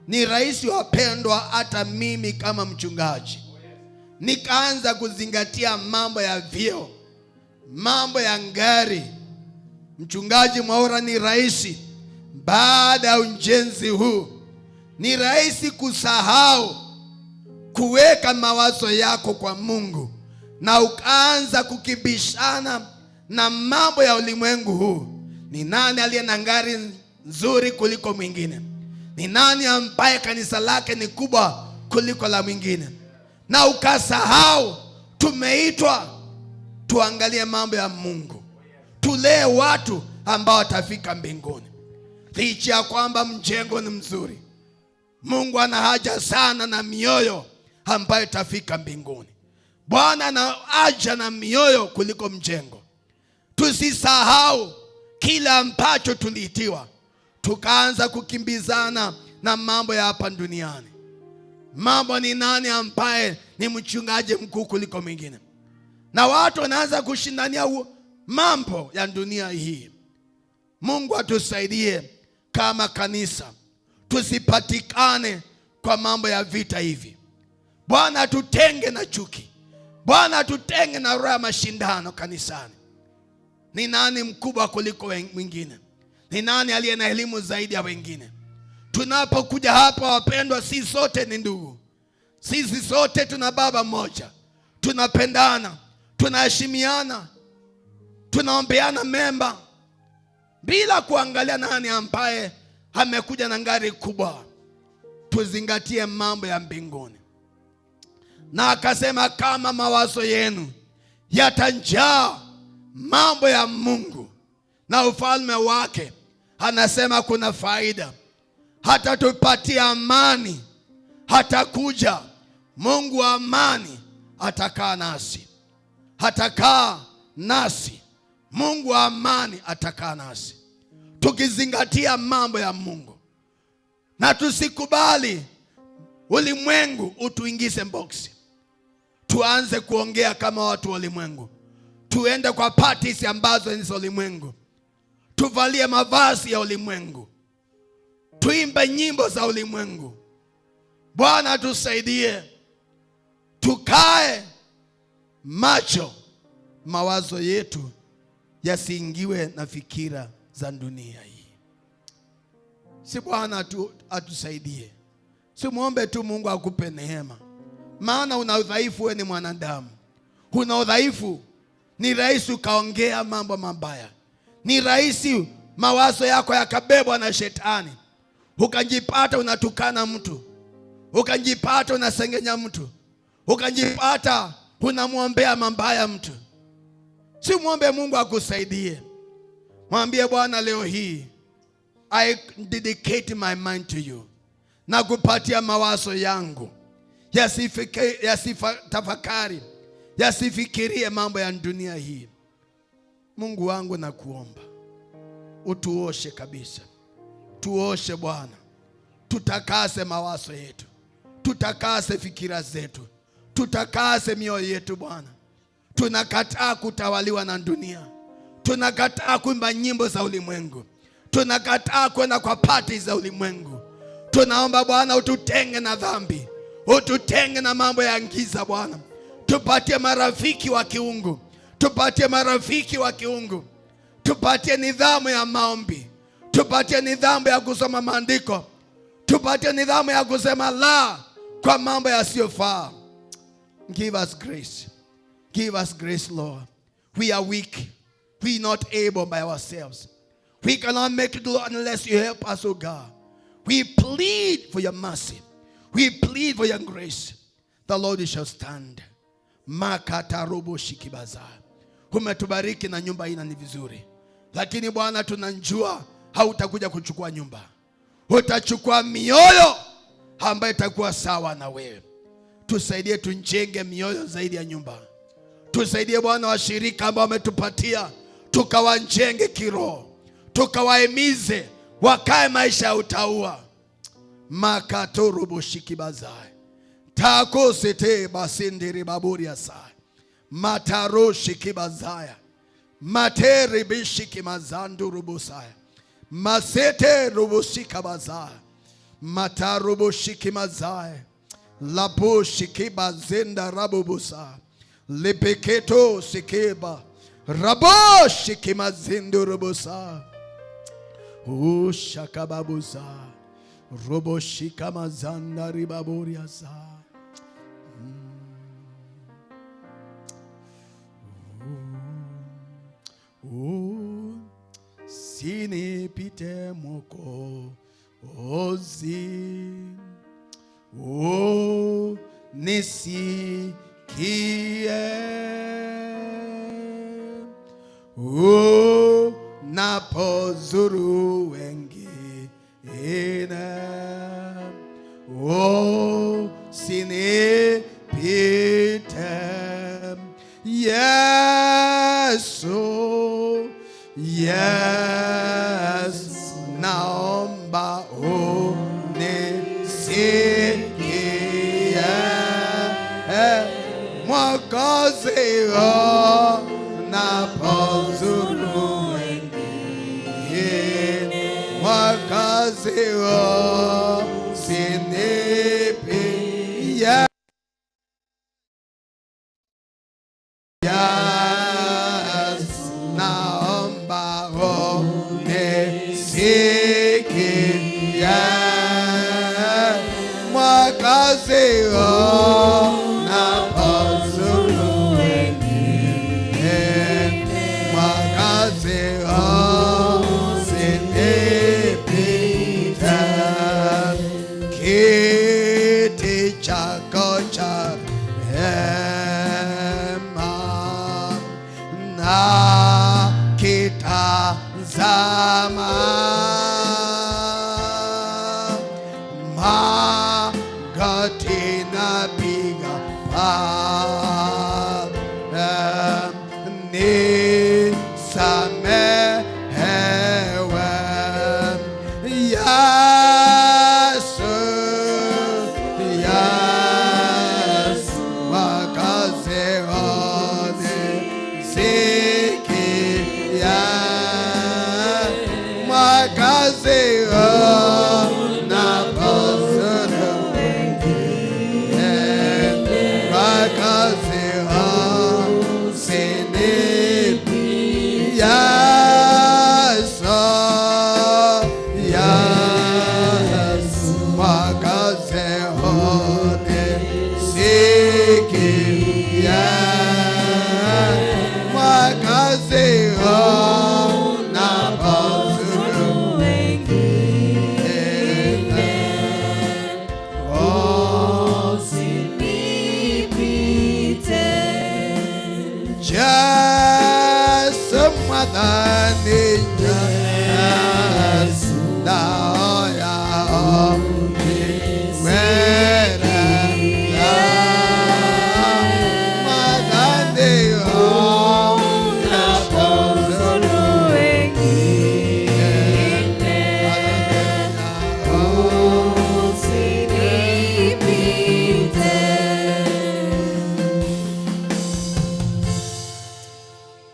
Ni rahisi wapendwa, hata mimi kama mchungaji nikaanza kuzingatia mambo ya vyeo, mambo ya ngari. Mchungaji Mwaura, ni rahisi baada ya ujenzi huu, ni rahisi kusahau kuweka mawazo yako kwa Mungu na ukaanza kukibishana na mambo ya ulimwengu huu. Ni nani aliye na ngari nzuri kuliko mwingine? Ni nani ambaye kanisa lake ni kubwa kuliko la mwingine? Na ukasahau tumeitwa tuangalie mambo ya Mungu, tulee watu ambao watafika mbinguni. Licha ya kwamba mjengo ni mzuri, Mungu ana haja sana na mioyo ambayo itafika mbinguni. Bwana ana haja na mioyo kuliko mjengo. Tusisahau kile ambacho tuliitiwa, tukaanza kukimbizana na mambo ya hapa duniani. Mambo ni nani ambaye ni mchungaji mkuu kuliko mwingine, na watu wanaanza kushindania mambo ya dunia hii. Mungu atusaidie kama kanisa, tusipatikane kwa mambo ya vita hivi. Bwana atutenge na chuki. Bwana atutenge na roho ya mashindano kanisani. Ni nani mkubwa kuliko mwingine? Ni nani aliye na elimu zaidi ya wengine? Tunapokuja hapa wapendwa, si sote ni ndugu. Sisi sote tuna baba mmoja. Tunapendana, tunaheshimiana, tunaombeana mema bila kuangalia nani ambaye amekuja na ngari kubwa. Tuzingatie mambo ya mbinguni. Na akasema kama mawazo yenu yatajaa mambo ya Mungu na ufalme wake, anasema kuna faida, hatatupatia amani, hatakuja Mungu wa amani atakaa nasi, hatakaa nasi. Mungu wa amani atakaa nasi tukizingatia mambo ya Mungu, na tusikubali ulimwengu utuingize boksi, tuanze kuongea kama watu wa ulimwengu, tuende kwa parties ambazo ni za ulimwengu, tuvalie mavazi ya ulimwengu, tuimbe nyimbo za ulimwengu. Bwana tusaidie, tukae macho, mawazo yetu yasiingiwe na fikira za dunia hii. Si Bwana atusaidie. Si muombe tu Mungu akupe neema, maana una udhaifu, wewe ni mwanadamu, una udhaifu. Ni rahisi ukaongea mambo mabaya, ni rahisi mawazo yako yakabebwa na shetani, ukajipata unatukana mtu, ukajipata unasengenya mtu, ukajipata unamwombea mabaya mtu. Si muombe Mungu akusaidie, mwambie Bwana, leo hii I dedicate my mind to you, na kupatia mawazo yangu yasitafakari, yasifikirie mambo ya dunia hii. Mungu wangu, nakuomba utuoshe kabisa, tuoshe Bwana, tutakase mawazo yetu, tutakase fikira zetu, tutakase mioyo yetu Bwana. Tunakataa kutawaliwa na dunia, tunakataa kuimba nyimbo za ulimwengu, tunakataa kwenda kwa pati za ulimwengu. Tunaomba Bwana ututenge na dhambi, ututenge na mambo ya giza Bwana. Tupatie marafiki wa kiungu, tupatie marafiki wa kiungu, tupatie nidhamu ya maombi, tupatie nidhamu ya kusoma maandiko, tupatie nidhamu ya kusema la kwa mambo yasiyofaa. Give us grace. Give us grace, Lord. We are weak. We are not able by ourselves. We cannot make it, Lord, unless you help us, O God. We plead for your mercy. We plead for your grace. The Lord shall stand. Makatarobo shikibaza. Umetubariki na nyumba hii na ni vizuri, lakini Bwana, tunajua hautakuja kuchukua nyumba, utachukua mioyo ambayo itakuwa sawa na wewe. Tusaidie tujenge mioyo zaidi ya nyumba. Tusaidie Bwana, washirika ambao wametupatia, tukawajenge kiroho, tukawahimize wakae maisha ya utaua. Makatoroboshikibazai takosete basindiri baburi asai mataroshikibazaya materibishikimazandurubusaya masete rubushikabazaya matarubushikimazaya lapushikibazenda rabubusa lipeketo sikiba raboshikimazindurubusaya ushakababusa roboshikamazanda ribaburiasa. Usinipite Mwokozi, unisikie, unapozuru wengine, usinipite Yesu, Yesu, naomba unisikie, Mwokozi, unapozuru wengine, Mwokozi, usinipite. Yes, naomba unisikie, Mwokozi, unapozuru wengine, Mwokozi, usinipite. Kiti chako cha rehema na kitazama, magoti napiga nisamehewe. Yesu, Yesu, Mwokozi, unisikie, Mwokozi, unapozuru wengine, Mwokozi, usinipite. Yesu, Yesu, Mwokozi, unisikie, Mwokozi, unapozuru wengine, Yesu, mwathani Yesu, ndaoya wera, mwathani unapozuru wengine,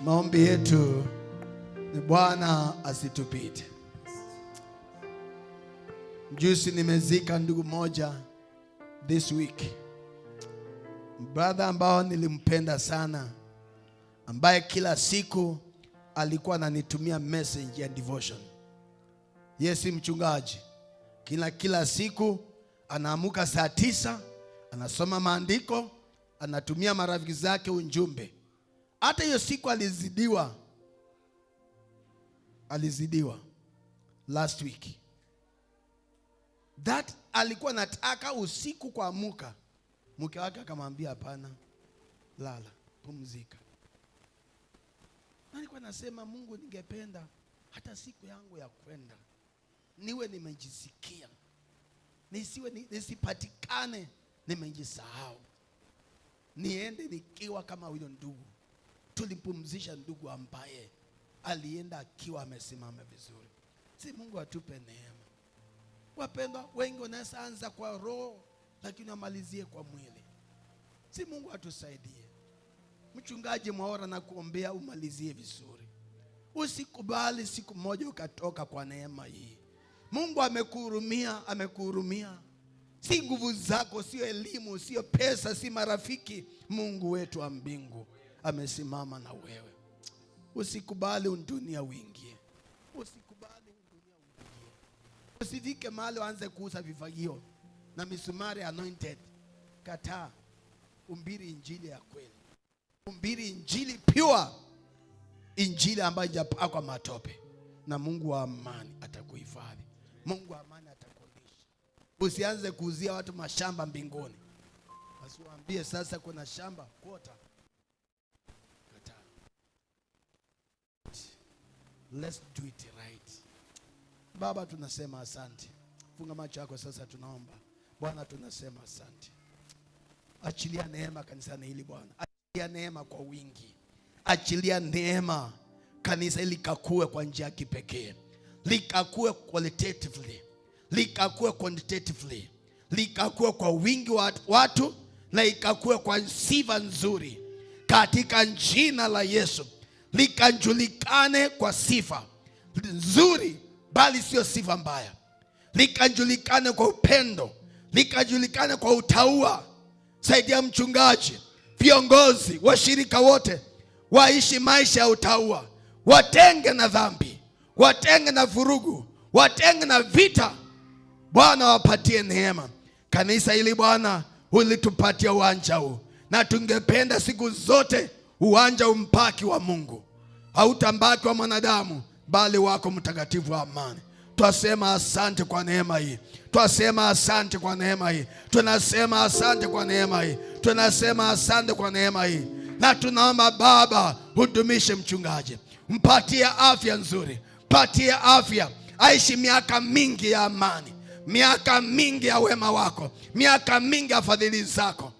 Maombi yetu ni Bwana asitupite. Juzi nimezika ndugu moja this week. Brother ambao nilimpenda sana, ambaye kila siku alikuwa ananitumia message ya devotion. Yeye si mchungaji, kila siku anaamuka saa 9, anasoma maandiko, anatumia marafiki zake ujumbe. Hata hiyo siku alizidiwa, alizidiwa last week. That alikuwa anataka usiku kuamuka, mke wake akamwambia hapana, lala, pumzika. Na nilikuwa nasema, Mungu, ningependa hata siku yangu ya kwenda niwe nimejisikia, nisiwe nisipatikane nimejisahau, niende nikiwa kama huyo ndugu. Tulimpumzisha ndugu ambaye alienda akiwa amesimama vizuri. Si Mungu atupe neema. Wapendwa, wengi wanaweza anza kwa roho lakini wamalizie kwa mwili. Si Mungu atusaidie. Mchungaji Mwaura, na kuombea umalizie vizuri. Usikubali siku moja ukatoka kwa neema hii. Mungu amekuhurumia, amekuhurumia. Si nguvu zako, sio elimu, sio pesa, si marafiki. Mungu wetu wa mbingu amesimama na wewe. Usikubali dunia uingie. Usikubali dunia uingie. Usifike mahali uanze kuuza vifagio na misumari anointed. Kataa. Hubiri injili ya kweli. Hubiri injili pure. Injili ambayo haijapakwa matope. Na Mungu wa amani atakuhifadhi. Mungu wa amani atakulisha. Usianze kuuzia watu mashamba mbinguni. Wasiwaambie sasa kuna shamba quarter. Kataa. Let's do it right. Baba, tunasema asante. Funga macho yako sasa, tunaomba. Bwana, tunasema asante. Achilia neema kanisani hili Bwana. Achilia neema kwa wingi. Achilia neema kanisa hili likakue kwa njia ya kipekee. Likakue qualitatively. Likakue quantitatively. Likakue kwa wingi wa watu na ikakue kwa sifa nzuri. Katika jina la Yesu. Likajulikane kwa sifa nzuri, bali sio sifa mbaya. Likajulikane kwa upendo, likajulikane kwa utaua. Saidia mchungaji, viongozi, washirika wote waishi maisha ya utaua, watenge na dhambi, watenge na vurugu, watenge na vita. Bwana, wapatie neema kanisa hili. Bwana, ulitupatia uwanja huu, na tungependa siku zote uwanja umbaki wa Mungu, hautambaki wa mwanadamu, bali wako mtakatifu wa amani. Twasema asante kwa neema hii, twasema asante kwa neema hii, tunasema asante kwa neema hii, tunasema asante kwa neema hii, na tunaomba Baba, hudumishe mchungaji, mpatie afya nzuri, patie afya, aishi miaka mingi ya amani, miaka mingi ya wema wako, miaka mingi ya fadhili zako,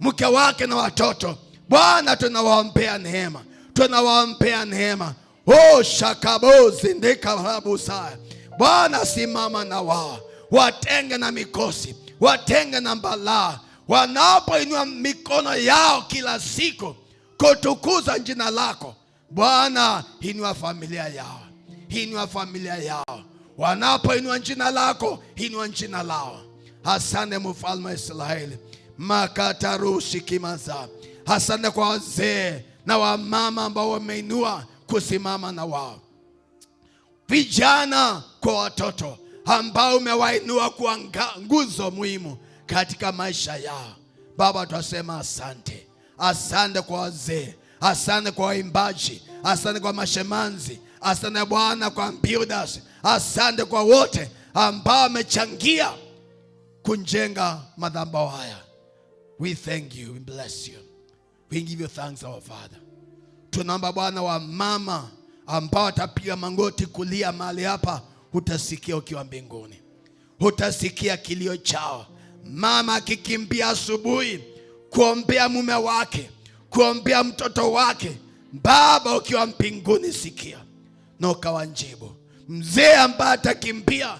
mke wake na watoto. Bwana, tunawaombea neema, tunawaombea neema. Oh, shakabo zindika rabusaya. Bwana, simama na wao, watenge na mikosi, watenge na balaa, wanapoinua mikono yao kila siku kutukuza jina lako Bwana, inua familia yao, inua familia yao, wanapoinua jina lako, inua jina lao. Asante mfalme wa Israeli, makatarushi kimaza. Asante kwa wazee na wamama ambao wameinua kusimama na wao, vijana kwa watoto ambao umewainua kuwa nguzo muhimu katika maisha yao. Baba, twasema asante. Asante kwa wazee, asante kwa waimbaji, asante kwa mashemanzi, asante Bwana kwa builders, asante kwa wote ambao wamechangia kujenga madhabahu haya. We thank you, we bless you. We give you thanks, our Father. Tunaomba Bwana wa mama ambao watapiga magoti kulia mahali hapa, utasikia ukiwa mbinguni, utasikia kilio chao. Mama akikimbia asubuhi kuombea mume wake, kuombea mtoto wake, Baba ukiwa mbinguni sikia na ukawajibu. Mzee ambaye atakimbia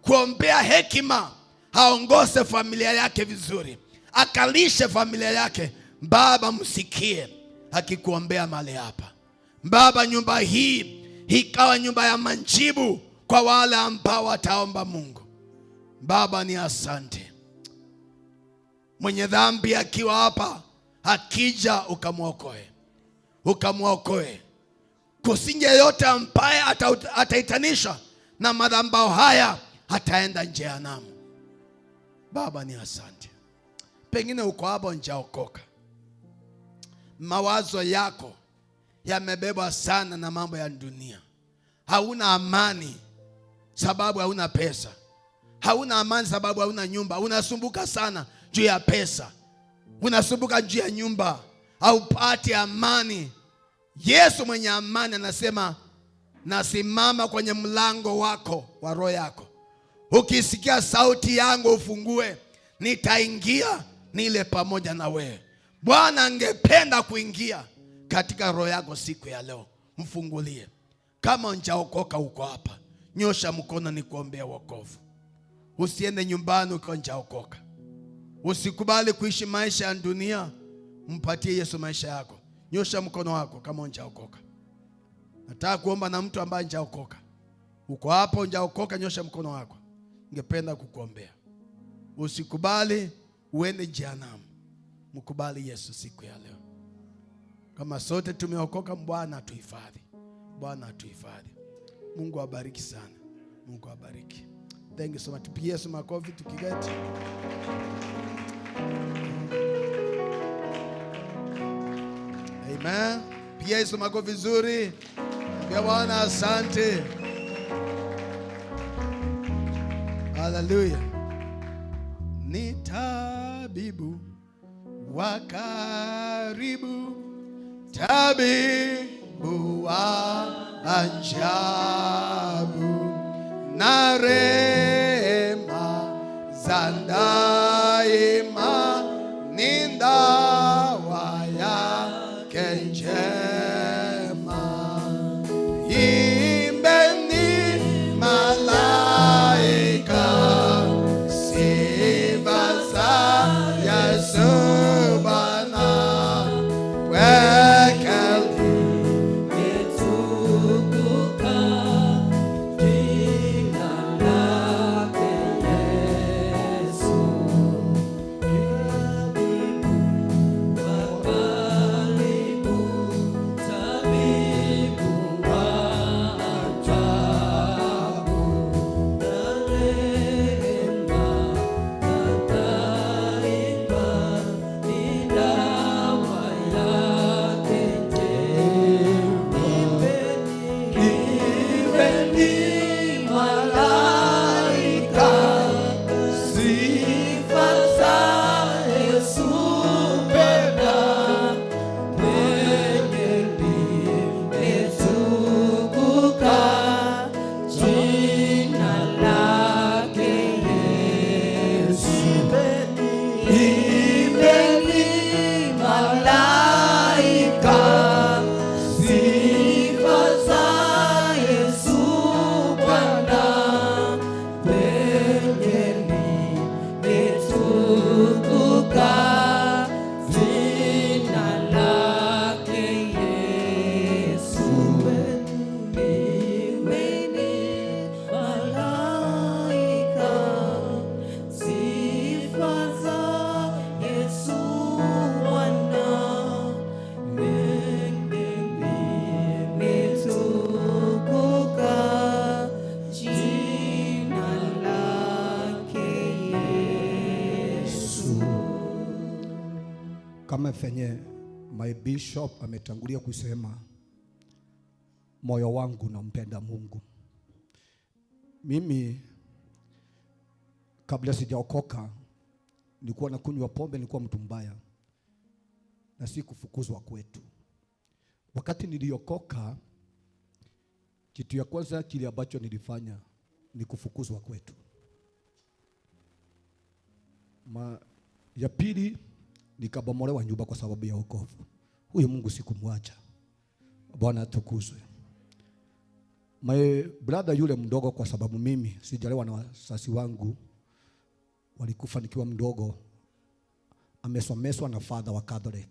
kuombea hekima, aongoze familia yake vizuri, akalishe familia yake, Baba msikie akikuombea mahali hapa. Baba, nyumba hii ikawa nyumba ya majibu kwa wale ambao wataomba Mungu. Baba, ni asante. Mwenye dhambi akiwa hapa Akija ukamwokoe, ukamwokoe. Kusinje yote ambaye ataitanisha na madhabahu haya ataenda jehanamu. Baba, ni asante. Pengine uko hapo hujaokoka, mawazo yako yamebebwa sana na mambo ya dunia, hauna amani sababu hauna pesa, hauna amani sababu hauna nyumba, unasumbuka sana juu ya pesa, unasumbuka juu ya nyumba, haupati amani. Yesu mwenye amani anasema, nasimama kwenye mlango wako wa roho yako, ukisikia sauti yangu ufungue, nitaingia nile pamoja na wewe. Bwana angependa kuingia katika roho yako siku ya leo, mfungulie. Kama hujaokoka uko hapa, nyosha mkono nikuombea wokovu. Usiende nyumbani ukiwa hujaokoka. Usikubali kuishi maisha ya dunia, mpatie Yesu maisha yako. Nyosha mkono wako kama hujaokoka. Nataka kuomba na mtu ambaye hajaokoka. Uko hapo hujaokoka, nyosha mkono wako. Ningependa kukuombea. Usikubali uende jehanamu. Mkubali Yesu siku ya leo. Kama sote tumeokoka, Bwana atuhifadhi. Bwana atuhifadhi. Mungu awabariki sana. Mungu awabariki. Thank you so much. Tupigie Yesu makofi tukiketi. Amen. Pigia Yesu makofi vizuri. Pigia Bwana asante. Hallelujah. Ni tabibu wa karibu, tabibu wa ajabu, na rehema za daima ni dawa yake njema. Imbeni malaika sifa za Yesu Bwana, wekeli limetukuka jina lake Yesu. Tabibu wa karibu, tabibu wa ajabu, na rehema za daima ni dawa yake njema. Imbeni malaika sifa za Yesu Bwana, mwenye limetukuka jina lake Yesu. Imbeni malaika sifa za Yesu Bwana, mwenye limetukuka jina lake Yesu. Imbeni malaika sifa za Yesu Bwana, mwenye limetukuka jina lake Yesu. Kama venye my bishop ametangulia kusema, moyo wangu nampenda Mungu. Mimi kabla sijaokoka nilikuwa nakunywa pombe, nilikuwa mtu mbaya na sikufukuzwa kwetu. Wakati niliokoka, kitu ya kwanza kile ambacho nilifanya ni kufukuzwa kwetu. Ya pili nikabomolewa nyumba kwa sababu ya wokovu. Huyu Mungu sikumwacha. Bwana atukuzwe. My brother yule mdogo, kwa sababu mimi sijalewa na wazazi wangu, walikufa nikiwa mdogo, amesomeshwa na father wa Catholic.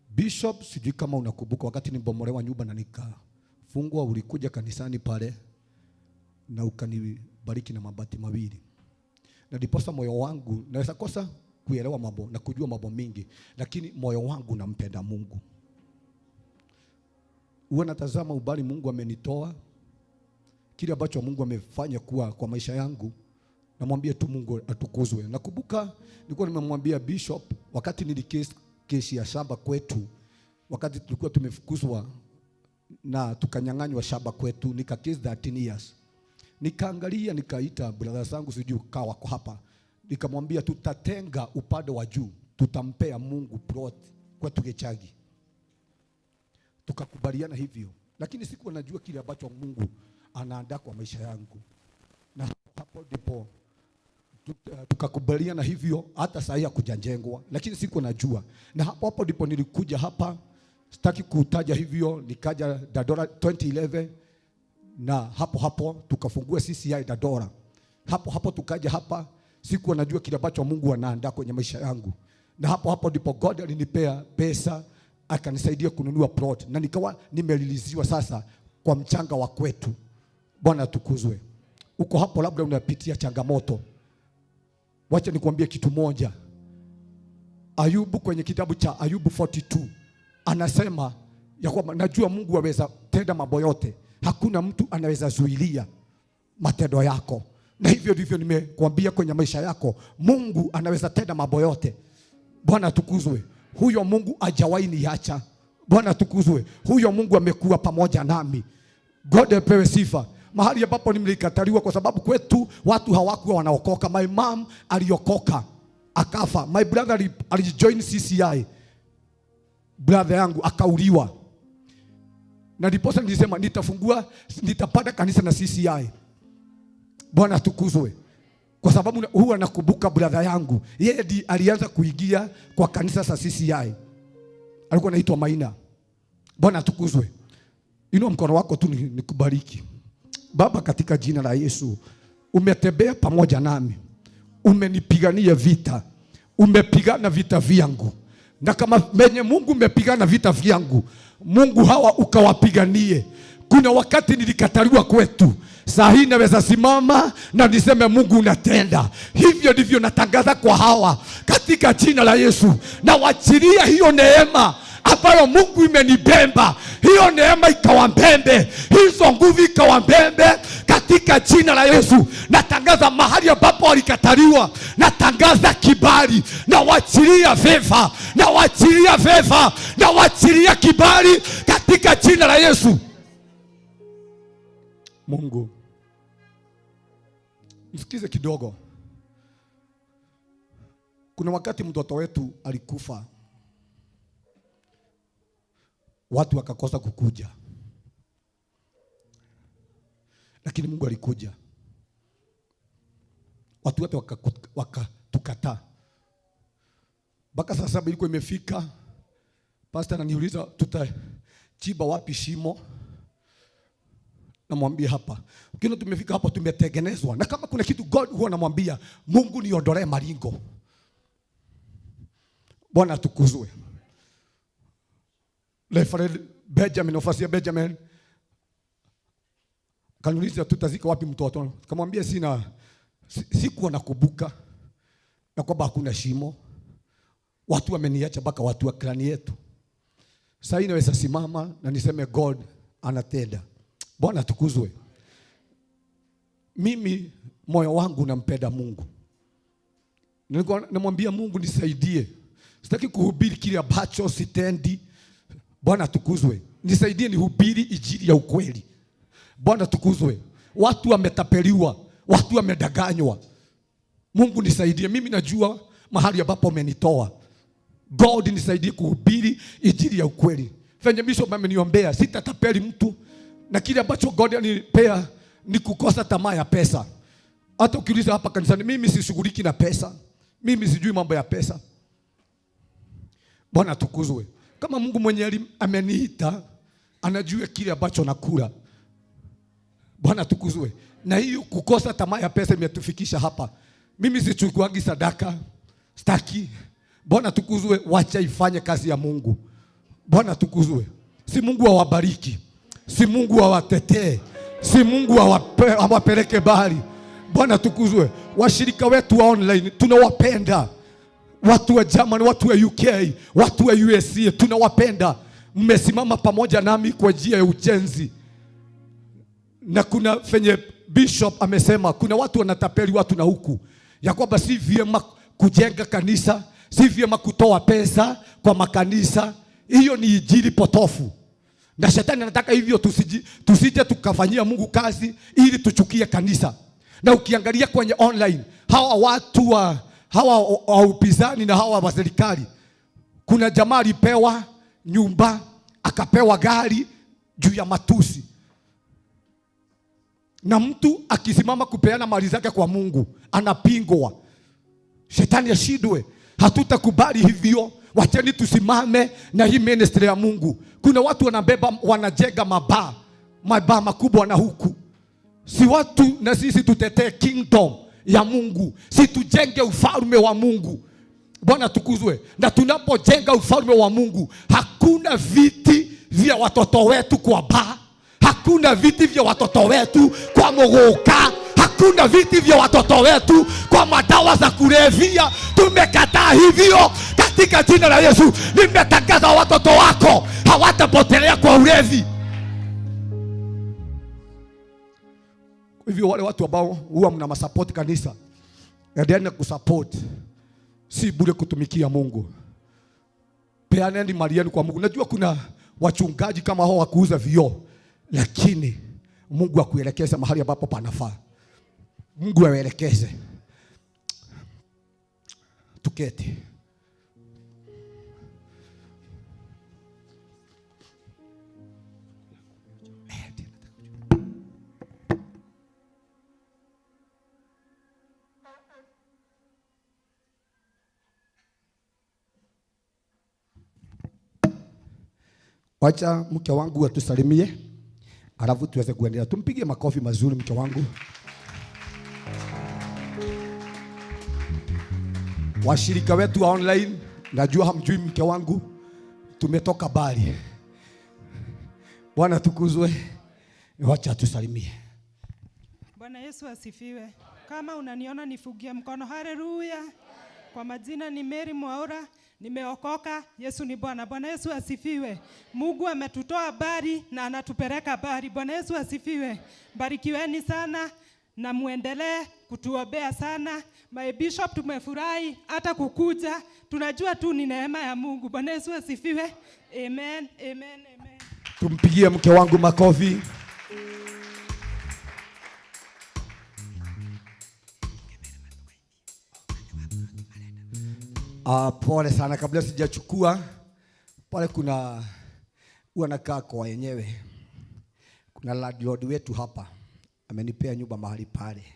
Bishop, sijui kama unakumbuka wakati nilibomolewa nyumba na nikafungwa, ulikuja kanisani pale na ukanibariki na mabati mawili. Na ndiposa moyo wangu naweza kosa kuelewa mambo na kujua mambo mingi, lakini moyo wangu nampenda Mungu. Huwa natazama ubali Mungu amenitoa, kile ambacho Mungu amefanya kuwa kwa maisha yangu, namwambia tu Mungu atukuzwe. Nakumbuka nilikuwa nimemwambia Bishop wakati nilikesi kesi ya shamba kwetu, wakati tulikuwa tumefukuzwa na tukanyang'anywa shamba kwetu, nika case 13 years. Nikaangalia, nikaita brother zangu, sijui kaa wako hapa, nikamwambia tutatenga upande wa juu, tutampea Mungu plot kwetu Gechagi. Tukakubaliana hivyo, lakini sikuwa najua kile ambacho Mungu anaandaa kwa maisha yangu, na hapo ndipo tukakubaliana hivyo, hata saa hii hakujajengwa, lakini sikuwa najua. Na hapo hapo ndipo nilikuja hapa, sitaki kutaja hivyo, nikaja Dandora 2011 na hapo hapo tukafungua CCI Dandora. Hapo hapo tukaja hapa, sikuwa najua kile ambacho Mungu anaandaa kwenye maisha yangu, na hapo hapo ndipo God alinipea pesa akanisaidia kununua plot, na nikawa nimeliliziwa sasa kwa mchanga wa kwetu. Bwana atukuzwe. Uko hapo labda unapitia changamoto, wacha nikuambie kitu moja. Ayubu kwenye kitabu cha Ayubu 42 anasema ya kwamba najua Mungu aweza tenda mambo yote, hakuna mtu anaweza zuilia matendo yako. Na hivyo ndivyo nimekuambia kwenye maisha yako, Mungu anaweza tenda mambo yote. Bwana atukuzwe. Huyo Mungu hajawahi niacha. Bwana atukuzwe. Huyo Mungu amekuwa pamoja nami. God apewe sifa. Mahali ambapo nilikataliwa kwa sababu kwetu watu hawakuwa wanaokoka. My mom aliokoka akafa. My brother alijoin CCI. Brother yangu akauliwa. Na ndiposa nilisema nitafungua, nitapanda kanisa na CCI. Bwana atukuzwe. Kwa sababu huwa nakumbuka brother yangu, yeye ndiye alianza kuingia kwa kanisa sa CCI. Alikuwa anaitwa Maina. Bwana atukuzwe. Inua mkono wako tu nikubariki. Baba, katika jina la Yesu, umetembea pamoja nami, umenipigania vita, umepigana vita vyangu, na kama menye Mungu umepigana vita vyangu, Mungu hawa ukawapiganie. Kuna wakati nilikataliwa kwetu, saa hii naweza simama na niseme Mungu unatenda. Hivyo ndivyo natangaza kwa hawa katika jina la Yesu, na wachilia hiyo neema ambayo Mungu imenibemba, hiyo neema ikawambembe, hizo nguvu ikawambembe katika jina la Yesu. Natangaza mahali ambapo walikataliwa, natangaza kibali, na wachilia favor, na wachilia favor, na wachilia kibali katika jina la Yesu. Mungu, msikize kidogo. Kuna wakati mtoto wetu alikufa, watu wakakosa kukuja, lakini Mungu alikuja. Watu wote wakatukataa. Mpaka saa 7 ilikuwa imefika. Pastor ananiuliza tutachimba wapi shimo? Namwambia hapa. Ukiona tumefika hapa tumetengenezwa. Na kama kuna kitu God huwa anamwambia, Mungu niondolee maringo. Bwana atukuzwe. Reverend Benjamin, ofisi ya Benjamin, kaniuliza tutazika wapi mtoto? Nikamwambia sina, sikuwa nakumbuka na kwamba hakuna shimo. Watu wameniacha mpaka watu wa klani yetu. Sasa hii naweza simama na niseme God anatenda. Bwana atukuzwe. Mimi moyo wangu nampenda Mungu. Nilikuwa namwambia Mungu nisaidie. Sitaki kuhubiri kile ambacho sitendi. Bwana atukuzwe. Nisaidie nihubiri injili ya ukweli. Bwana atukuzwe. Watu wametapeliwa, watu wamedanganywa. Mungu nisaidie. Mimi najua mahali ambapo umenitoa. God nisaidie kuhubiri injili ya ukweli. Venye bishop ameniombea, sitatapeli mtu. Na kile ambacho God alinipea ni kukosa tamaa ya pesa. Hata ukiuliza hapa kanisani, mimi sishughuliki na pesa. Mimi sijui mambo ya pesa. Bwana atukuzwe. Kama Mungu mwenye ameniita, anajua kile ambacho nakula. Bwana atukuzwe. Na hiyo kukosa tamaa ya pesa imetufikisha hapa. Mimi sichukuangi sadaka, sitaki. Bwana atukuzwe, wacha ifanye kazi ya Mungu. Bwana atukuzwe. Si Mungu awabariki, si Mungu awatetee, si Mungu awapeleke mbali. Bwana atukuzwe. Washirika wetu wa online tunawapenda. Watu wa Germany, watu wa UK, watu wa USA, tunawapenda. Mmesimama pamoja nami kwa njia ya ujenzi. Na kuna fenye bishop amesema kuna watu wanatapeli watu na huku ya kwamba si vyema kujenga kanisa, si vyema kutoa pesa kwa makanisa. Hiyo ni injili potofu. Na shetani anataka hivyo tusije tukafanyia Mungu kazi ili tuchukie kanisa. Na ukiangalia kwenye online, hawa watu wa hawa wa upinzani na hawa wa serikali, kuna jamaa alipewa nyumba akapewa gari juu ya matusi. Na mtu akisimama kupeana mali zake kwa Mungu anapingwa. Shetani ashindwe. Hatutakubali hivyo. Wacheni tusimame na hii ministry ya Mungu. Kuna watu wanabeba, wanajenga mabaa makubwa na huku. Si watu na sisi tutetee kingdom ya Mungu. Si tujenge ufalme wa Mungu. Bwana tukuzwe. Na tunapojenga ufalme wa Mungu, hakuna viti vya watoto wetu kwa baa, hakuna viti vya watoto wetu kwa mogoka, hakuna viti vya watoto wetu kwa madawa za kulevya. Tumekataa hivyo katika jina la Yesu. Nimetangaza watoto wako hawatapotelea kwa ulevi. Hivyo wale watu ambao huwa mna masupport kanisa, endeleeni kusupport. Si bure kutumikia Mungu. Peaneni mali yenu kwa Mungu. Najua kuna wachungaji kama hao wa kuuza vioo, lakini Mungu akuelekeze mahali ambapo panafaa. Mungu aelekeze. Tuketi. Wacha mke wangu atusalimie, alafu tuweze kuendelea. Tumpigie makofi mazuri mke wangu. Washirika wetu wa online, najua hamjui mke wangu, tumetoka mbali. Bwana tukuzwe. Wacha atusalimie. Bwana Yesu asifiwe. Kama unaniona nifugie mkono, haleluya. Kwa majina ni Mary Mwaura, nimeokoka. Yesu ni Bwana. Bwana Yesu asifiwe. Mungu ametutoa mbali na anatupeleka mbali. Bwana Yesu asifiwe. Barikiweni sana na muendelee kutuombea sana. My bishop, tumefurahi hata kukuja. Tunajua tu ni neema ya Mungu. Bwana Yesu asifiwe. Amen, amen, amen. Tumpigie mke wangu makofi. Pole sana, kabla sijachukua pale, kuna huwa nakaa kwa yenyewe. Kuna landlord wetu hapa amenipea nyumba mahali pale,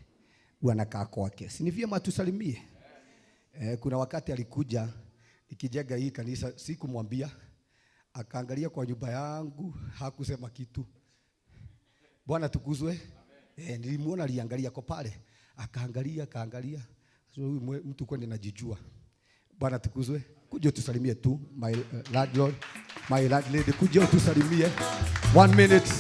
huwa nakaa kwake. Si ni vyema tusalimie? Kuna wakati alikuja nikijenga hii kanisa, sikumwambia, akaangalia kwa nyumba yangu, hakusema kitu. Bwana tukuzwe. Nilimuona aliangalia kwa pale, akaangalia, akaangalia. So huyu mtu kwani anajijua. Bwana tukuzwe. Kuja tusalimie tu my landlord, my landlady, kuja tusalimie. 1 minute.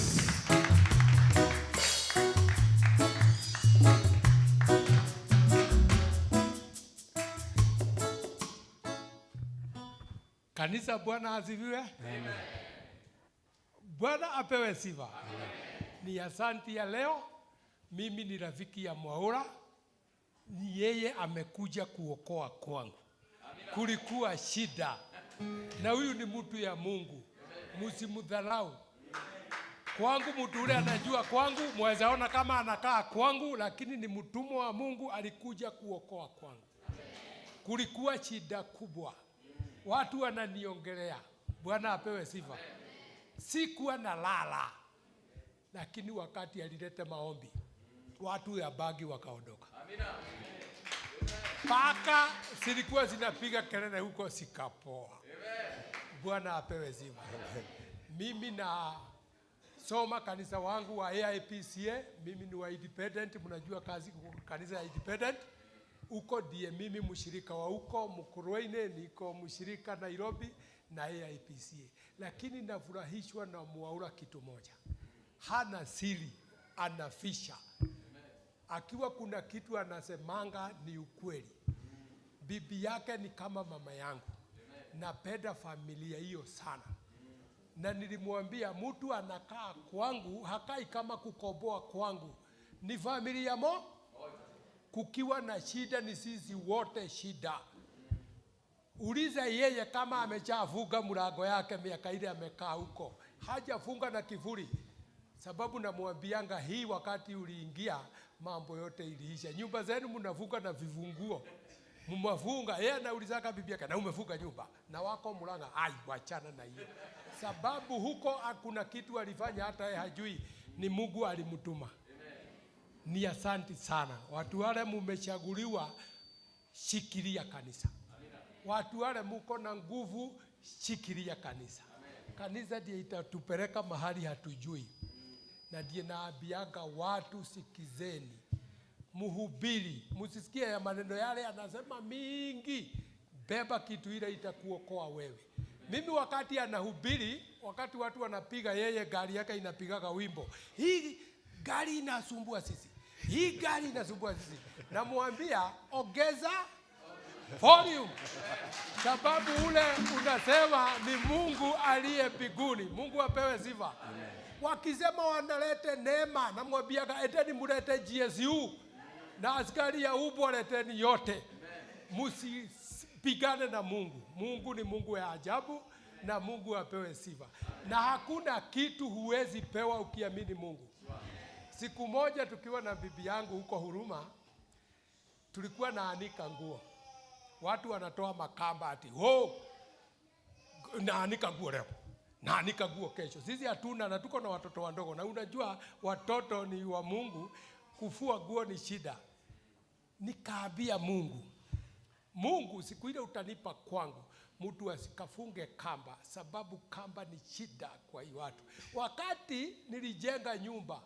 Kanisa, Bwana asifiwe. Amen. Bwana apewe sifa. Amen. Ni asanti ya leo. Mimi ni rafiki ya Mwaura. Ni yeye amekuja kuokoa kwangu. Kulikuwa shida. Na huyu ni mtu ya Mungu. Msimdharau. Kwangu mtu ule anajua kwangu, mwaweza ona kama anakaa kwangu, lakini ni mtumwa wa Mungu, alikuja kuokoa kwangu. Kulikuwa shida kubwa. Watu wananiongelea. Bwana apewe sifa. Sikuwa nalala. Lakini wakati alileta maombi, watu ya bagi wakaondoka. Amina. Paka zilikuwa zinapiga kelele huko, sikapoa. Bwana apewe sifa. Mimi na soma kanisa wangu wa AIPCA, mimi ni wa independent, mnajua kazi kanisa ya independent. Huko ndiye mimi mshirika wa huko Mukurweini, niko mshirika Nairobi na AIPCA. Lakini nafurahishwa na Mwaura kitu moja. Hana siri, anafisha. Akiwa kuna kitu anasemanga ni ukweli. Bibi yake ni kama mama yangu. Napenda familia hiyo sana. Na nilimwambia mtu anakaa kwangu, hakai kama kukoboa kwangu. Ni familia mo? Kukiwa na shida ni sisi wote shida. Uliza yeye kama ameshafunga mlango yake miaka ile amekaa huko. Hajafunga na kivuli. Sababu namwambianga hii, wakati uliingia mambo yote iliisha. Nyumba zenu mnafunga na vifunguo. Mmefunga. Yeye anaulizaka bibi yake, na umefunga nyumba? Na wako mlanga. Ai, wachana na hiyo. Sababu huko hakuna kitu alifanya hata yeye hajui ni Mungu alimtuma. Ni asanti sana. Watu wale mumechaguliwa, shikilia kanisa. Watu wale muko na nguvu, shikilia kanisa. Kanisa ndiye itatupeleka mahali hatujui. Na ndiye naambianga watu, sikizeni. Muhubiri, musisikie ya maneno yale anasema mingi. Beba kitu ile itakuokoa wewe. Mimi wakati anahubiri, wakati watu wanapiga, yeye gari yake inapigaga wimbo. Hii gari inasumbua sisi. Hii gari inasumbua sisi. Namwambia ongeza volume. Sababu ule unasema ni Mungu aliye mbinguni. Mungu apewe sifa. Wakisema wanalete neema, namwambiaga eteni mulete GSU na askari ya ubwa leteni yote. Msipigane na Mungu. Mungu ni Mungu ya ajabu na Mungu apewe sifa. Na hakuna kitu huwezi pewa ukiamini Mungu. Siku moja tukiwa na bibi yangu huko Huruma, tulikuwa naanika nguo. Watu wanatoa makamba ati, "Ho, naanika nguo leo, naanika nguo kesho." Sisi hatuna, na tuko na watoto wadogo, na unajua watoto ni wa Mungu, kufua nguo ni shida. Nikaambia Mungu, Mungu siku ile utanipa kwangu, mtu asikafunge kamba, sababu kamba ni shida kwa hii watu. Wakati nilijenga nyumba,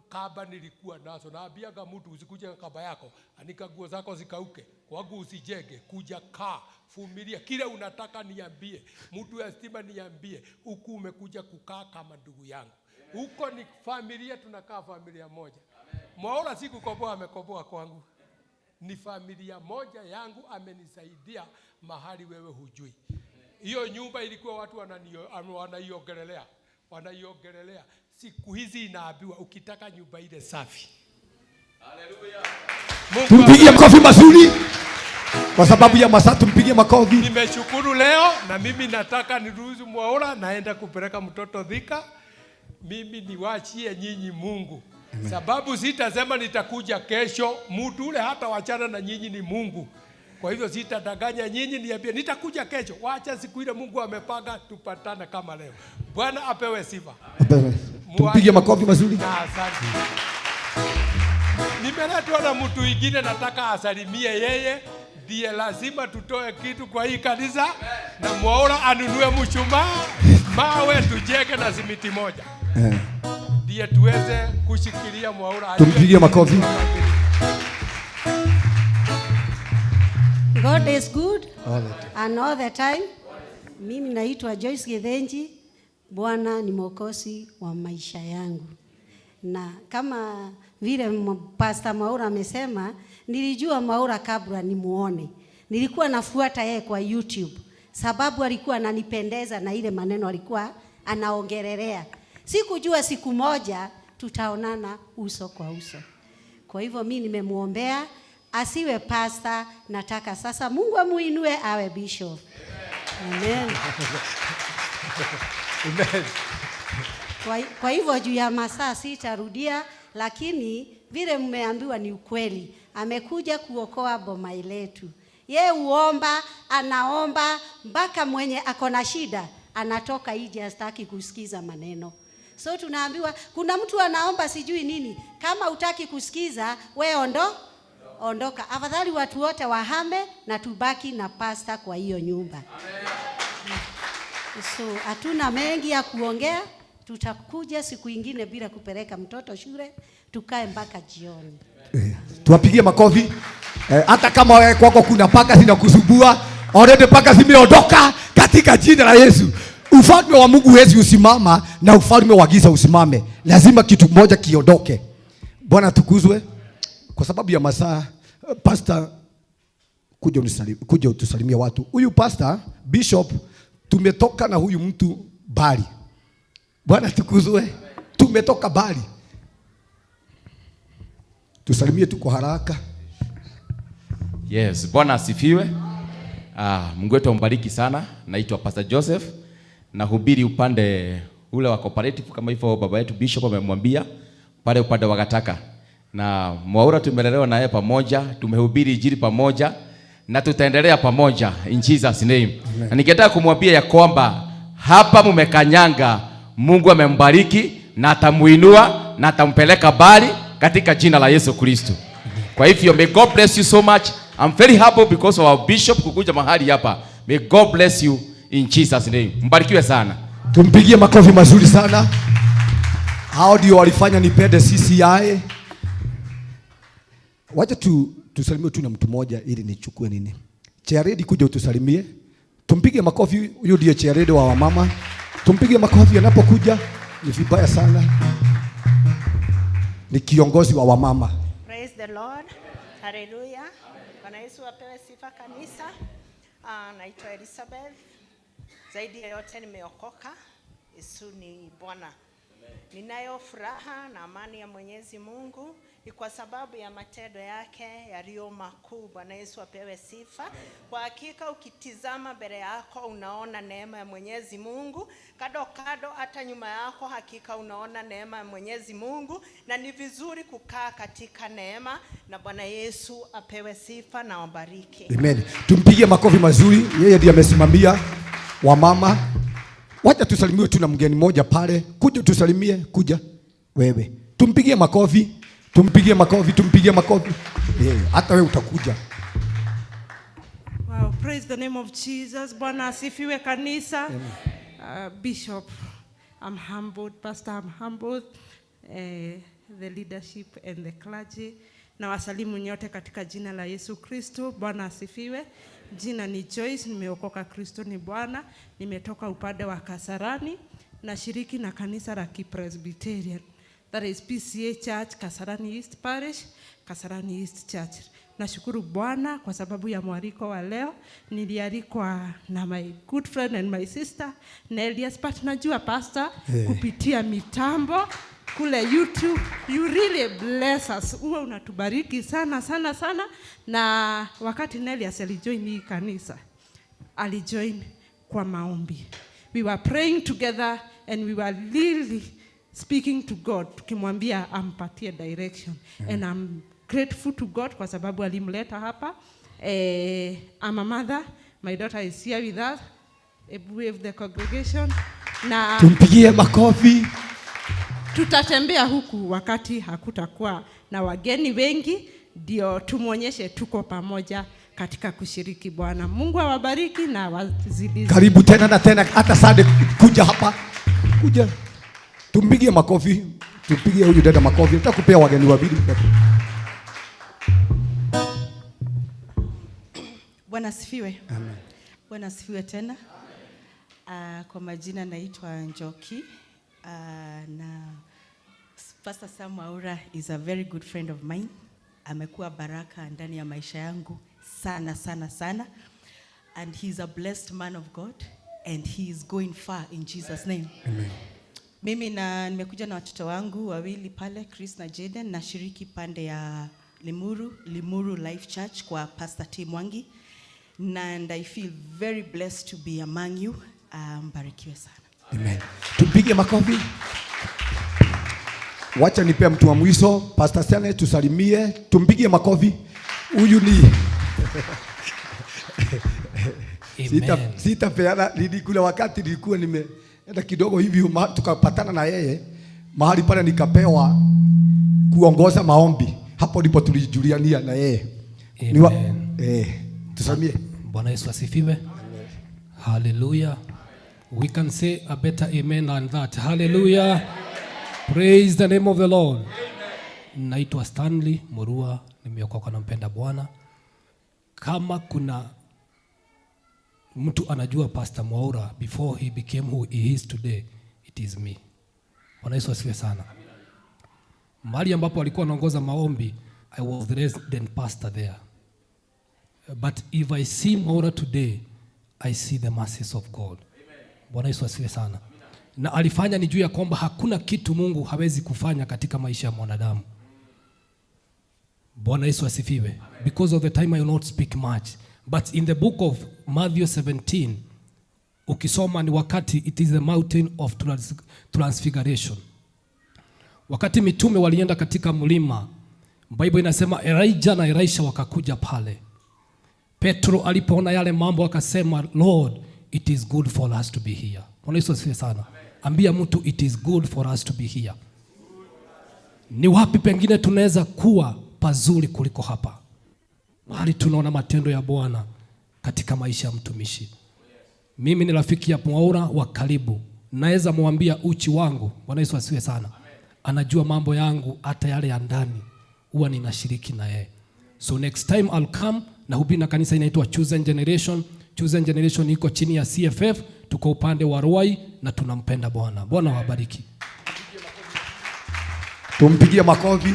kamba nilikuwa nazo. Naambiaga mtu usikuje na kamba yako, anika nguo zako zikauke. Kwangu usijenge, kuja kaa, vumilia. Kile unataka niambie, mtu ya stima niambie, huku umekuja kukaa kama ndugu yangu. Huko ni familia, tunakaa familia moja. Mwaola si kukoboa, amekoboa kwangu. Ni familia moja yangu, amenisaidia mahali wewe hujui. Hiyo nyumba ilikuwa watu wanaiongelelea, wanaiongelelea. Siku hizi inaambiwa ukitaka nyumba ile safi. Haleluya. Tumpigie makofi mazuri. Kwa sababu ya masaa tumpigie makofi. Nimeshukuru leo na mimi nataka niruhusu Mwaola naenda kupeleka mtoto Thika. Mimi niwachie nyinyi Mungu. Amen. Sababu sitasema nitakuja kesho, mtu ule hata wachana na nyinyi ni Mungu. Kwa hivyo sitadanganya nyinyi niambie nitakuja kesho. Wacha siku ile Mungu amepanga tupatane kama leo. Bwana apewe sifa. Apewe. Tumpige makofi mazuri. Asante. Nimeletwa na mtu mwingine nataka asalimie yeye. Ndiye lazima tutoe kitu kwa hii kanisa na Mwaola anunue mshumaa, mawe tujenge na simiti moja. Ndiye tuweze kushikilia Mwaola. Tumpigie makofi. God is good and all the time. Mimi naitwa Joyce Githenji. Bwana ni mwokozi wa maisha yangu. Na kama vile Pastor Mwaura amesema, nilijua Mwaura kabla nimuone. Nilikuwa nafuata yeye kwa YouTube sababu alikuwa ananipendeza na ile maneno alikuwa anaongelelea. Sikujua siku moja tutaonana uso kwa uso. Kwa hivyo mimi nimemuombea asiwe pastor, nataka sasa Mungu amuinue awe bishop. Amen. Amen. Kwa hivyo juu ya masaa sitarudia, lakini vile mmeambiwa ni ukweli. Amekuja kuokoa boma letu. Ye uomba, anaomba mpaka mwenye ako na shida anatoka nje, hastaki kusikiza maneno. So tunaambiwa kuna mtu anaomba sijui nini, kama hutaki kusikiza we ondoka. Afadhali watu wote wahame na tubaki na pasta kwa hiyo nyumba. So hatuna mengi ya kuongea. Tutakuja siku ingine bila kupeleka mtoto shule, tukae mpaka jioni. Tuwapigie makofi. Hata kama wewe kwako kuna paka zinakusumbua, already paka zimeondoka katika jina la Yesu. Ufalme wa Mungu huwezi usimama na ufalme wa giza usimame. Lazima kitu moja kiondoke. Bwana tukuzwe. Kwa sababu ya masaa, Pastor, Kuja utusalimie watu. Huyu pastor, bishop, tumetoka na huyu mtu bali. Bwana tukuzwe. Tumetoka bali. Tusalimie tu kwa haraka. Yes, Bwana asifiwe. Mungu wetu ambariki sana. Naitwa Pastor Joseph. Nahubiri upande ule wa cooperative kama hivyo baba yetu bishop amemwambia pale upande wa Gataka. Na Mwaura tumelelewa naye pamoja, tumehubiri injili pamoja na tutaendelea pamoja in Jesus name. Na ningetaka kumwambia ya kwamba hapa mumekanyanga, Mungu amembariki na atamuinua na atampeleka mbali katika jina la Yesu Kristo. Kwa hivyo may God bless you so much. I'm very happy because of our bishop kukuja mahali hapa. May God bless you in Jesus name. Mbarikiwe sana. Tumpigie makofi mazuri sana. Hao ndio walifanya nipende CCI. Wacha tusalimie tu na mtu mmoja ili nichukue nini. Chairedi, kuja utusalimie. Tumpige makofi, huyu ndiye chairedi wa wamama. Tumpige makofi anapokuja, ni vibaya sana. Ni kiongozi wa wamama. Praise the Lord. Hallelujah. Bwana Yesu apewe sifa kanisa. Naitwa Elizabeth. Zaidi ya yote nimeokoka. Yesu ni Bwana. Ninayo furaha na amani ya Mwenyezi Mungu ni kwa sababu ya matendo yake yaliyo makuu. Bwana Yesu apewe sifa. Kwa hakika ukitizama mbele yako unaona neema ya Mwenyezi Mungu, kado kado hata nyuma yako hakika unaona neema ya Mwenyezi Mungu, na ni vizuri kukaa katika neema, na Bwana Yesu apewe sifa na wabariki. Amen. Tumpigie makofi mazuri, yeye ndiye amesimamia wamama. Wacha tusalimiwe tu na mgeni mmoja pale. Kuja tusalimie, kuja wewe. Tumpigie makofi, tumpigie makofi, tumpigie makofi. Hata wewe utakuja. Wow, praise the name of Jesus. Bwana asifiwe kanisa. Bishop, I'm humbled. Pastor, I'm humbled. The leadership and the clergy. Na wasalimu nyote katika jina la Yesu Kristo. Bwana asifiwe. Jina ni Joyce, nimeokoka, Kristo ni Bwana. Nimetoka upande wa Kasarani, nashiriki na kanisa la Kipresbyterian. That is PCA Church, Kasarani East Parish, Kasarani East Church. Nashukuru Bwana kwa sababu ya mwaliko wa leo. Nilialikwa na my good friend and my sister Nelias, but najua pastor kupitia mitambo kule YouTube. You really bless us. Uwe unatubariki sana sana sana. Na wakati Nelias alijoin hii kanisa, alijoin kwa maombi. We were praying together and we were really speaking to God, tukimwambia ampatie direction. And I'm grateful to God kwa sababu alimleta hapa. I'm a mother. My daughter is here with us. Wave the congregation. Na tumpigie makofi. Tutatembea huku wakati hakutakuwa na wageni wengi, ndio tumuonyeshe tuko pamoja katika kushiriki Bwana. Mungu awabariki na wazidi. Karibu tena na tena, hata Sunday kuja hapa. Kuja. Tumpigie makofi. Tumpigie huyu dada makofi. Nitakupea wageni wawili. Bwana asifiwe. Amen. Bwana asifiwe tena. Kwa majina naitwa Njoki. Na Pastor Sam Mwaura is a very good friend of mine. Amekuwa baraka ndani ya maisha yangu sana sana sana. And he's a blessed man of God and he is going far in Jesus name. Amen. Mimi na nimekuja na watoto wangu wawili pale, Chris na Jaden, nashiriki pande ya Limuru Life Church kwa Pastor T Mwangi. And I feel very blessed to be among you. Mbarikiwe sana. Amen. Tupige makofi. Wacha nipe mtu wa mwisho, Pastor Stanley, tusalimie, tumpigie makofi. Huyu ni Sitapeana kule wakati nilikuwa nimeenda kidogo hivi tukapatana na yeye mahali pale, nikapewa kuongoza maombi. Hapo ndipo tulijuliania na yeye. Tusalimie. Bwana Yesu asifiwe. Hallelujah. We can say a better amen than that. Hallelujah. Praise the name of the Lord. Amen. Naitwa Stanley Murua, nimeokoka na mpenda Bwana. Kama kuna mtu anajua Pastor Mwaura before he became who he is today, it is me. Bwana Yesu asifiwe sana. Mahali ambapo alikuwa anaongoza maombi, I was the resident pastor there. But if I see Mwaura today, I see the mercies of God. Bwana Yesu asifiwe sana. Na alifanya nijue ya kwamba hakuna kitu Mungu hawezi kufanya katika maisha ya mwanadamu. Bwana Yesu asifiwe. Because of the time I will not speak much. But in the book of Matthew 17, ukisoma ni wakati, it is the mountain of transfiguration. Wakati mitume walienda katika mlima, Bible inasema Elijah na Elisha wakakuja pale. Petro alipoona yale mambo akasema, "Lord, it is good for us to be here." Bwana Yesu asifiwe sana. Ambia mtu, "It is good for us to be here." Ni wapi pengine tunaweza kuwa pazuri kuliko hapa? Mahali tunaona matendo ya Bwana katika maisha ya mtumishi. Mimi ni rafiki ya Mwaura wa karibu. Naweza mwambia uchi wangu. Bwana Yesu asifiwe sana. Anajua mambo yangu hata yale ya ndani. Huwa ninashiriki na yeye. So next time I'll come na hubiri na kanisa inaitwa Chosen Generation. Chosen Generation iko chini ya CFF, tuko upande wa Ruai na tunampenda Bwana. Bwana wabariki. Tumpigie makofi.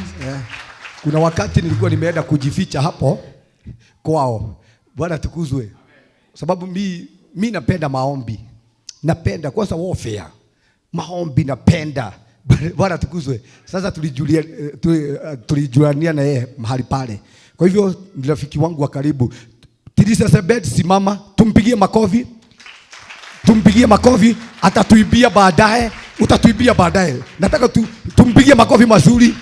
Kuna wakati nilikuwa nimeenda kujificha hapo kwao. Bwana tukuzwe. Sababu mi napenda maombi. Napenda kwanza warfare. Maombi napenda. Bwana tukuzwe. Sasa tulijuania na yeye mahali pale. Kwa hivyo ni rafiki wangu wa karibu. Teresa Sebet, simama, tumpigie makofi. Tumpigie makofi, atatuibia baadaye, utatuibia baadaye. Nataka tumpigie makofi mazuri.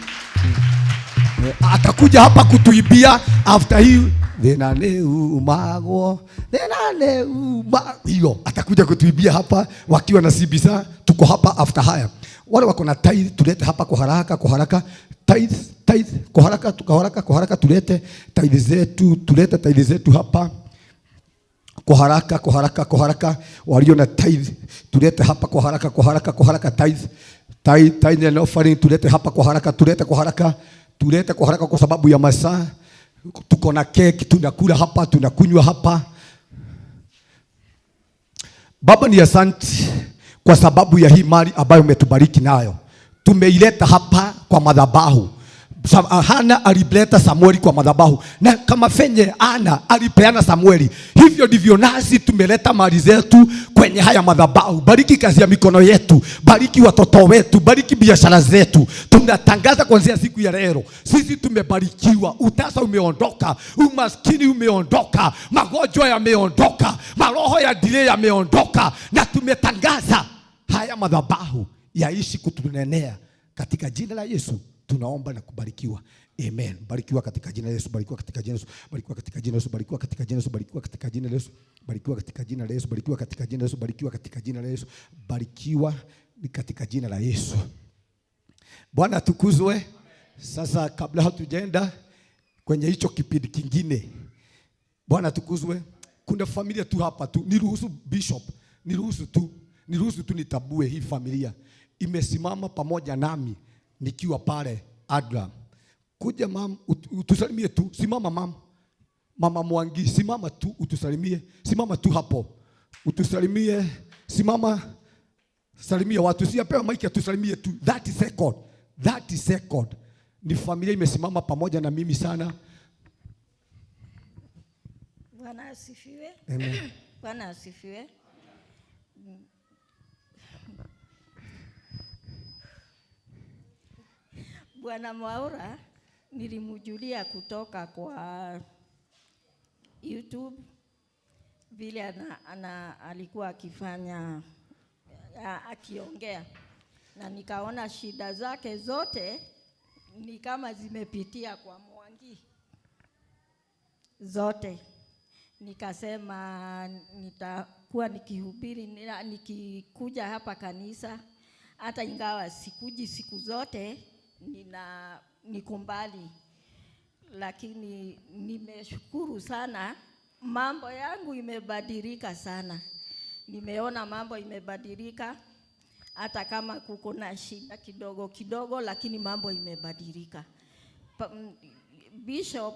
Atakuja hapa kutuibia after hii. Thina ni umagwo, thina ni uma. Hiyo atakuja kutuibia hapa wakiwa na sibisa. Tuko hapa after haya. Wale wako na tithe tulete hapa kwa haraka, kwa haraka. Tithe, tithe, kwa haraka, kwa haraka, kwa haraka tulete tithe zetu, tulete tithe zetu hapa. Kwa haraka, kwa haraka, kwa haraka. Walio na tithe tulete hapa kwa haraka, kwa haraka, kwa haraka tithe. Tithe, tithe and offering tulete hapa kwa haraka, tulete kwa haraka. Tulete kwa haraka kwa sababu ya masaa. Tuko na keki tunakula hapa, tunakunywa hapa. Baba ni asante kwa sababu ya hii mali ambayo umetubariki nayo. Tumeileta hapa kwa madhabahu. Hana alileta Samueli kwa madhabahu. Na kama fenye Ana alipeana Samueli, hivyo ndivyo nasi tumeleta mali zetu kwenye haya madhabahu. Bariki kazi ya mikono yetu, bariki watoto wetu, bariki biashara zetu. Tunatangaza kuanzia siku ya leo, sisi tumebarikiwa. Utasa umeondoka, umaskini umeondoka, magonjwa yameondoka, maroho ya delay yameondoka, na tumetangaza haya madhabahu yaishi kutunenea katika jina la Yesu. Tunaomba na kubarikiwa. Amen. Barikiwa katika jina la Yesu, barikiwa katika jina la Yesu, barikiwa katika jina la Yesu, barikiwa katika jina la Yesu, barikiwa katika jina la Yesu, barikiwa katika jina la Yesu, barikiwa katika jina la Yesu, barikiwa katika jina la Yesu, barikiwa katika jina la Yesu. Bwana atukuzwe. Sasa kabla hatujaenda kwenye hicho kipindi kingine, Bwana atukuzwe. Kuna familia tu hapa tu, niruhusu bishop, niruhusu tu nitabue hii familia. Imesimama pamoja nami nikiwa pale Adram. Kuja mam, utusalimie tu. Simama mam. Mama Mwangi, simama tu utusalimie. Simama tu hapo. Utusalimie. Simama. Salimia watu. Siapewa mic, atusalimie tu. 30 second. 30 second. Ni familia imesimama pamoja na mimi sana. Bwana asifiwe. Amen. Bwana asifiwe. Bwana Mwaura nilimjulia kutoka kwa YouTube vile alikuwa akifanya, akiongea, na nikaona shida zake zote ni kama zimepitia kwa Mwangi zote. Nikasema nitakuwa nikihubiri, nikikuja hapa kanisa, hata ingawa sikuji siku zote, niko mbali, lakini nimeshukuru sana, mambo yangu imebadilika sana. Nimeona mambo imebadilika, hata kama kuko na shida kidogo kidogo, lakini mambo imebadilika. Bishop,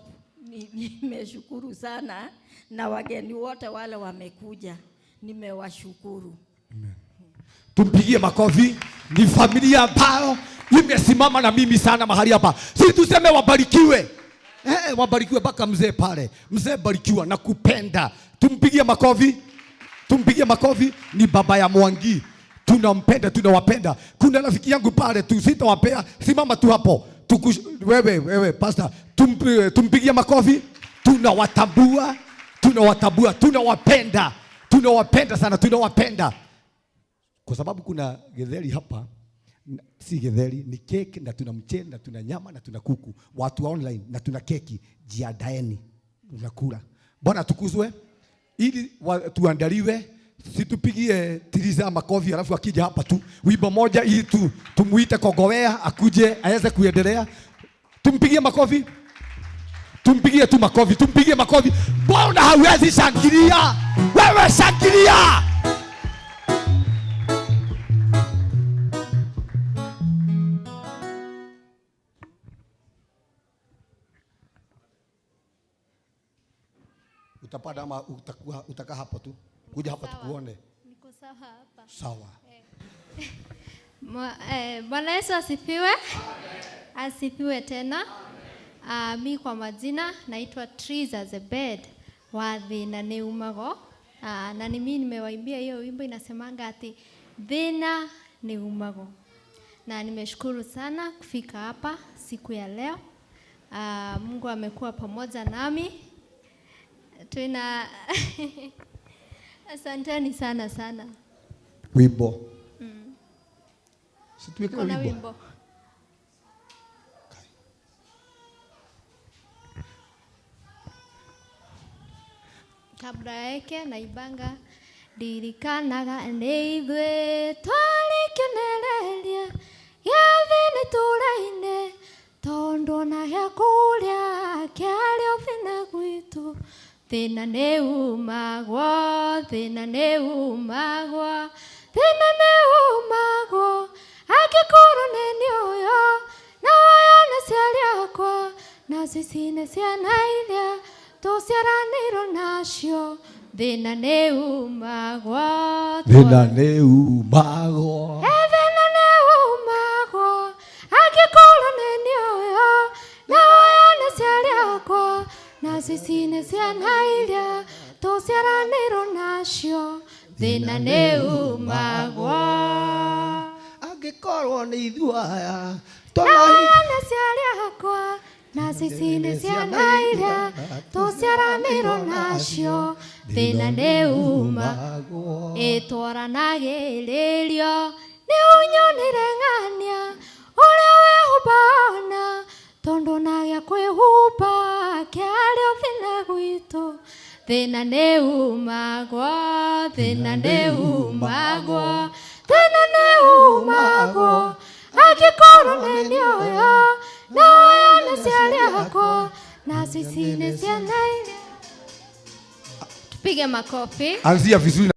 nimeshukuru sana, na wageni wote wale wamekuja, nimewashukuru. Amen. Tumpigie makofi. Ni familia ambayo imesimama na mimi sana mahali hapa. Si tuseme wabarikiwe. Wabarikiwe mpaka mzee pale. Mzee barikiwa na kupenda. Tumpigie makofi. Tumpigie makofi. Ni baba ya Mwangi. Tunampenda, tunawapenda. Kuna rafiki yangu pale tu, sitawapea. Simama tu hapo. Wewe pastor, tumpigie makofi. Tunawatambua, tunawatambua, tunawapenda. Tunawapenda sana, tunawapenda. Kwa sababu kuna getheri hapa, si getheri, ni keki na tuna mchele na tuna nyama na tuna kuku. Watu wa online na tuna keki, jiandaeni. Tunakula. Bwana atukuzwe. Ili tuandaliwe, situpigie Tiriza makofi alafu akija hapa tu wimbo moja ili tumuite Kongowea akuje aweze kuendelea. Tumpigie makofi. Tumpigie tu makofi, tumpigie makofi. Bwana hawezi shangilia. Wewe shangilia. Utapanda ama utakaa hapo tu? Kuja hapa tukuone. Niko sawa hapa. Sawa. Bwana Yesu asifiwe. Asifiwe tena. Mi kwa majina naitwa Triza Zebed wa Thina ni Umago. Na ni mimi nimewaimbia hiyo wimbo inasemanga ati Thina ni Umago. Na nimeshukuru sana kufika hapa siku ya leo. Mungu amekuwa pamoja nami. Tuna asanteni sana sana. Wimbo. Situweke Kuna wimbo. wimbo. Kabla yake naibanga ndirikanaga nĩ ithuĩ twarĩ kĩonereria gĩa thĩ itũũra-inĩ tondũ ona gĩa kũrĩa kĩarĩ o thĩna gwitũ. Thĩna nĩ umagwo, thĩna nĩ umagwo, thĩna nĩ umagwo, angĩkorwo nĩ nĩũyũ na waya nĩ aciari akwa na cici nĩ ciana iria tũciaranĩirwo nacio. Thĩna nĩ umagwo, Thĩna nĩ umagwo, thĩna nĩ umagwo, angĩkorwo nĩ nĩũyũ na waya nĩ aciari akwa na cici nĩ ciana iria tũciaranĩirwo nacio. Thĩna nĩ umagwo, angĩkorwo nĩ ithuĩ aya na waya nĩ aciari akwa na cici nĩ ciana iria tũciaranĩirwo nacio. Thĩna nĩ umagwo, ĩtwaranagĩrĩrio nĩ ũnyonire ng'ania ũrĩa wehumba tondũ na gĩa kwĩhumba kĩarĩ o thĩna gwitũ. Thĩna nĩ umagwo, thĩna nĩ umagwo, thĩna nĩ umagwo, angĩkorwo nĩ nĩũyũ na waya nĩ aciari akwa na cici nĩ ciana iria. Tupige makofi. Anzia vizuri.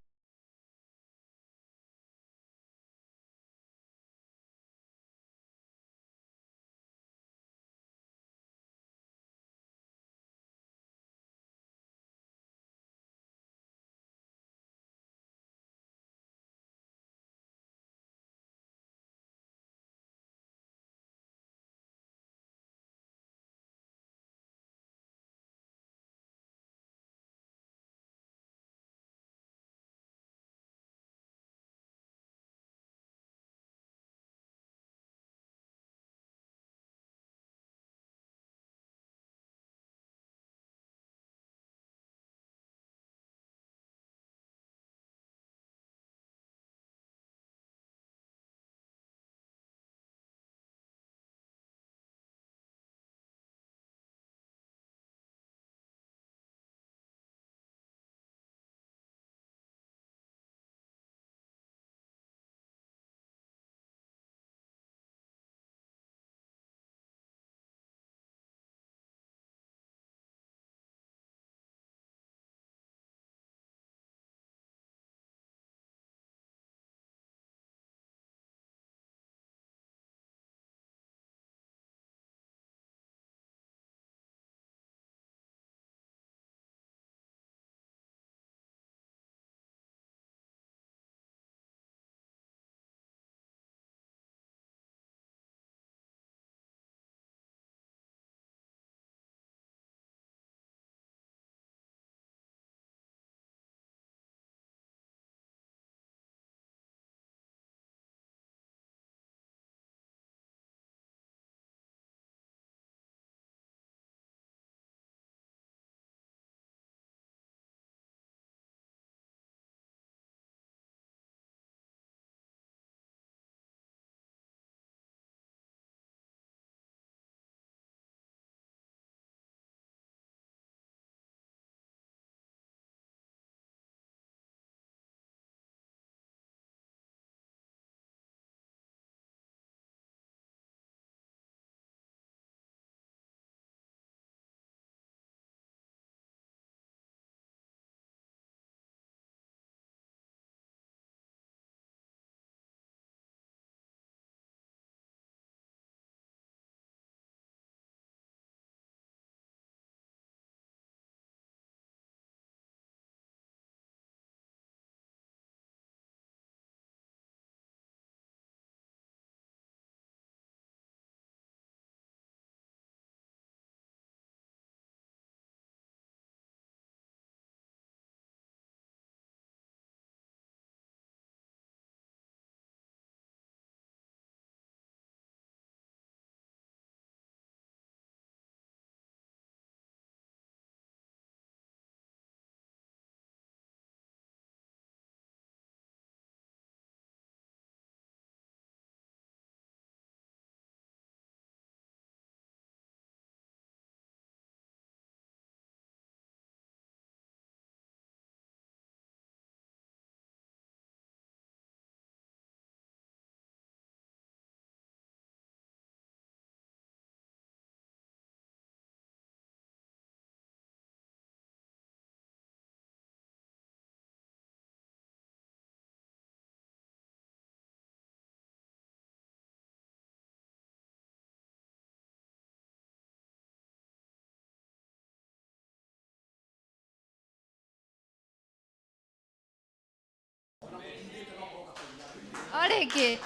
Rĩngĩ.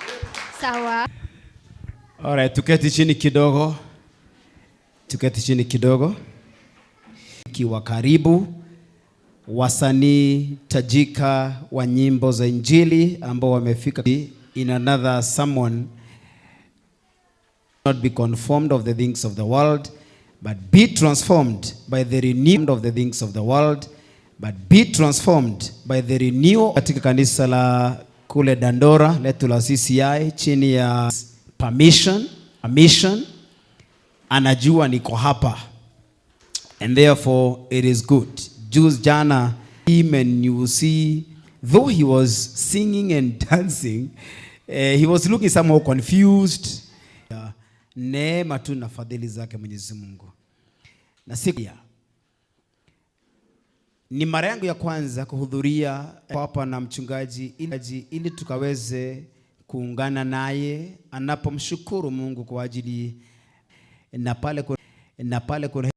Sawa. Alright, tuketi chini kidogo. Tuketi chini kidogo. Kiwa karibu wasanii tajika wa nyimbo za Injili ambao wamefika in another sermon. Not be conformed of the things of the world, but be transformed by the renewal of the things of the world, but be transformed by the renewal. Katika kanisa la kule Dandora letu la CCI chini ya permission, anajua niko hapa, and therefore it is good. Juzi jana him and you will see, though he was singing and dancing, he was looking somehow confused. Neema tu na fadhili zake Mwenyezi Mungu. Na siku ya ni mara yangu ya kwanza kuhudhuria hapa na mchungaji ili tukaweze kuungana naye anapomshukuru Mungu kwa ajili na pale kuna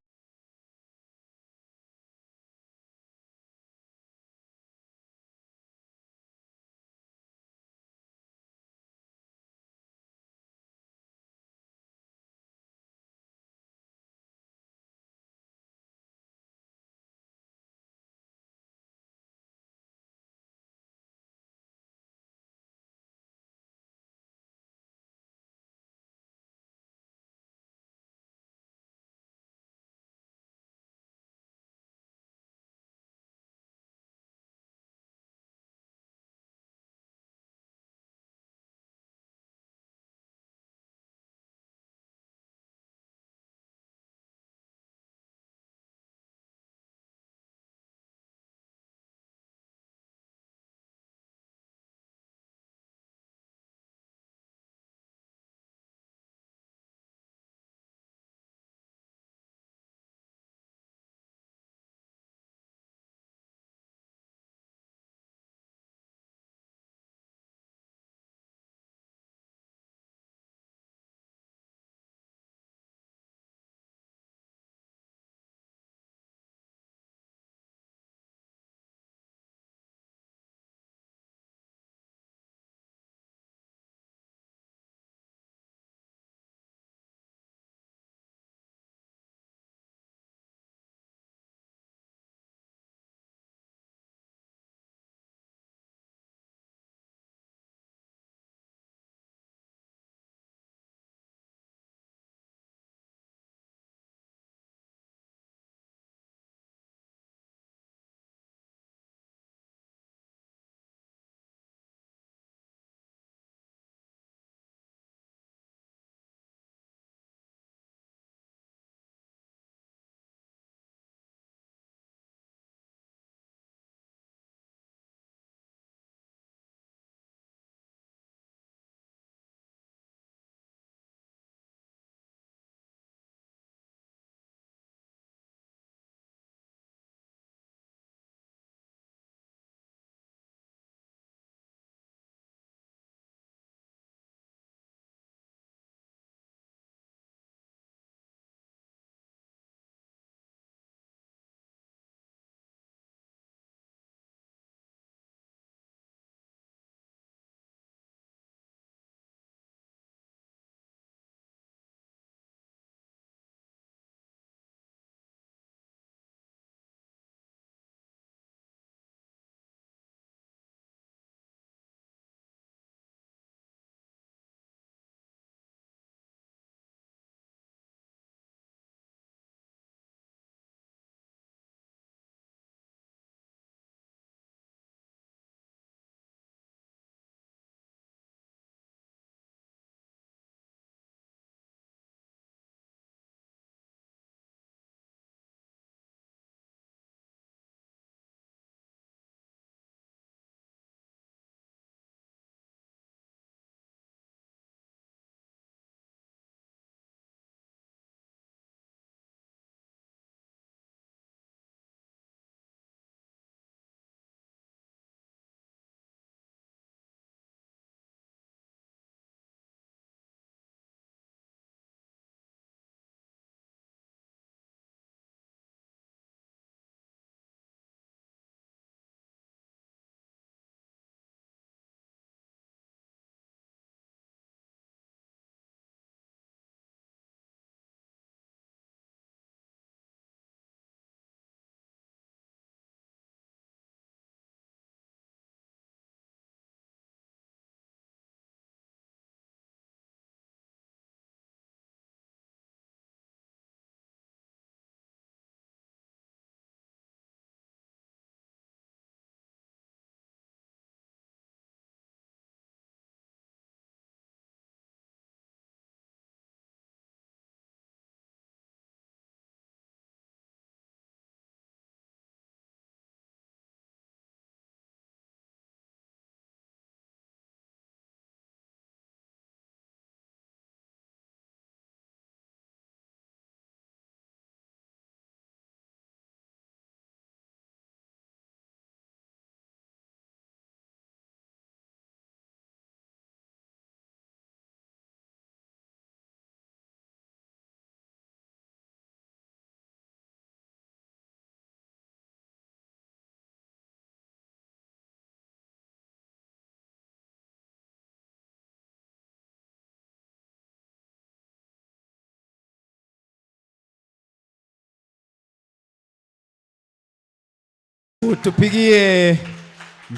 Tupigie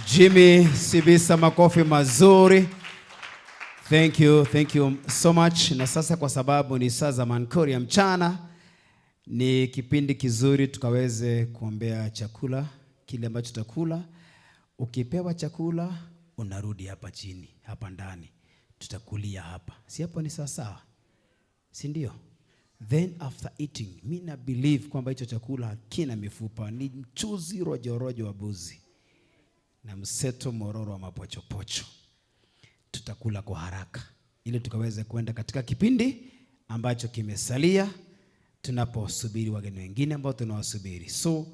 Jimmy Sibisa makofi mazuri. Thank you so much. Na sasa kwa sababu ni saa za mankuri ya mchana, ni kipindi kizuri tukaweze kuombea chakula kile ambacho tutakula. Ukipewa chakula unarudi hapa chini, hapa ndani. Tutakulia hapa. Si hapo ni sawa sawa? Si ndio? Then after eating, mimi na believe kwamba hicho chakula hakina mifupa, ni mchuzi rojo rojo wa buzi na mseto mororo wa mapochopocho. Tutakula kwa haraka ili tukaweze kwenda katika kipindi ambacho kimesalia tunaposubiri wageni wengine ambao tunawasubiri. So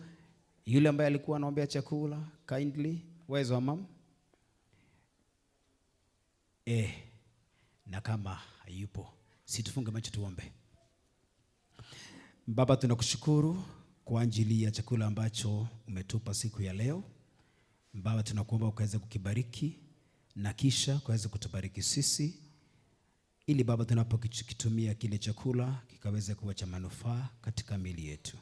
yule ambaye alikuwa anaombea chakula, kindly, where's your mom? Na kama hayupo, situfunge macho tuombe. Baba, tunakushukuru kwa ajili ya chakula ambacho umetupa siku ya leo. Baba, tunakuomba ukaweze kukibariki na kisha ukaweze kutubariki sisi, ili Baba tunapokitumia kile chakula kikaweze kuwa cha manufaa katika miili yetu.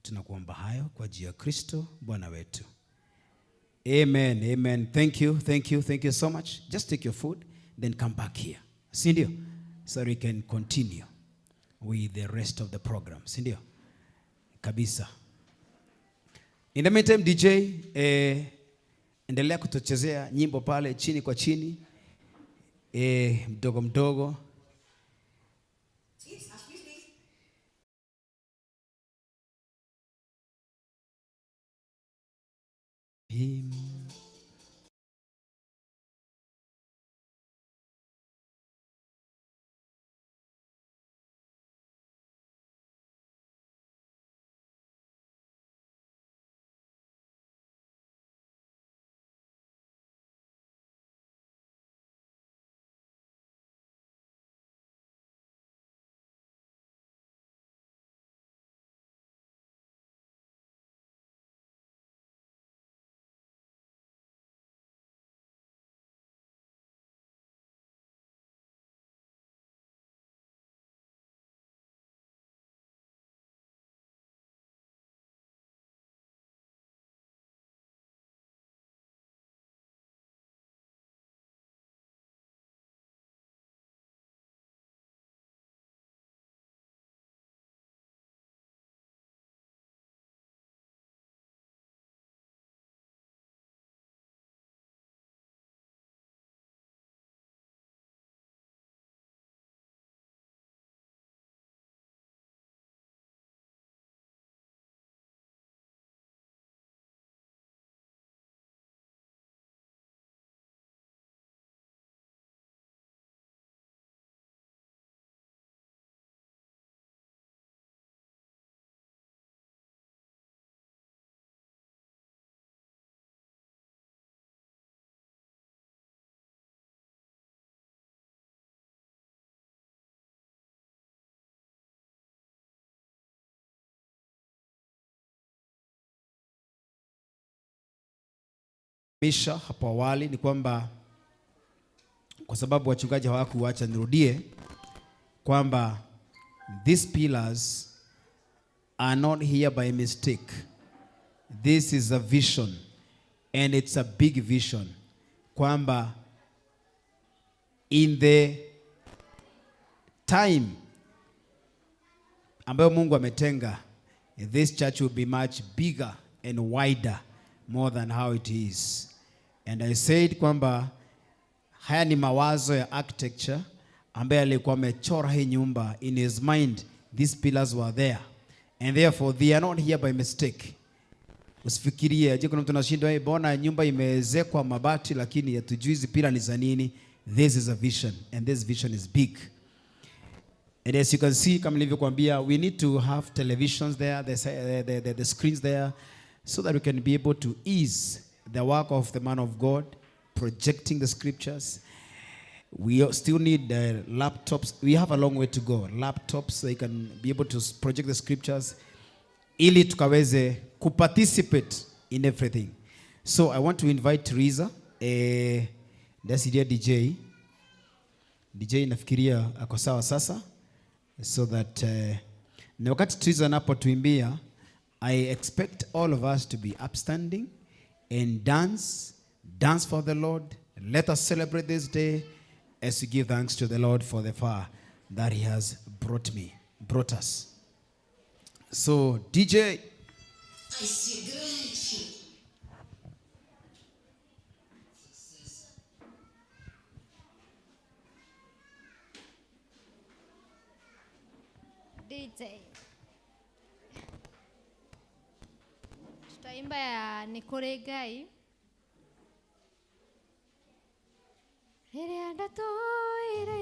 Tunakuomba hayo kwa ajili ya Kristo Bwana wetu. Amen, amen. Thank you, thank you, thank you so much. Just take your food, then come back here. Si ndio? So we can continue with the rest of the program. Si ndio? Kabisa. In the meantime, DJ, endelea kutuchezea nyimbo pale chini kwa chini. Mdogo mdogo. Him. Misha hapo awali ni kwamba kwa sababu wachungaji hawakuacha nirudie kwamba these pillars are not here by mistake. This is a vision and it's a big vision. Kwamba in the time ambayo Mungu ametenga, this church will be much bigger and wider more than how it is. And I said kwamba haya ni mawazo ya architecture ambaye alikuwa amechora hii nyumba. In his mind these pillars were there, and therefore they are not here by mistake. Usifikirie je kuna mtu anashindwa, bona nyumba imeezekwa mabati lakini hatujui hizi pila ni za nini. This is a vision and this vision is big. And as you can see, kama nilivyokuambia, we need to have televisions there, the screens there, so that we can be able to ease the work of the man of God, projecting the scriptures. We still need laptops. We have a long way to go. Laptops, so you can be able to project the scriptures, ili tukaweze kuparticipate in everything. So I want to invite Teresa, that's the DJ. DJ nafikiria ako sawa sasa, so that na wakati Teresa anapotuimbia, I expect all of us to be upstanding and dance, dance for the Lord. Let us celebrate this day as we give thanks to the Lord for the far that he has brought us. So, DJ. I see great. DJ. Tutaimba ya Nikore Ngai. Rĩrĩa ndatũire.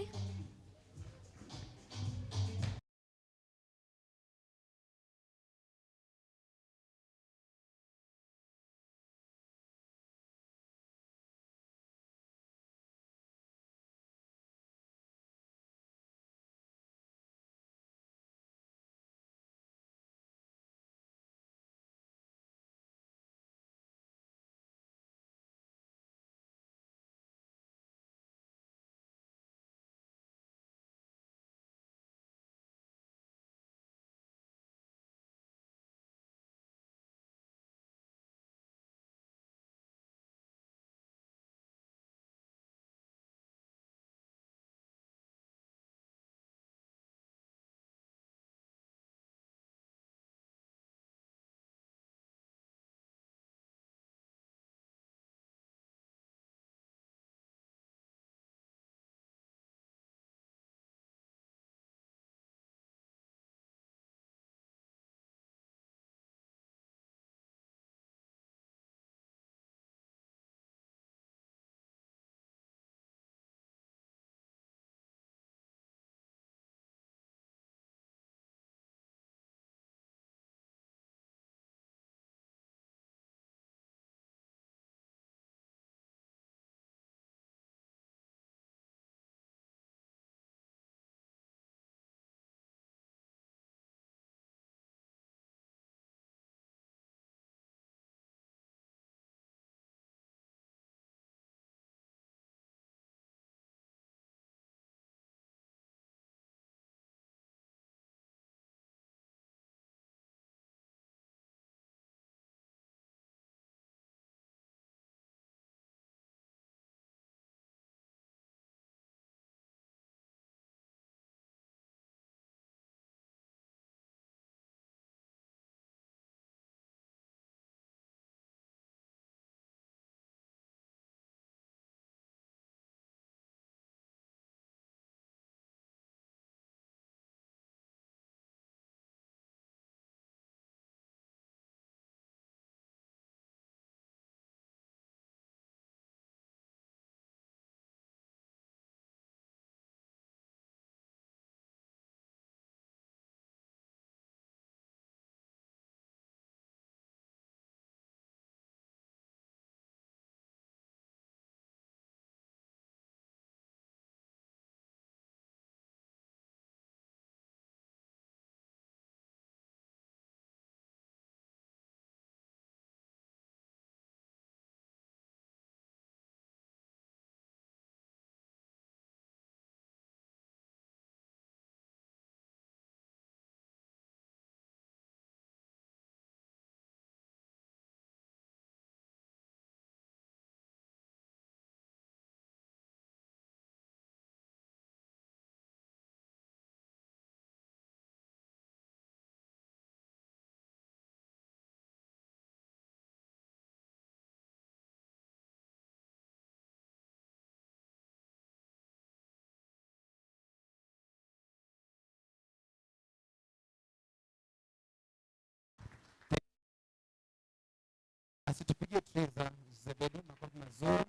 Asitupigie treza Zebedi, makofi mazuri.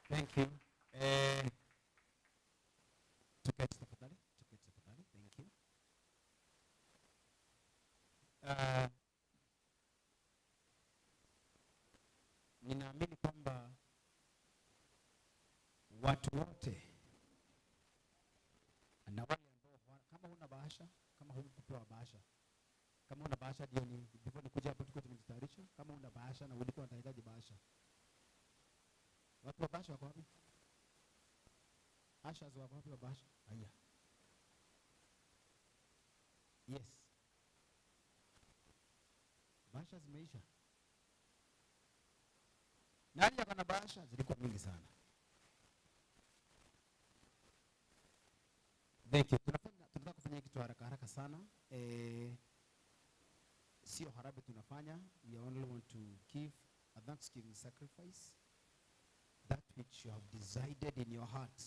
Thank you. Tuketi tafadhali, tuketi tafadhali. Thank you. Ninaamini kwamba watu wote na wale ambao kama huna bahasha, kama hukupewa bahasha, kama una bahasha ndio ni before nikuja hapo tulikuwa tumejitayarisha. Kama una bahasha na ulikuwa unahitaji bahasha, watu wa bahasha wako wapi? Ushers wako wapi wa bahasha? Haya. Yes. Bahasha zimeisha. Nani akona bahasha? Zilikuwa mingi sana. Thank you. Tunataka kufanya kitu haraka haraka sana. Sio harambee tunafanya. We only want to give a thanksgiving sacrifice. That which you have decided in your heart.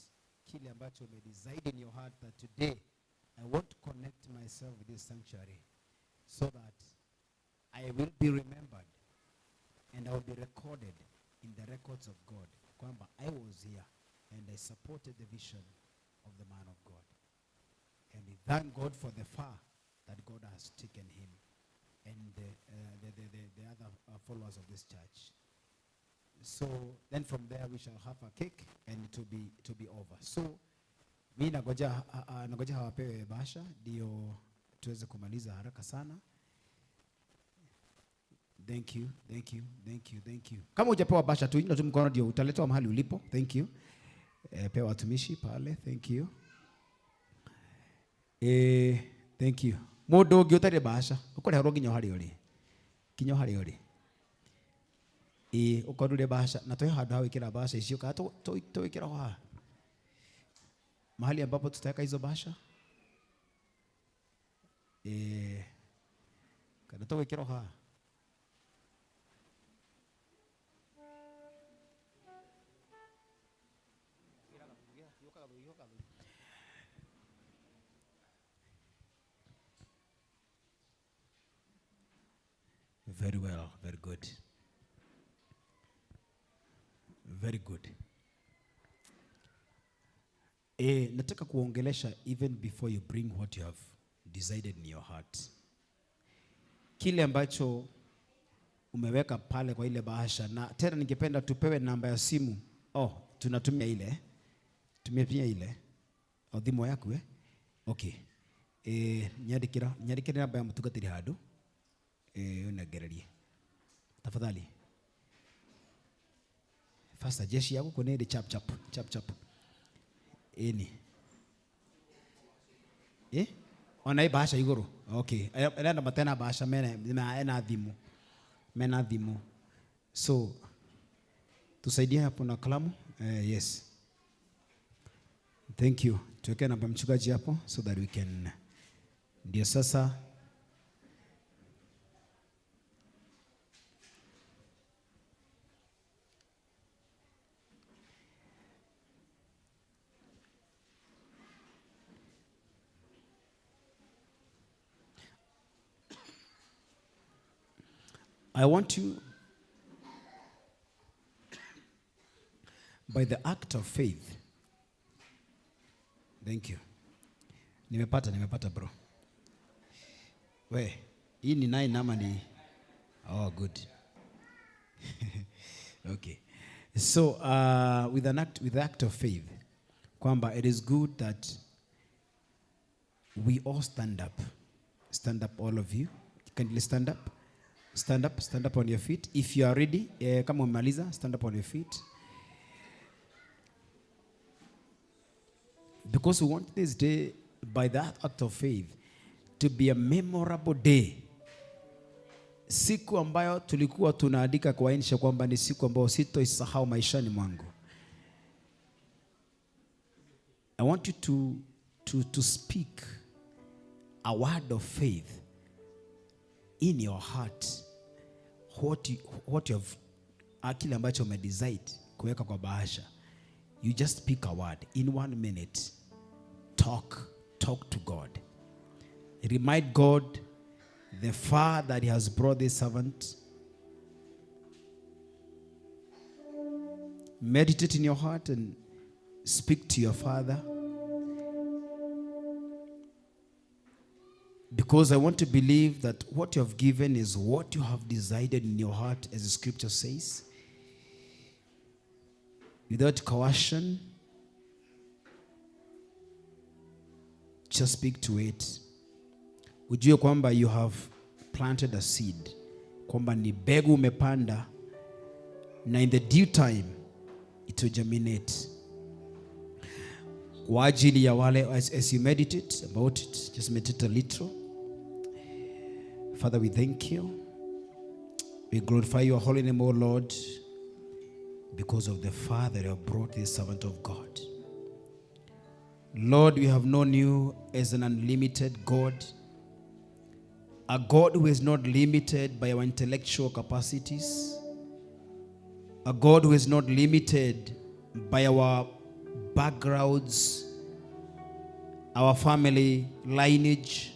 Kile ambacho umedecide in your heart that today I want to connect myself with this sanctuary so that I will be remembered and I will be recorded in the records of God. Kwamba I was here and I supported the vision of the man of God. And we thank God for the far that God has taken him and the other followers of this church. So then from there we shall have a cake and it will be over. So mi nangoja hawapewe bahasha ndio tuweze kumaliza haraka sana. Thank you, thank you, thank you, thank you. Kama hujapewa bahasha tu, inua tu mkono ndio utaletwa mahali ulipo. Thank you. Pewa watumishi pale. Thank you. Thank you. Mundu ungi utari bahasha, ukoreherwo nginya hari uri. Kinya hari uri. Ukorure bahasha na tuhe handu ha gwikira bahasha icio kana tuwikira haha. Mahali ambapo tutaweka hizo bahasha. Kana tuwikira haha. Very well, very good. Very good. Nataka kuongelesha even before you bring what you have decided in your heart. Kile ambacho umeweka pale kwa ile bahasha, na tena ningependa tupewe namba ya simu. Oh, tunatumia ile. Tumia pia ile. Oh, thimu yaku eh? Okay. Nyandikira namba ya mutungatiri handu. Unagererie. Tafadhali. Fasta jeshi yako kone ile chap chap chap chap. Eni. Ona hii bahasha iguru. Okay. Ena matena bahasha mena ena thimu. Mena thimu. So tusaidie hapo na kalamu. Yes. Thank you. Tuweke namba mchungaji hapo so that we can. Ndio sasa I want you, by the act of faith. Thank you. Nimepata bro. We, hii ni 9 ama ni? Oh, good. Okay. So, with the act of faith, kwamba it is good that we all stand up. Stand up, all of you. Kindly stand up. Stand up on your feet. If you are ready, kama umemaliza, stand up on your feet. Because we want this day, by that act of faith, to be a memorable day. Siku ambayo tulikuwa tunaandika kwa insha kwamba ni siku ambayo sitoisahau maishani mwangu. I want you to speak a word of faith in your heart. What you have, kile ambacho umedecide kuweka kwa bahasha. You just pick a word in 1 minute. Talk to God. Remind God the far that he has brought this servant. Meditate in your heart and speak to your Father. Because I want to believe that what you have given is what you have decided in your heart, as the scripture says. Without coercion, just speak to it. Ujue kwamba you have planted a seed. Kwamba ni mbegu umepanda, na in the due time it will germinate. Kwa ajili ya wale, as you meditate about it, just meditate a little. Father, we thank you. We glorify your holy name, O Lord, because of the Father you have brought this servant of God. Lord, we have known you as an unlimited God, a God who is not limited by our intellectual capacities, a God who is not limited by our backgrounds, our family lineage.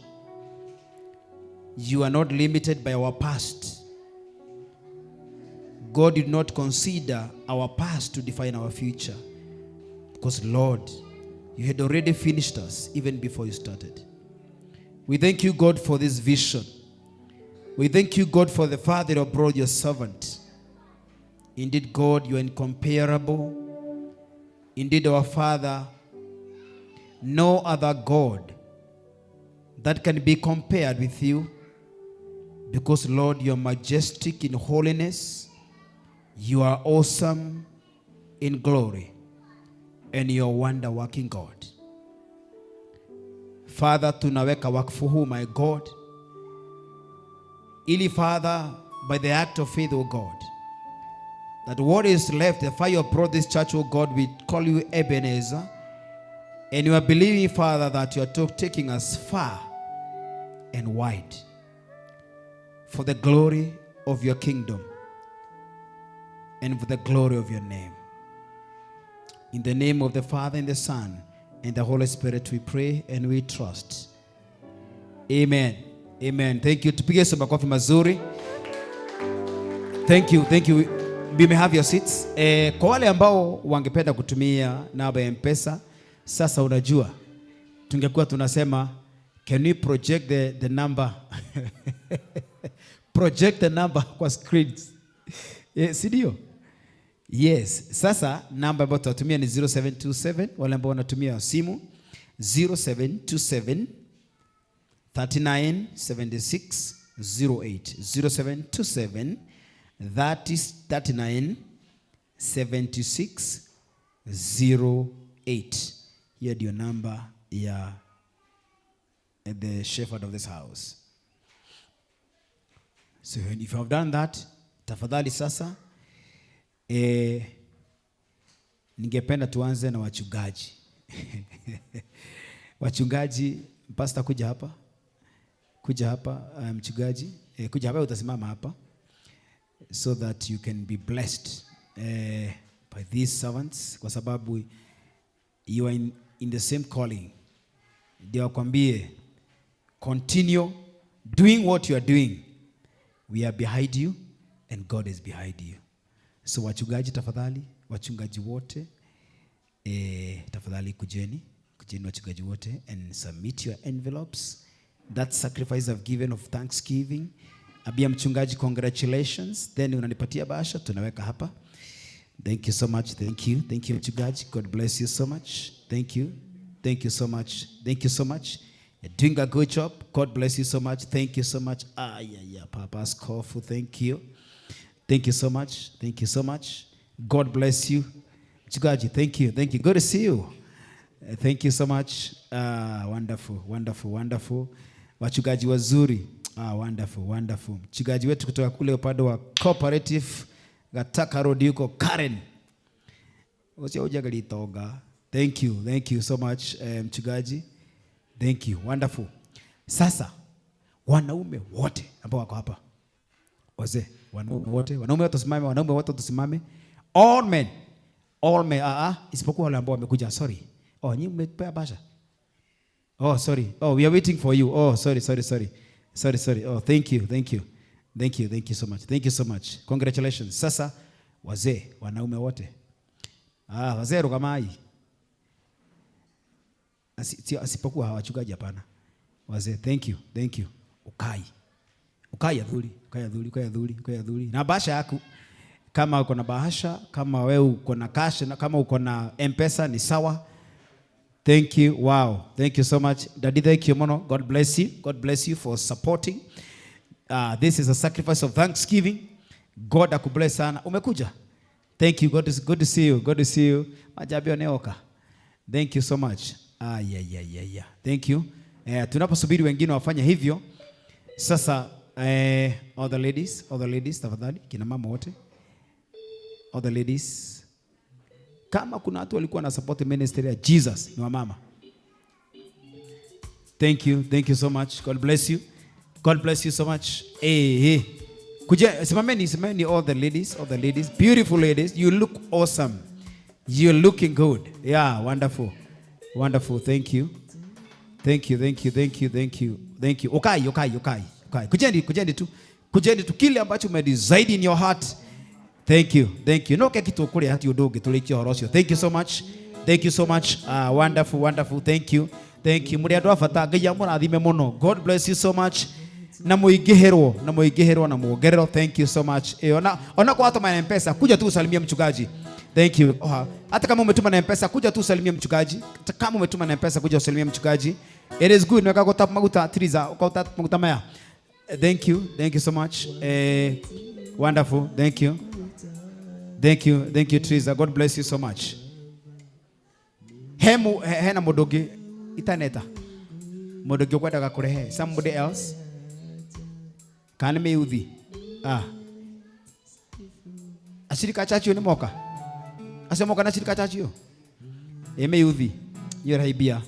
You are not limited by our past. God did not consider our past to define our future. Because, Lord, you had already finished us even before you started. We thank you, God, for this vision. We thank you, God, for the Father who brought your servant. Indeed, God, you are incomparable. Indeed, our Father, no other God that can be compared with you, because, Lord, you are majestic in holiness, you are awesome in glory, and you are wonder-working God. Father, tunaweka wakfu huu, my God, ili Father, by the act of faith, O God, that what is left, the fire brought this church, O God, we call you Ebenezer, and you are believing, Father, that you are taking us far and wide for the glory of your kingdom and for the glory of your name. In the name of the Father, and the Son, and the Holy Spirit, we pray and we trust. Amen. Amen. Thank you. Tupige Yesu makofi mazuri. Thank you. Thank you. You may have your seats. Kwa wale ambao wangependa kutumia namba ya M-Pesa, sasa unajua tungekuwa tunasema, can we project the number? Project the number kwa screens. Si ndio? Yes. Sasa namba ambayo tutatumia ni 0727, wale ambao wanatumia simu 0727 39 76 08. 0727 39 76 08. Hiyo ndio namba ya the shepherd of this house. So if you have done that, tafadhali sasa ningependa tuanze na wachungaji. Wachungaji, pastor kuja hapa. Kuja hapa, mchungaji. Kuja hapa, utasimama hapa so that you can be blessed by these servants, kwa sababu you are in the same calling. Ndio wakwambie, continue doing what you are doing. We are behind you and God is behind you. So wachungaji tafadhali, wachungaji wote, tafadhali kujeni, kujeni wachungaji wote and submit your envelopes. That sacrifice I've given of thanksgiving. Abia mchungaji, congratulations. Then unanipatia bahasha, tunaweka hapa. Thank you so much. Thank you. Thank you, mchungaji. God bless you so much. Thank you. Thank you so much. Thank you so much. You're doing a good job. God bless you so much. Thank you so much. Yeah, yeah. Papa Askofu, thank you. Thank you so much. Thank you so much. God bless you. Mchungaji, thank you. Thank you. Good to see you. Thank you so much. Wonderful, wonderful, wonderful. Wachungaji wazuri. Wonderful, wonderful. Mchungaji wetu kutoka kule upande wa Cooperative Gataka Road yuko Karen. Usia hujagalitonga. Thank you. Thank you so much, mchungaji. Thank you. Wonderful. Sasa wanaume wote ambao wako hapa. Wazee, wanaume wote, wanaume wote tusimame, wanaume wote tusimame. All men. All men, isipokuwa wale ambao wamekuja, sorry. Oh, nyinyi mmepea bahasha. Oh, sorry. Oh, we are waiting for you. Oh, sorry, sorry, sorry. Sorry, sorry. Oh, thank you, thank you. Thank you, thank you so much. Thank you so much. Congratulations. Sasa wazee, wanaume wote. Wazee rukamai. Asipokuwa hawachungaji hapana. Wazee, thank you, thank you. Ukai. Ukai adhuri, ukai adhuri, ukai adhuri, ukai adhuri. Na bahasha yako, kama uko na bahasha, kama wewe uko na cash, na kama uko na M-Pesa ni sawa. Thank you. Wow. Thank you so much. Daddy, thank you mono. God bless you. God bless you for supporting. This is a sacrifice of thanksgiving. God akubless sana. Umekuja. Thank you. God is good to see you. Good to see you. Majabio neoka. Thank you so much. Yeah, yeah, yeah, yeah. Thank you. Tunaposubiri wengine wafanye hivyo. Sasa All the ladies, all the ladies tafadhali, kina mama wote. All the ladies. Kama kuna watu walikuwa na support ministry ya Jesus ni wamama. Thank you, thank you so much. God bless you. God bless you so much. Hey, hey. Kuja, simameni, simameni all the ladies, all the ladies. Beautiful ladies. You look awesome. You're looking good. Yeah, wonderful. Wonderful. Thank you. Thank you, thank you, thank you, thank you. Thank you. Okay, okay, okay. Okay. Kujeni, kujeni tu. Kujeni tu kile ambacho umedecide in your heart. Thank you. Thank you. No keki tu kule hati udoge tulicho horosio. Thank you so much. Thank you so much. Wonderful, wonderful. Thank you. Thank you. Muri andu a bata Ngai amurathime muno. God bless you so much. Na muingihirwo, na muingihirwo na muongererwo. Thank you so much. Ona kwa watu na M-Pesa, kuja tu usalimie mchungaji. Thank you. Hata kama umetuma na M-Pesa, kuja tu usalimie mchungaji. Hata kama umetuma na M-Pesa, kuja usalimie mchungaji. It is good. Nweka gotap maguta triza, ukauta maguta maya. Thank you. Thank you so much. Wonderful. Thank you. Thank you. Thank you, Triza. God bless you so much. Hemu hena mudogi itaneta. Mudogi ukwendaga kurehe. Somebody else. Kana meuthi. Ah. Ashirika chachi ni moka. Acio moka na shirika chachi yo. E meuthi. Yo raibia.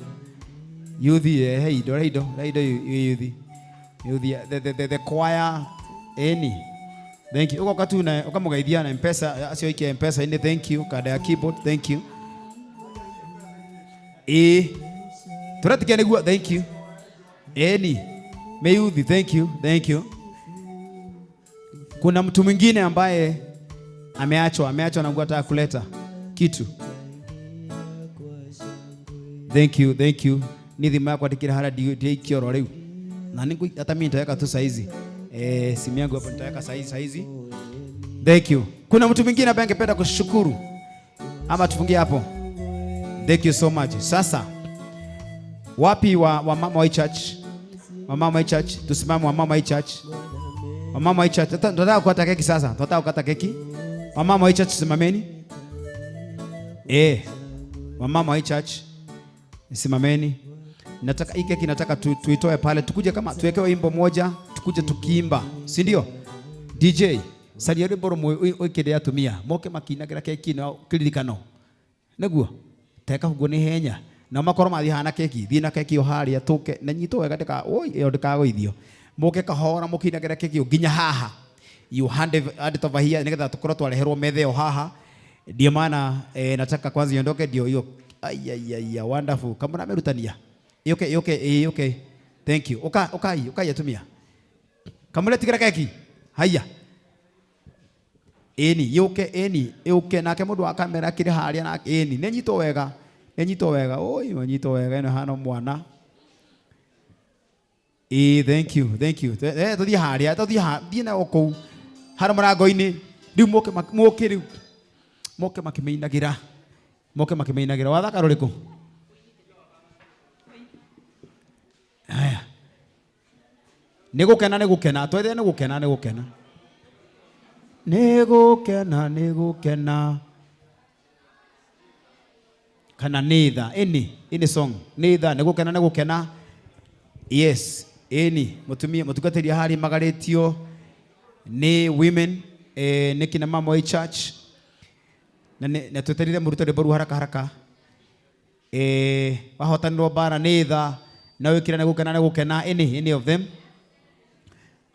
Yuthi hey do hey do hey do yuthi. Yuthi the choir any. Thank you. Uko katu na ukamugeithia na M-Pesa acio ikia M-Pesa ini thank you kada ya keyboard thank you. Turatikia niguo thank you. Eni meuthi thank you thank you. Kuna mtu mwingine ambaye ameachwa na Mungu anataka kuleta kitu. Thank you, thank you. Ni thima yakwa ndikira hara ndikioro riu. Na ningu hata mimi nitaweka tu saizi. Simu yangu hapo nitaweka saizi. Thank you. Kuna mtu mwingine ambaye angependa kushukuru ama tufungie hapo? Thank you so much. Sasa wapi wa mama wa church? Wa mama wa church, tusimame wa mama wa church. Wa mama wa church, tunataka kukata keki sasa. Tunataka kukata keki. Wa mama wa church simameni. Wa mama wa church simameni. Nataka hii keki nataka tuitoe pale, tukuje kama tuwekewe wimbo moja, tukuje tukiimba, si ndio? DJ, salia rwimbo rumwe wikire atumia, moke makinagira keki na kiririkano. Niguo teka huguo ni henya. Na makorwo mathi hana keki, thiĩ na keki yo haria tuke na nyitwo wega ndika oi ĩyo ndikagũithio. Moke kahora mũkinagira keki yo nginya haha. You hand it over here nigetha tukorwo twareherwo metha ĩyo haha. Ndio maana nataka kwanza iondoke ndio hiyo. Ai ai ai wonderful. Kama namerutania. Okay, okay, okay. Thank you. Okay, okay, atumia. Kamule tigira keki. Haya. Eni, yoke, eni, yoke nake mundu wa kamera kiri haria na eni. Nenyitwo wega. Nenyitwo wega. Oi, nenyitwo wega ino hano mwana. Thank you, thank you. Tuthie haria, tuthie thiĩ na okou. Haro murango-inĩ. Riu moke moke riu. Moke makimeinagĩra. Moke makimeinagĩra. Wathaka rũrĩkũ? Haya. Nĩgũkena nĩgũkena. Twethe nĩgũkena nĩgũkena. Nĩgũkena nĩgũkena. Kana nĩ tha. Ĩni song. Nĩ tha nĩgũkena nĩgũkena. Yes. Ĩni mũtumia mũtungatĩri harĩ magarĩtio nĩ women nĩ kina mama wa church. Na na tweterire mũrute rwĩmbo rũu haraka haraka. Wahotanirwo mbara nĩ tha. Na wikira nĩgũkena nĩgũkena. Any of them.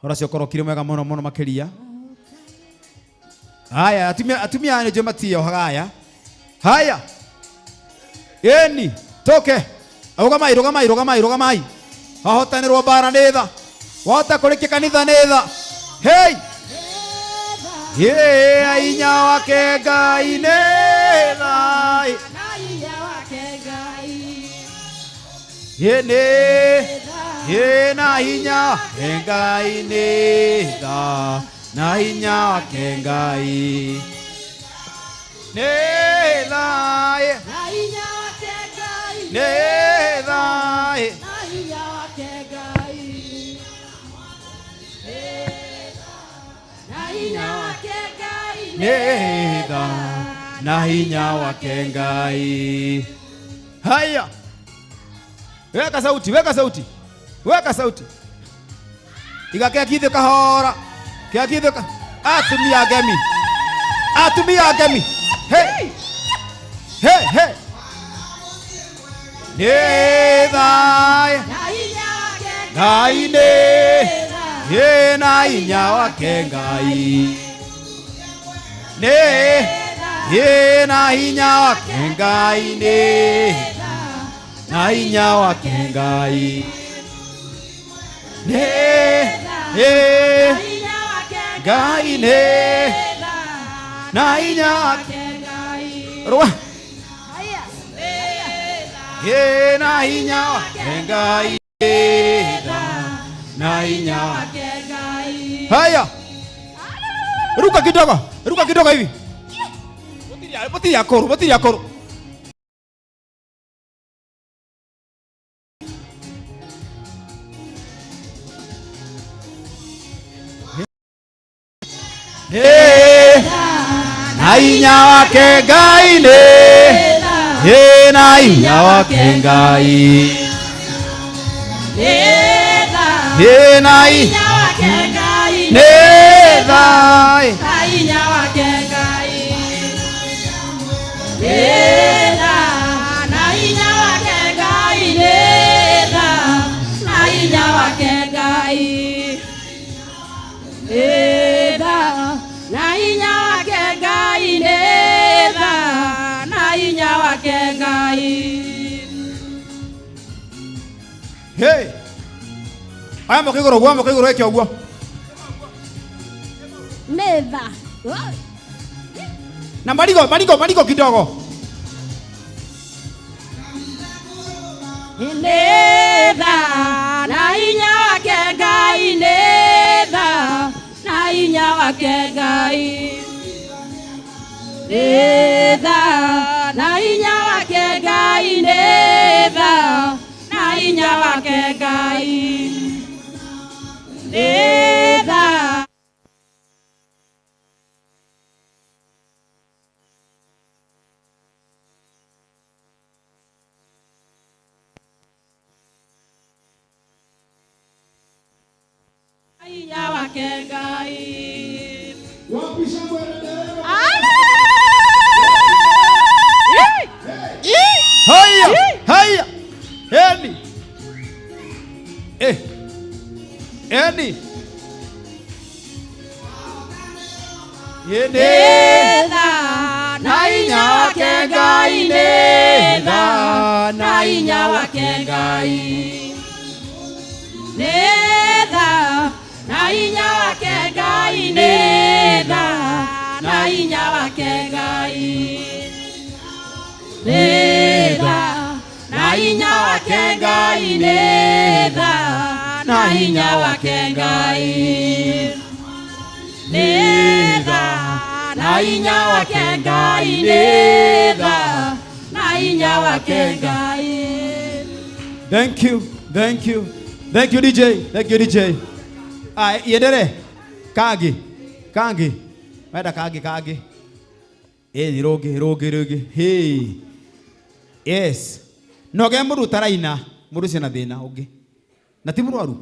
Hora cio korwo kiri mwega muno muno makiria. Haya atumia nĩ njũĩ matiyohaga haya. Haya. Eni toke. Rugamai rugamai rugamai rugamai. Wahotanirwo mbara nĩ tha. Wahota kũrĩkia kanitha nĩ tha. Hey. Ye inya wake Ngai nĩ tha. Ye nĩ ye na hinya Ngai nĩ tha. Na hinya wake Ngai nĩ tha. Na hinya wake Ngai nĩ tha. Na hinya wake Ngai na hinya wake Ngai nĩ tha. Na hinya wake Ngai. Haya. Weka sauti, weka sauti. Weka sauti. Iga keki thĩ kahora. Keki thĩ ka. Atumia ngemi. Atumia ngemi. Hey. Hey, hey. Nĩ tha. Ngai nĩ. Ĩ na hinya wake Ngai. Nĩ. Ĩ na hinya wake Ngai nĩ. Na hinya wake Ngai. Nĩ. Ĩ. Ngai nĩ. Na hinya wake Rũa. Ĩ na hinya wake Ngai. Na hinya wake. Haya. Ruka kidogo. Ruka kidogo hivi. Botiri akoru, botiri akoru. Hey, na hinya wake Ngai nĩ. Hey, na hinya wake Ngai. Hey, na hinya wake Ngai nĩ tha. Hey. Aya moka igũrũ guo, moka igũrũ eke ũguo. Nĩ tha. Na marigo, marigo, marigo kidogo. Nĩ tha na hinya wake Ngai nĩ tha na hinya wake Ngai. Nĩ tha na hinya wake Ngai nĩ tha na hinya wake Ngai. Nĩ tha. Hinya wake Ngai. Wapi shangwe na nderemo? Haya, haya. Eni. Eh. Eni. Eni. Na hinya wake Ngai nĩ tha na hinya wake Ngai. Nĩ tha na hinya wake Ngai nĩ tha na hinya wake Ngai. Nĩ tha na hinya wake Ngai nĩ tha na hinya wake Ngai. Nĩ tha na hinya wake Ngai nĩ tha na hinya wake Ngai. Thank you, thank you. Thank you DJ, thank you DJ. Ah, iendelee. Kangi, kangi. Menda kangi, kangi. Eh, ni roge, roge, roge. Hey. Yes. No ge mũndũ ũtaraina, mũndũ ũcio na thĩna ũngĩ. Na ti mũrwaru.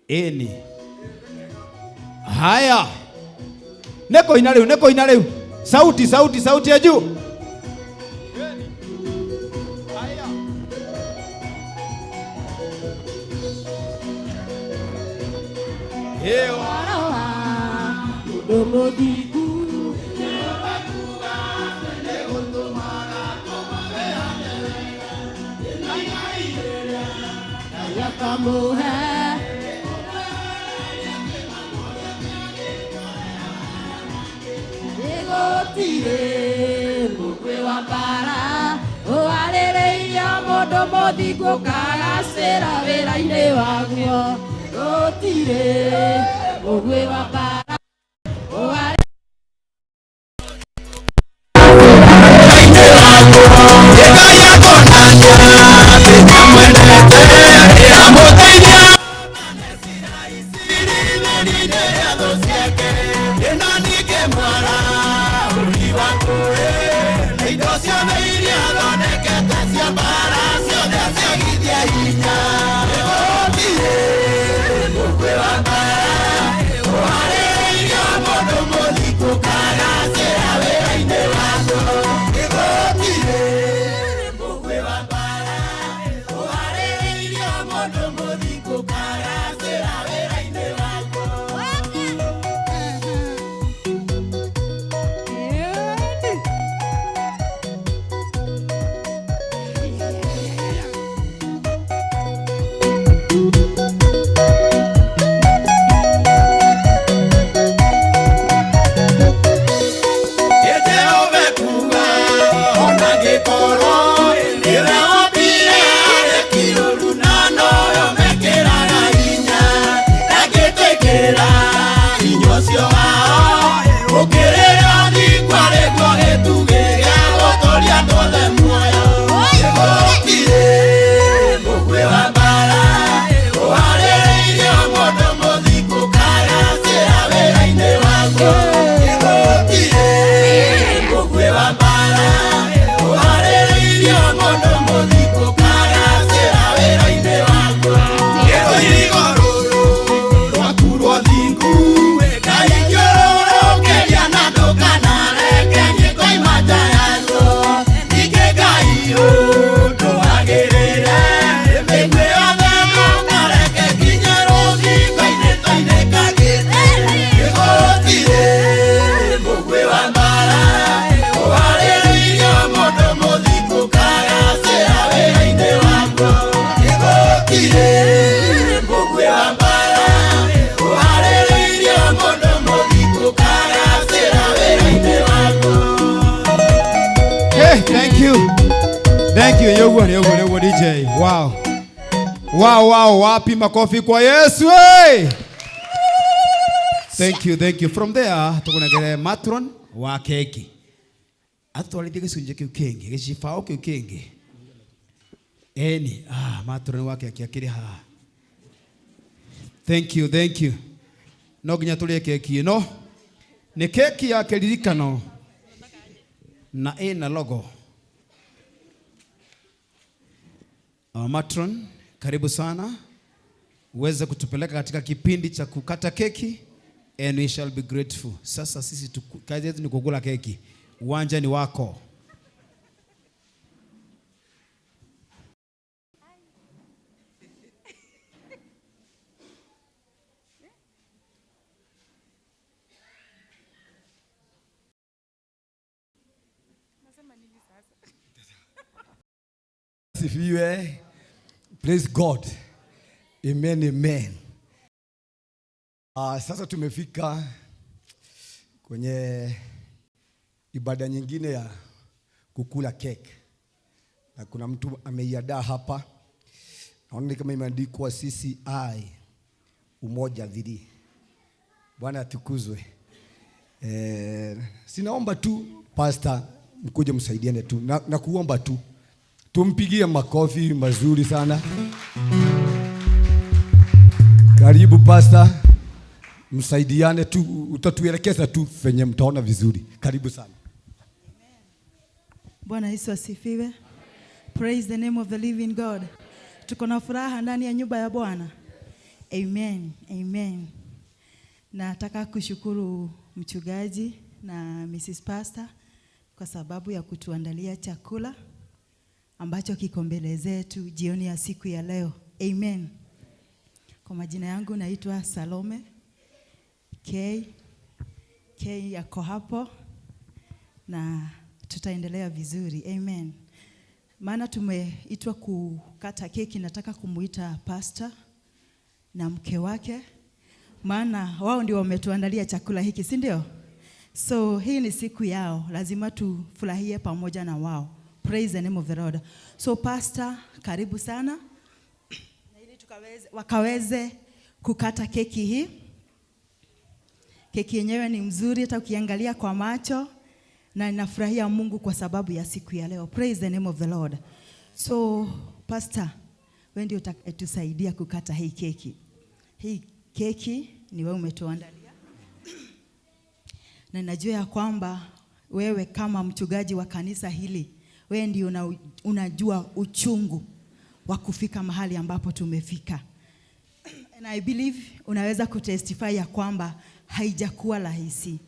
Ĩni. Haya. Nĩ kũina rĩu, nĩ kũina rĩu. Sauti, sauti, sauti ya juu. Indo ciothe iria thondekete cia mbara ciothe ciagithia hinya. Thank you. Yogo, yogo, yogo DJ. Wow. Wow, wow, wapi makofi kwa Yesu. Hey! Thank you, thank you. From there tukunengere matron wa keki. Atutwarithie gĩcunjĩ kĩu kĩngĩ, gĩcibao kĩu kĩngĩ. Eni, matron wa keki akĩrĩ haha. Thank you, thank you. No nginya tũrĩe keki ĩno. Nĩ keki ya kĩririkano na ĩna logo. Our matron, karibu sana uweze kutupeleka katika kipindi cha kukata keki and we shall be grateful. Sasa sisi kazi yetu ni kukula keki. Uwanja ni wako. Sifiwe. Praise God. Amen, amen. Sasa tumefika kwenye ibada nyingine ya kukula cake. Na kuna mtu ameiandaa hapa. Naona kama imeandikwa CCI Umoja 3. Bwana atukuzwe. Sinaomba tu pastor mkuje msaidiane tu. Na kuomba tu. Tumpigie makofi mazuri sana. Karibu pastor. Msaidiane tu, utatuelekeza tu venye mtaona vizuri. Karibu sana. Amen. Bwana Yesu asifiwe. Praise the name of the living God. Tuko na furaha ndani ya nyumba ya Bwana. Amen. Amen. Nataka kushukuru mchungaji na Mrs. Pastor kwa sababu ya kutuandalia chakula ambacho kiko mbele zetu jioni ya siku ya leo. Amen. Kwa majina yangu naitwa Salome K. K yako hapo na tutaendelea vizuri. Amen. Maana tumeitwa kukata keki, nataka kumuita pastor na mke wake, maana wao ndio wametuandalia chakula hiki, si ndio? So hii ni siku yao, lazima tufurahie pamoja na wao. Praise the name of the Lord. So pastor, karibu sana. Na ili wakaweze kukata keki hii. Keki yenyewe ni mzuri hata ukiangalia kwa macho, na ninafurahia Mungu kwa sababu ya siku ya leo. Praise the name of the Lord. So pastor, wewe ndio utatusaidia kukata hii keki. Hii keki ni wewe umetuandalia. Na najua ya kwamba wewe kama mchungaji wa kanisa hili, wewe ndio unajua uchungu wa kufika mahali ambapo tumefika. And I believe unaweza kutestify ya kwamba haijakuwa rahisi.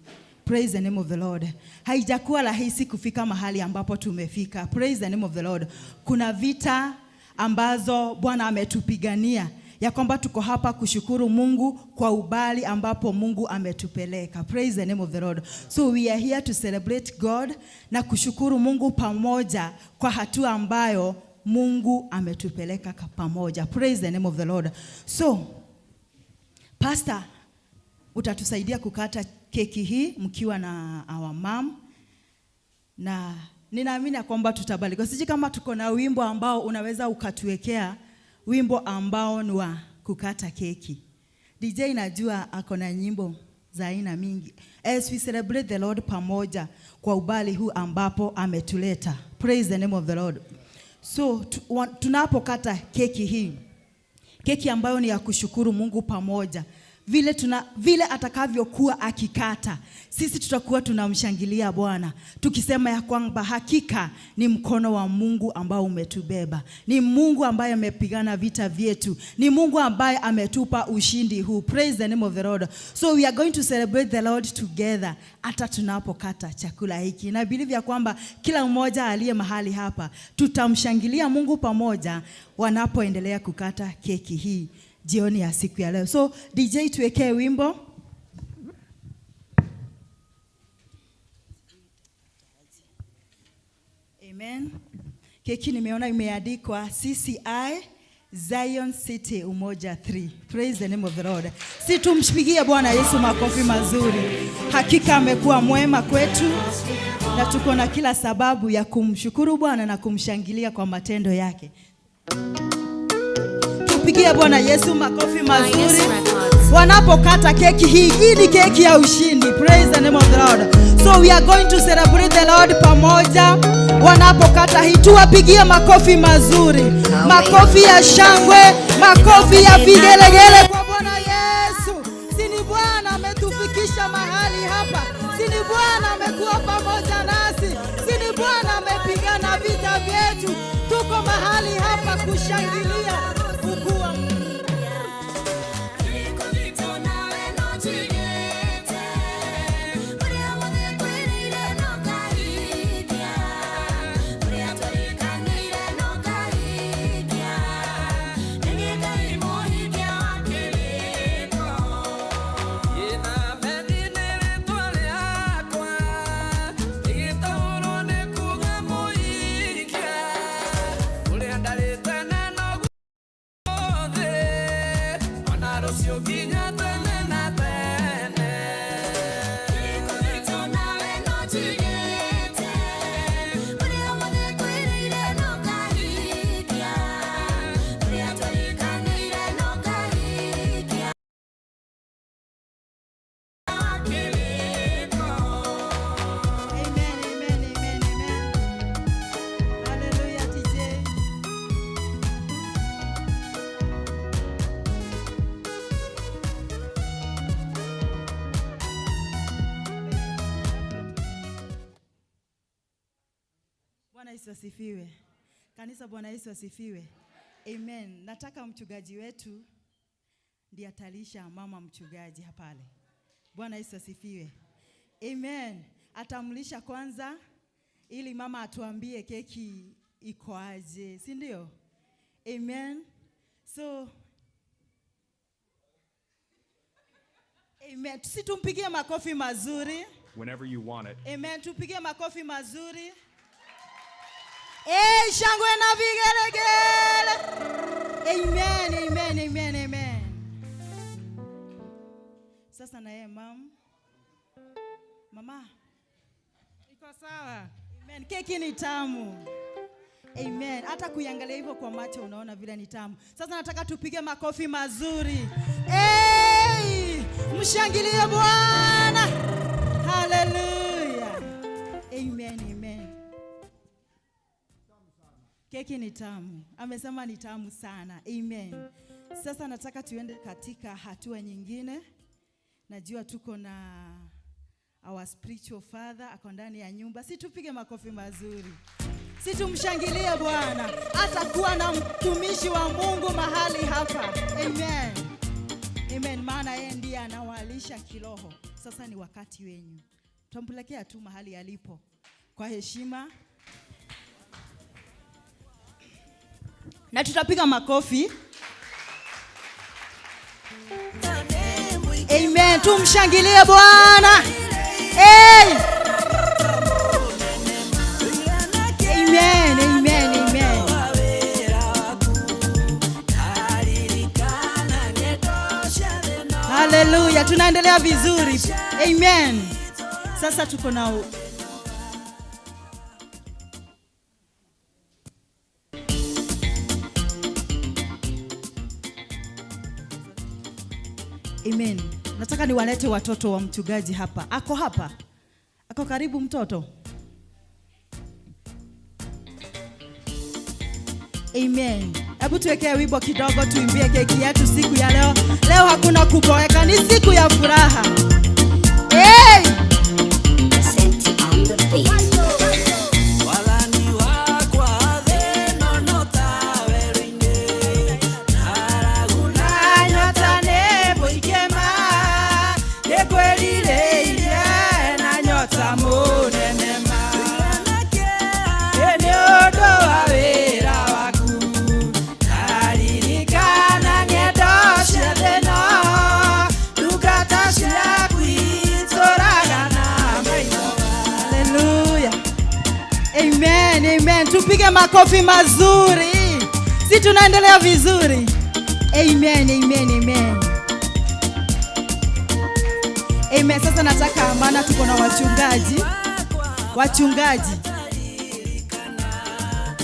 Praise the name of the Lord. Haijakuwa rahisi kufika mahali ambapo tumefika. Praise the name of the Lord. Kuna vita ambazo Bwana ametupigania, ya kwamba tuko hapa kushukuru Mungu kwa ubali ambapo Mungu ametupeleka. Praise the name of the Lord. So we are here to celebrate God na kushukuru Mungu pamoja kwa hatua ambayo Mungu ametupeleka pamoja. Praise the name of the Lord. So, Pastor, utatusaidia kukata keki hii mkiwa na our mom, na ninaamini kwamba tutabarikiwa. Sijui kama tuko na wimbo ambao unaweza ukatuwekea, wimbo ambao ni wa kukata keki. DJ najua ako na nyimbo za aina mingi. As we celebrate the Lord pamoja kwa ubali huu ambapo ametuleta. Praise the name of the Lord. So tunapokata keki hii, keki ambayo ni ya kushukuru Mungu pamoja, vile atakavyokuwa akikata, sisi tutakuwa tunamshangilia Bwana tukisema ya kwamba hakika ni mkono wa Mungu ambao umetubeba, ni Mungu ambaye amepigana vita vyetu, ni Mungu ambaye ametupa ushindi huu. Praise the name of the Lord. So we are going to celebrate the Lord together hata tunapokata chakula hiki. Na believe ya kwamba kila mmoja aliye mahali hapa tutamshangilia Mungu pamoja wanapoendelea kukata keki hii jioni ya siku ya leo. So DJ tuwekee wimbo. Amen. Keki nimeona imeandikwa CCI Zion City Umoja 3. Praise the name of the Lord. Si tumshipigie Bwana Yesu makofi mazuri. Hakika amekuwa mwema kwetu. Na tuko na kila sababu ya kumshukuru Bwana na kumshangilia kwa matendo yake. Tupigie Bwana Yesu makofi mazuri wanapokata keki hii. Hii ni keki ya ushindi. Praise the name of the Lord. So we are going to celebrate the Lord pamoja. Wanapokata hii, tuwapigie makofi mazuri, makofi ya shangwe, makofi ya vigelegele kwa Bwana Yesu. Si ni Bwana ametufikisha mahali hapa? Si ni Bwana amekuwa pamoja nasi? Si ni Bwana amepigana vita vyetu? Tuko mahali hapa kushangilia ukuu wa Mungu. Amen, amen, amen, amen. Hallelujah, DJ. Bwana Yesu asifiwe. Kanisa, Bwana Yesu asifiwe. Amen. Nataka mchungaji wetu ndiye atalisha mama mchungaji hapale. Bwana Yesu asifiwe. Amen. Atamlisha kwanza ili mama atuambie keki iko aje, si ndio? Amen. So amen. Si tumpigie makofi mazuri. Whenever you want it. Amen. Tupigie makofi mazuri. Eh, shangwe na vigelegele. Amen, amen, amen, amen. Sasa na yeye mam. Mama. Iko sawa. Amen. Keki ni tamu. Amen. Hata kuiangalia hivyo kwa macho unaona vile ni tamu. Sasa nataka tupige makofi mazuri. Hey! Mshangilie Bwana. Hallelujah. Amen, amen. Keki ni tamu. Amesema ni tamu sana. Amen. Sasa nataka tuende katika hatua nyingine. Najua tuko na our spiritual father ako ndani ya nyumba. Si tupige makofi mazuri. Si tumshangilie Bwana. Atakuwa na mtumishi wa Mungu mahali hapa. Amen. Amen. Maana yeye ndiye anawalisha kiroho. Sasa ni wakati wenyu. Tumpelekea tu mahali alipo kwa heshima. Na tutapiga makofi. Amen. Tumshangilie Bwana. Hey! Amen, amen, amen. Hallelujah. Tunaendelea vizuri. Amen. Sasa tuko na Amen. Nataka niwalete watoto wa mchungaji hapa. Ako hapa? Ako karibu mtoto? Amen. Hebu tuwekee wimbo kidogo tuimbie keki yetu siku ya leo. Leo hakuna kuboeka, ni siku ya furaha. Hey! Hallelujah. Amen, amen. Tupige makofi mazuri. Si tunaendelea vizuri. Amen, amen, amen. Amen. Sasa nataka, maana tuko na wachungaji. Wachungaji,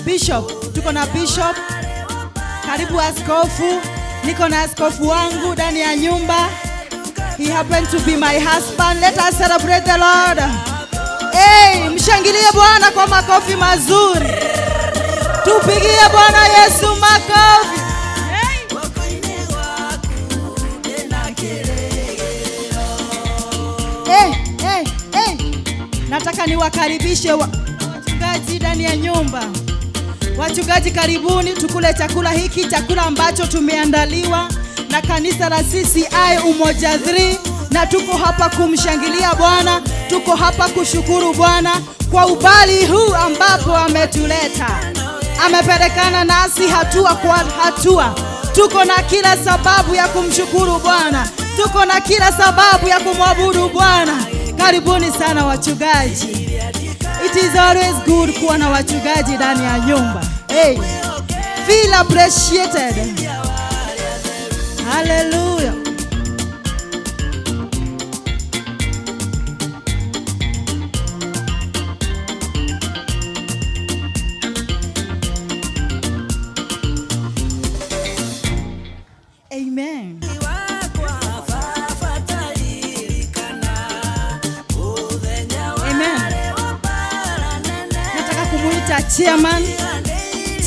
Bishop, tuko na Bishop, karibu askofu. Niko na askofu wangu ndani ya nyumba. He happened to be my husband. Let us celebrate the Lord. Hey, mshangilie Bwana kwa makofi mazuri. Tupigie Bwana Yesu makofi. Hey, hey, hey. Nataka niwakaribishe wachungaji ndani ya nyumba. Wachungaji karibuni, tukule chakula hiki, chakula ambacho tumeandaliwa na kanisa la CCI Umoja 3, na tuko hapa kumshangilia Bwana, tuko hapa kushukuru Bwana kwa ubali huu ambapo ametuleta. Amepelekana nasi hatua kwa hatua. Tuko na kila sababu ya kumshukuru Bwana, tuko na kila sababu ya kumwabudu Bwana. Karibuni sana wachungaji. It is always good kuwa na wachungaji ndani ya nyumba. Hey, feel appreciated. Hallelujah. Amen. Amen. Nataka kumuita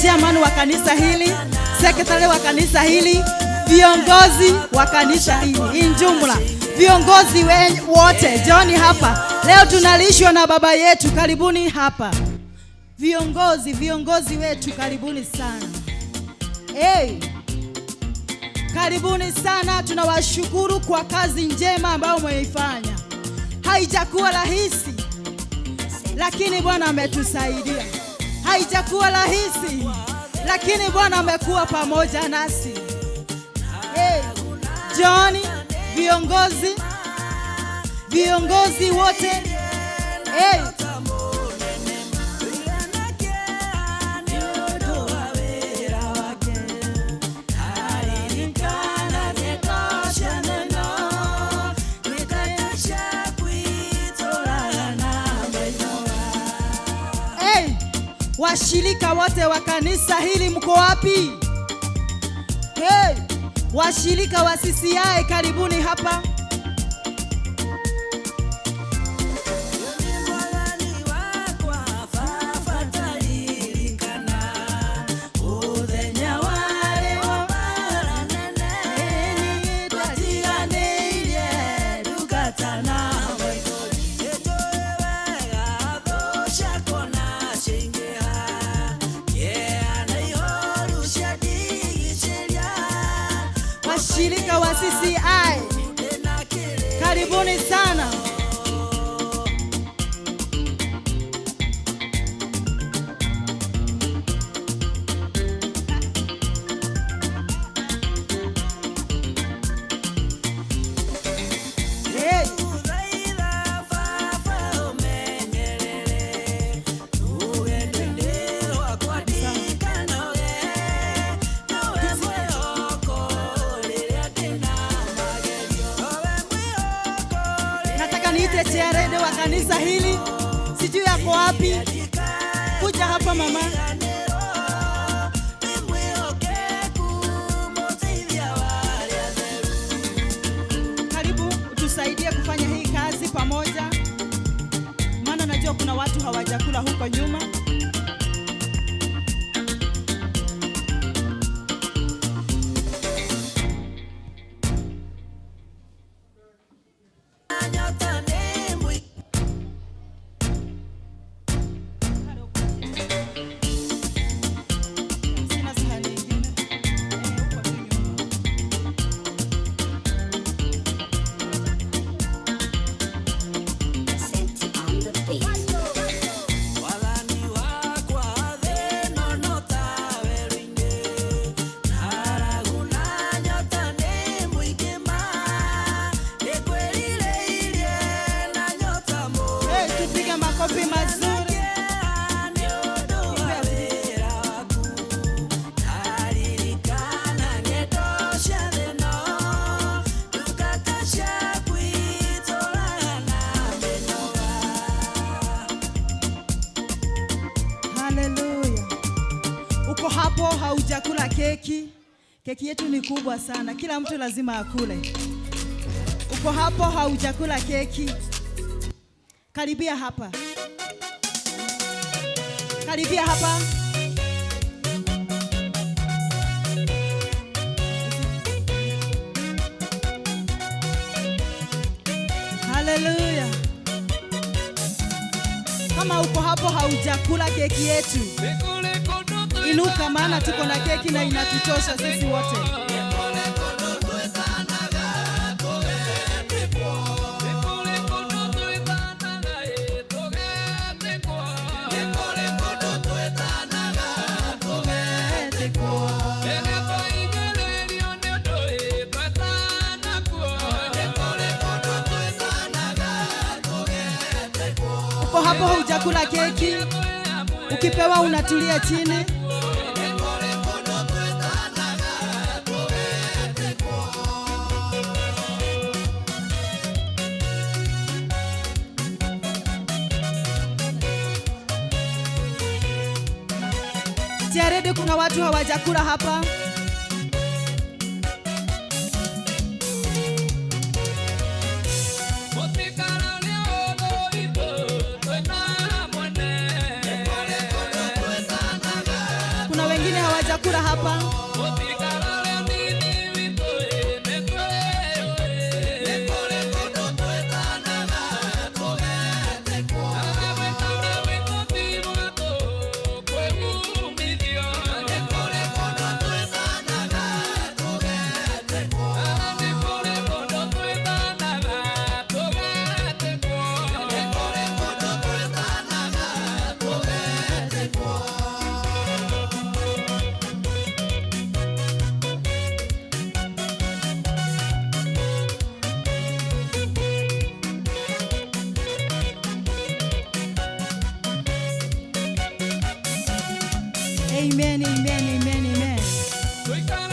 chairman wa kanisa hili, secretary wa kanisa hili, viongozi wa kanisa hili in jumla, viongozi wote, John hapa. Leo tunalishwa na baba yetu, karibuni hapa. Viongozi wetu karibuni sana. Hey, karibuni sana, tunawashukuru kwa kazi njema ambayo mmeifanya. Haijakuwa rahisi, lakini Bwana ametusaidia. Haijakuwa rahisi, lakini Bwana amekuwa pamoja nasi. Hey, John, viongozi wote. Hey. Hey, washirika wote wa kanisa hili mko wapi? Hey, washirika wa CCI karibuni hapa. Washirika wa CCI karibuni sana. Hey. Nataka niite chairlady wa kanisa hili, sijui yako wapi. Kuja hapa mama. Karibu utusaidie kufanya hii kazi pamoja, maana najua kuna watu hawajakula huko nyuma. Sina sahani ingine. Huko tu nyuma. On the beat. Haleluya. Uko hapo haujakula keki. Keki yetu ni kubwa sana, kila mtu lazima akule. Uko hapo haujakula keki, karibia hapa, karibia hapa. Haleluya. Kama uko hapo haujakula keki yetu, inuka, maana tuko na keki na inatutosha sisi wote. Uko hapo haujakula keki, ukipewa unatulia chini. Tiaredi, kuna watu hawajakula hapa. Kuna wengine hawajakula hapa. Amen, amen, amen, amen.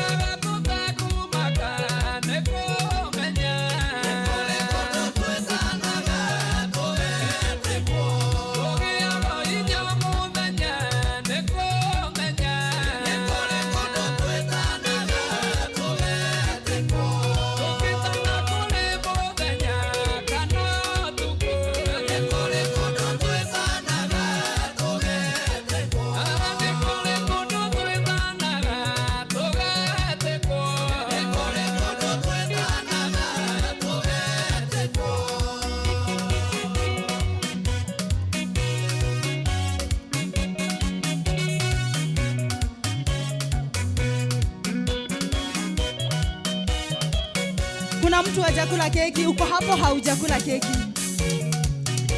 Kuna mtu hajakula keki, uko hapo haujakula keki.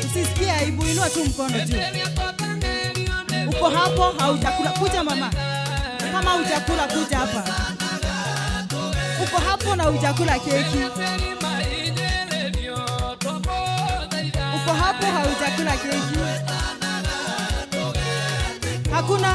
Usisikie aibu, inua tu mkono juu. Uko hapo haujakula, kuja mama. Kama hujakula kuja hapa. Uko hapo na hujakula keki. Uko hapo haujakula keki. Hakuna.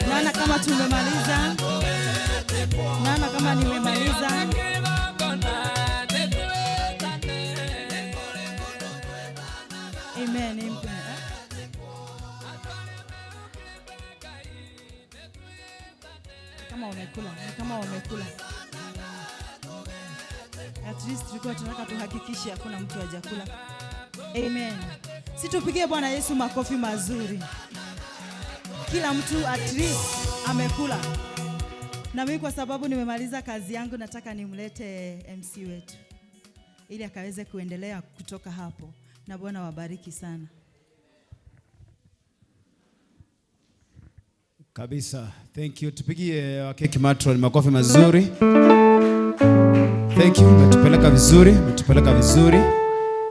Naona kama tumemaliza. Naona kama nimemaliza. Amen, amen. Kama wamekula, kama wamekula. At least tulikuwa tunataka tuhakikishe hakuna mtu hajakula. Amen. Situpigie Bwana Yesu makofi mazuri. Kila mtu at least amekula. Na mimi kwa sababu nimemaliza kazi yangu, nataka nimlete MC wetu ili akaweze kuendelea kutoka hapo. Na Bwana wabariki sana. Kabisa. Thank you. Tupigie Wakeki Matron makofi mazuri. Thank you. Umetupeleka vizuri, umetupeleka vizuri.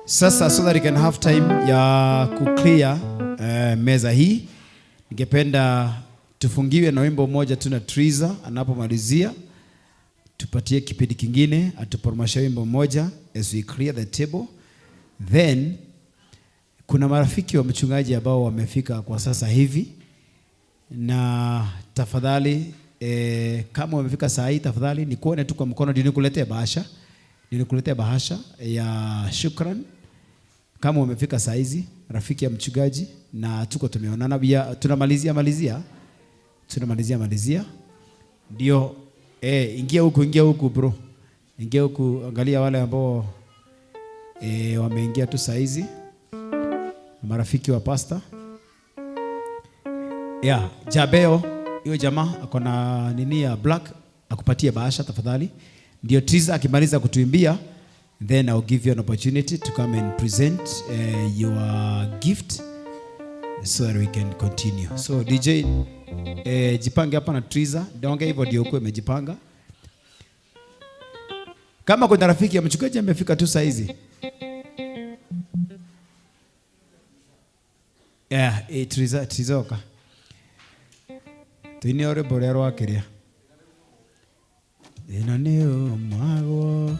Sasa so that you can have time ya kuclear meza hii. Ningependa tufungiwe na wimbo mmoja tu na Triza anapomalizia. Tupatie kipindi kingine, atupromotion wimbo mmoja as we clear the table. Then kuna marafiki wa mchungaji ambao wamefika kwa sasa hivi, na tafadhali kama wamefika saa hii, tafadhali nikuone tu kwa mkono ndio nikuletee bahasha, ndio nikuletee bahasha ya shukran. Kama wamefika saa hizi, rafiki ya mchungaji, na tuko tumeonana, tunamalizia malizia, tunamalizia malizia, ndio ingia huku, ingia huku bro, ingia huku, angalia wale ambao wameingia tu saa hizi, marafiki wa pastor. Yeah, Jabeo, hiyo jamaa ako na nini ya black, akupatie bahasha tafadhali. Ndio Triza akimaliza kutuimbia, then I'll give you an opportunity to come and present your gift so that we can continue. So DJ, jipange hapa na Triza, donge hivyo ndio uko umejipanga. Kama kuna rafiki ya mchungaji amefika tu saa hizi. Yeah, Triza, Triza oka. Tuine ore borero akiria. Ino ni umagwo.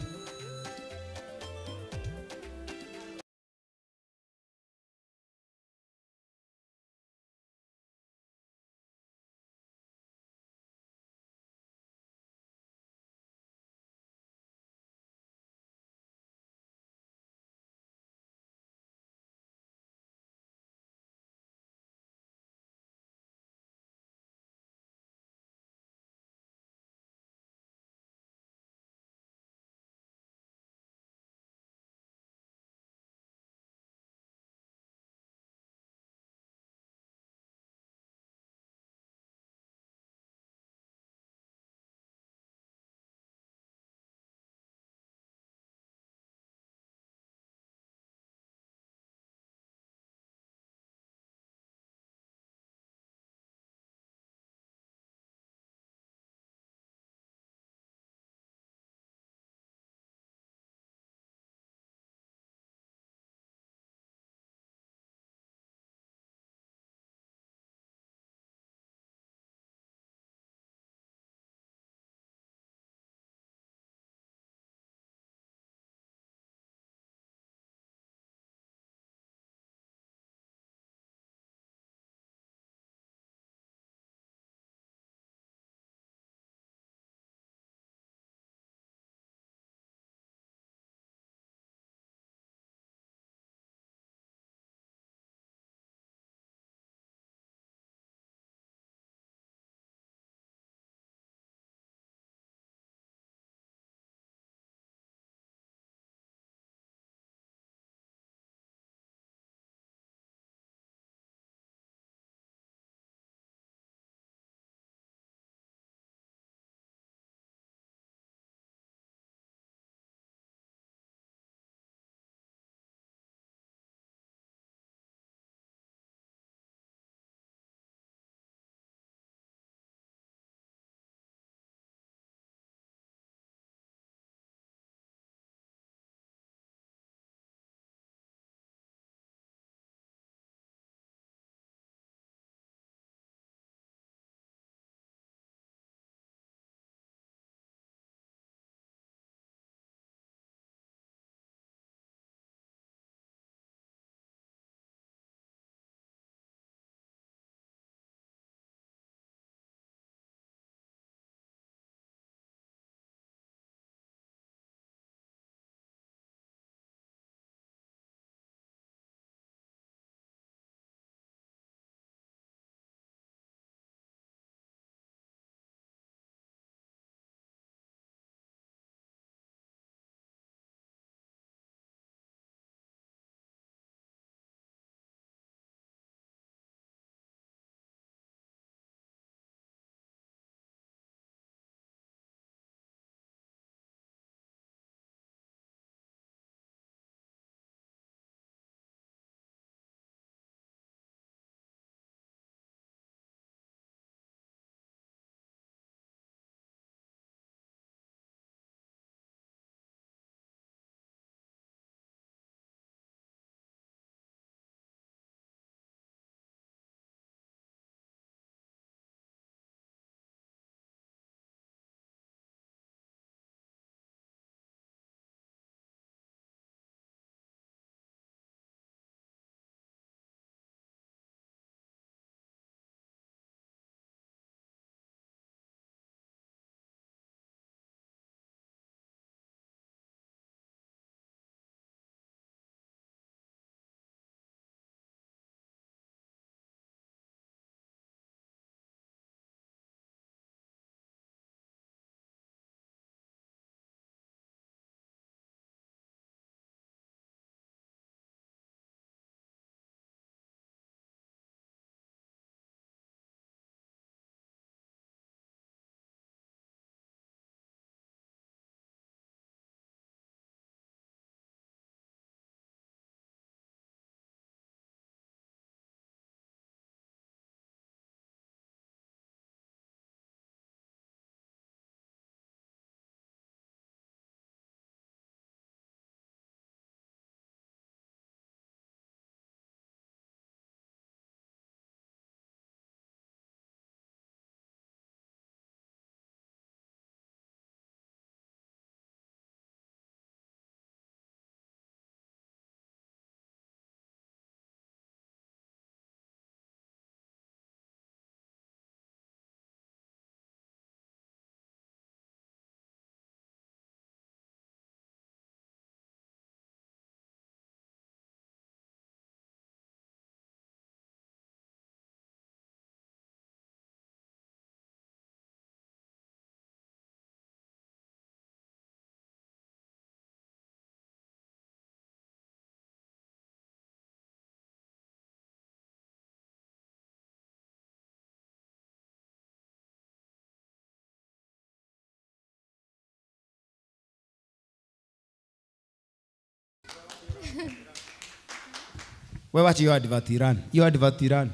Wewe wacha hiyo advert Iran. Hiyo advert Iran.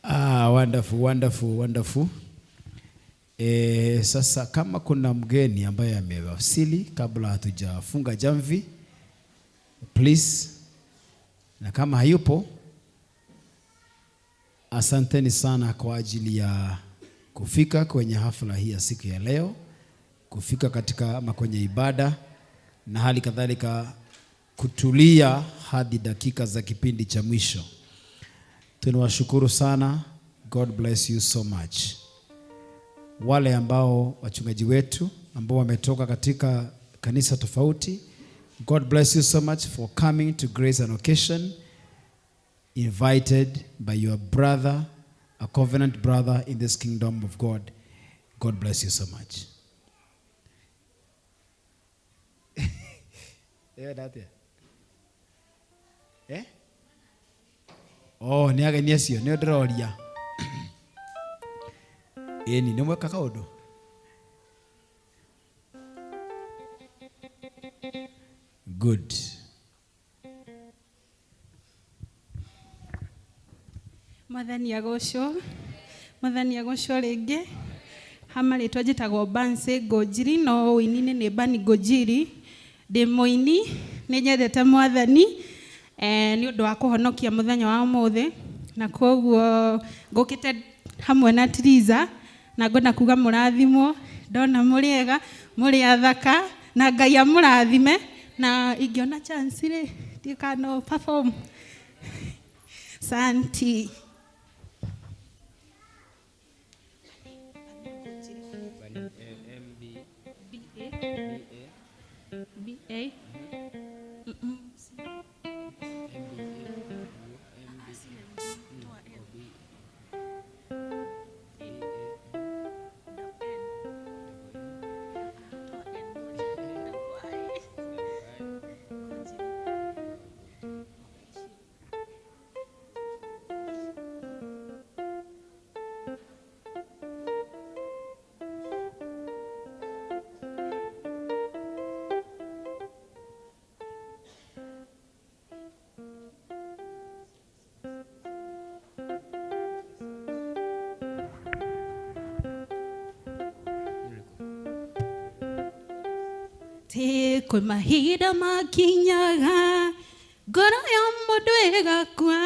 Ah, wonderful, wonderful, wonderful. Sasa kama kuna mgeni ambaye amewasili kabla hatujafunga jamvi, please, na kama hayupo, asanteni sana kwa ajili ya kufika kwenye hafla hii ya siku ya leo, kufika katika ama kwenye ibada, na hali kadhalika kutulia hadi dakika za kipindi cha mwisho. Tunawashukuru sana. God bless you so much. Wale ambao wachungaji wetu ambao wametoka katika kanisa tofauti, God bless you so much for coming to grace an occasion invited by your brother, a covenant brother in this kingdom of God. God bless you so much. Eh? Oh, nĩ ageni acio nĩo ndĩroria. Ĩni nĩ mweka kaũndũ. Good. Mwathani agocwo, Mwathani agocwo rĩngĩ. Hama rĩtwa njĩtagwo Bansi Ngũnjiri, no ũini-inĩ nĩ Bani Ngũnjiri. Ndĩ mũini, nĩ nyendete Mwathani nĩ ũndũ wa kũhonokia mũthenya wa ũmũthĩ, na koguo ngũkĩte hamwe na Triza, na ngwenda kuga mũrathimwo, ndona mũrĩ ega, mũrĩ athaka, na Ngai amũrathime, na ingĩona chance rĩ, ndiũĩ kana no perform. Santi. B A. Kwĩ mahinda makinyaga ngoro ya mũndũ ĩgakua.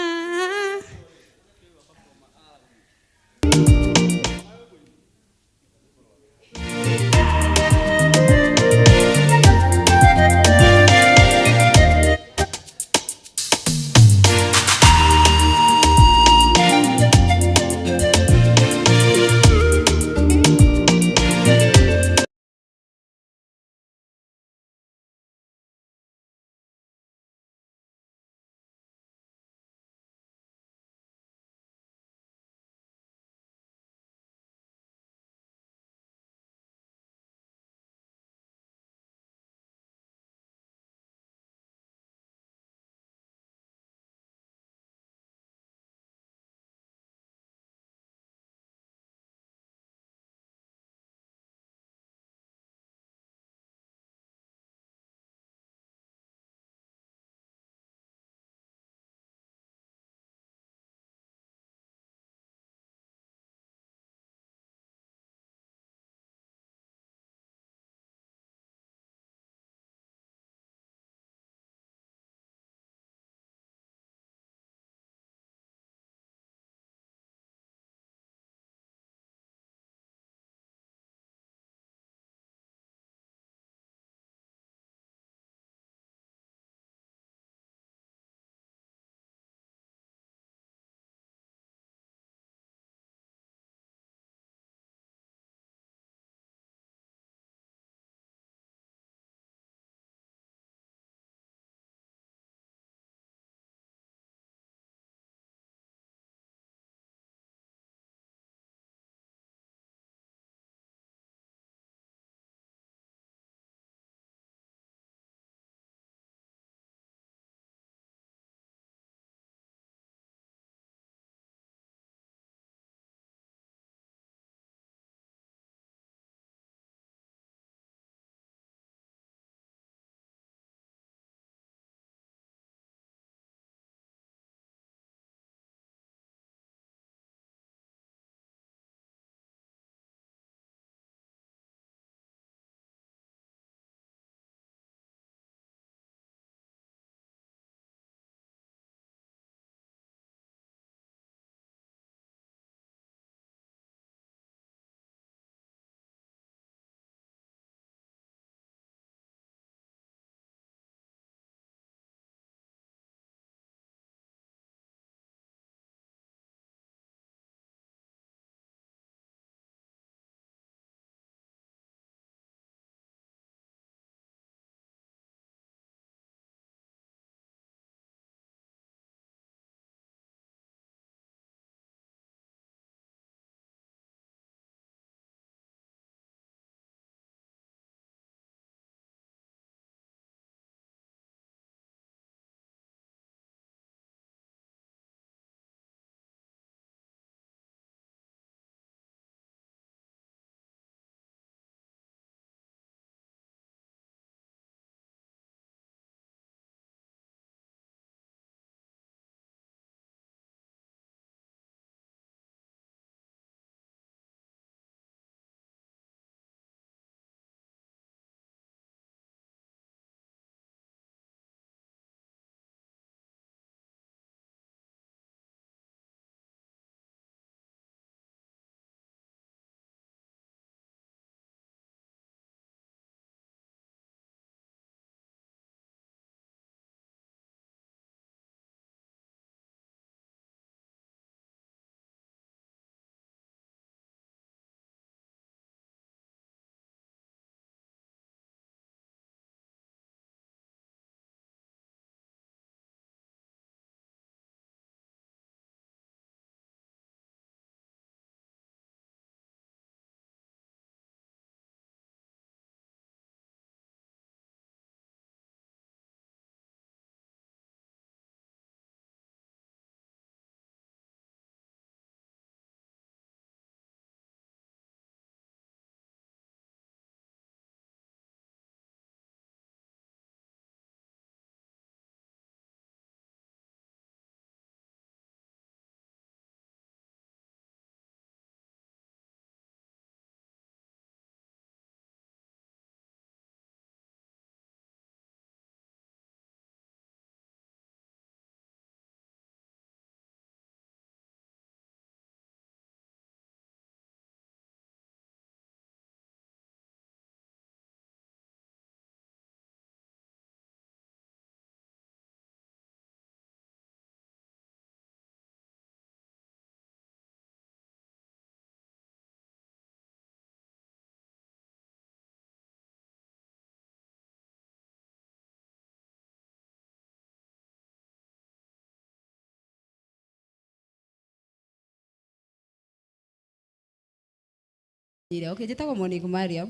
Okay, njĩtagwo Monique Mariam,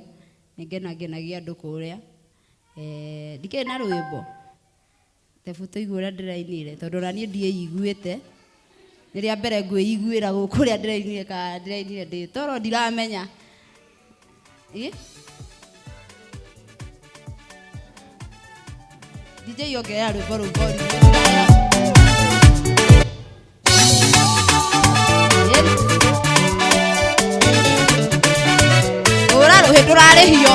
nĩngenagenagia andũ kũrĩa. Ndikĩrĩ na rwĩmbo tebu tũigue ũrĩa ndĩrainire, tondũ ona niĩ ndiĩiguĩte. Nĩ rĩa mbere ngwĩiguĩra gũkũ ũrĩa ndĩrainire, kana ndĩrainire ndĩ toro ndiramenya. DJ ongerera rwĩmbo rũu volume. Ura rũhĩ ndũrarĩhio.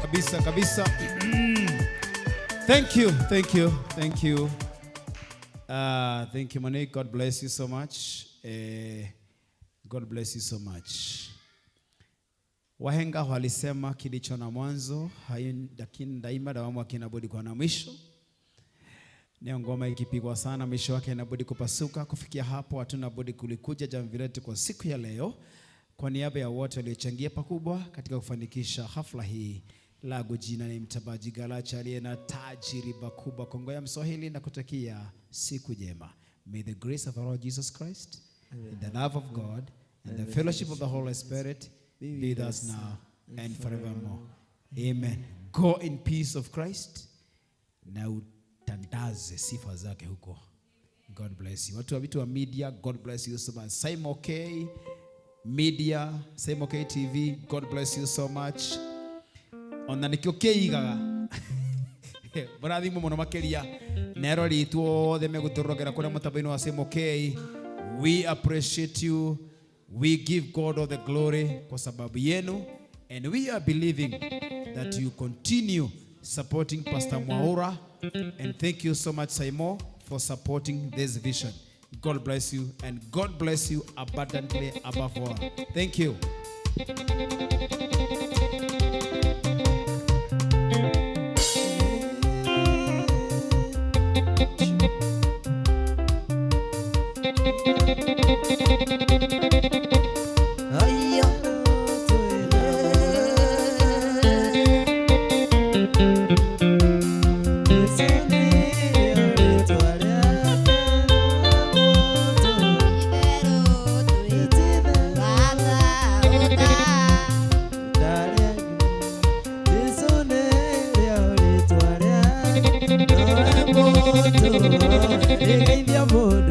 Kabisa, kabisa. Thank you, thank you, thank you. Thank you, Monique. God bless you so much. God bless you so much. Wahenga walisema kilicho na mwanzo, lakini daima dawamu hakina budi kuwa na mwisho. Nayo ngoma ikipigwa sana mwisho wake inabudi kupasuka. Kufikia hapo, hatuna budi kulikuja jamvi letu kwa siku ya leo. Kwa niaba ya wote waliochangia pakubwa katika kufanikisha hafla hii, langu jina ni Mtabaji Galacha aliye na tajriba kubwa Kongoya Mswahili, na kutakia siku njema. May the grace of our Lord Jesus Christ and the love of God and the fellowship of the Holy Spirit be with us now and forevermore. Amen. Go in peace of Christ na utandaze sifa zake huko. God bless you. Watu wa vitu wa media, God bless you so much. Simon K Media, Simon K TV, God bless you so much. Ona nikio keigaga mũrathimwo mũno makĩria na erori itũ othe megũtũrogera kũrĩa mũtambo-inĩ wa Simon K. We appreciate you. We give God all the glory kwa sababu yenu, and we are believing that you continue supporting Pastor Mwaura, and thank you so much, Simon, for supporting this vision. God bless you, and God bless you abundantly above all. Thank you. Ĩgeithia mũndũ.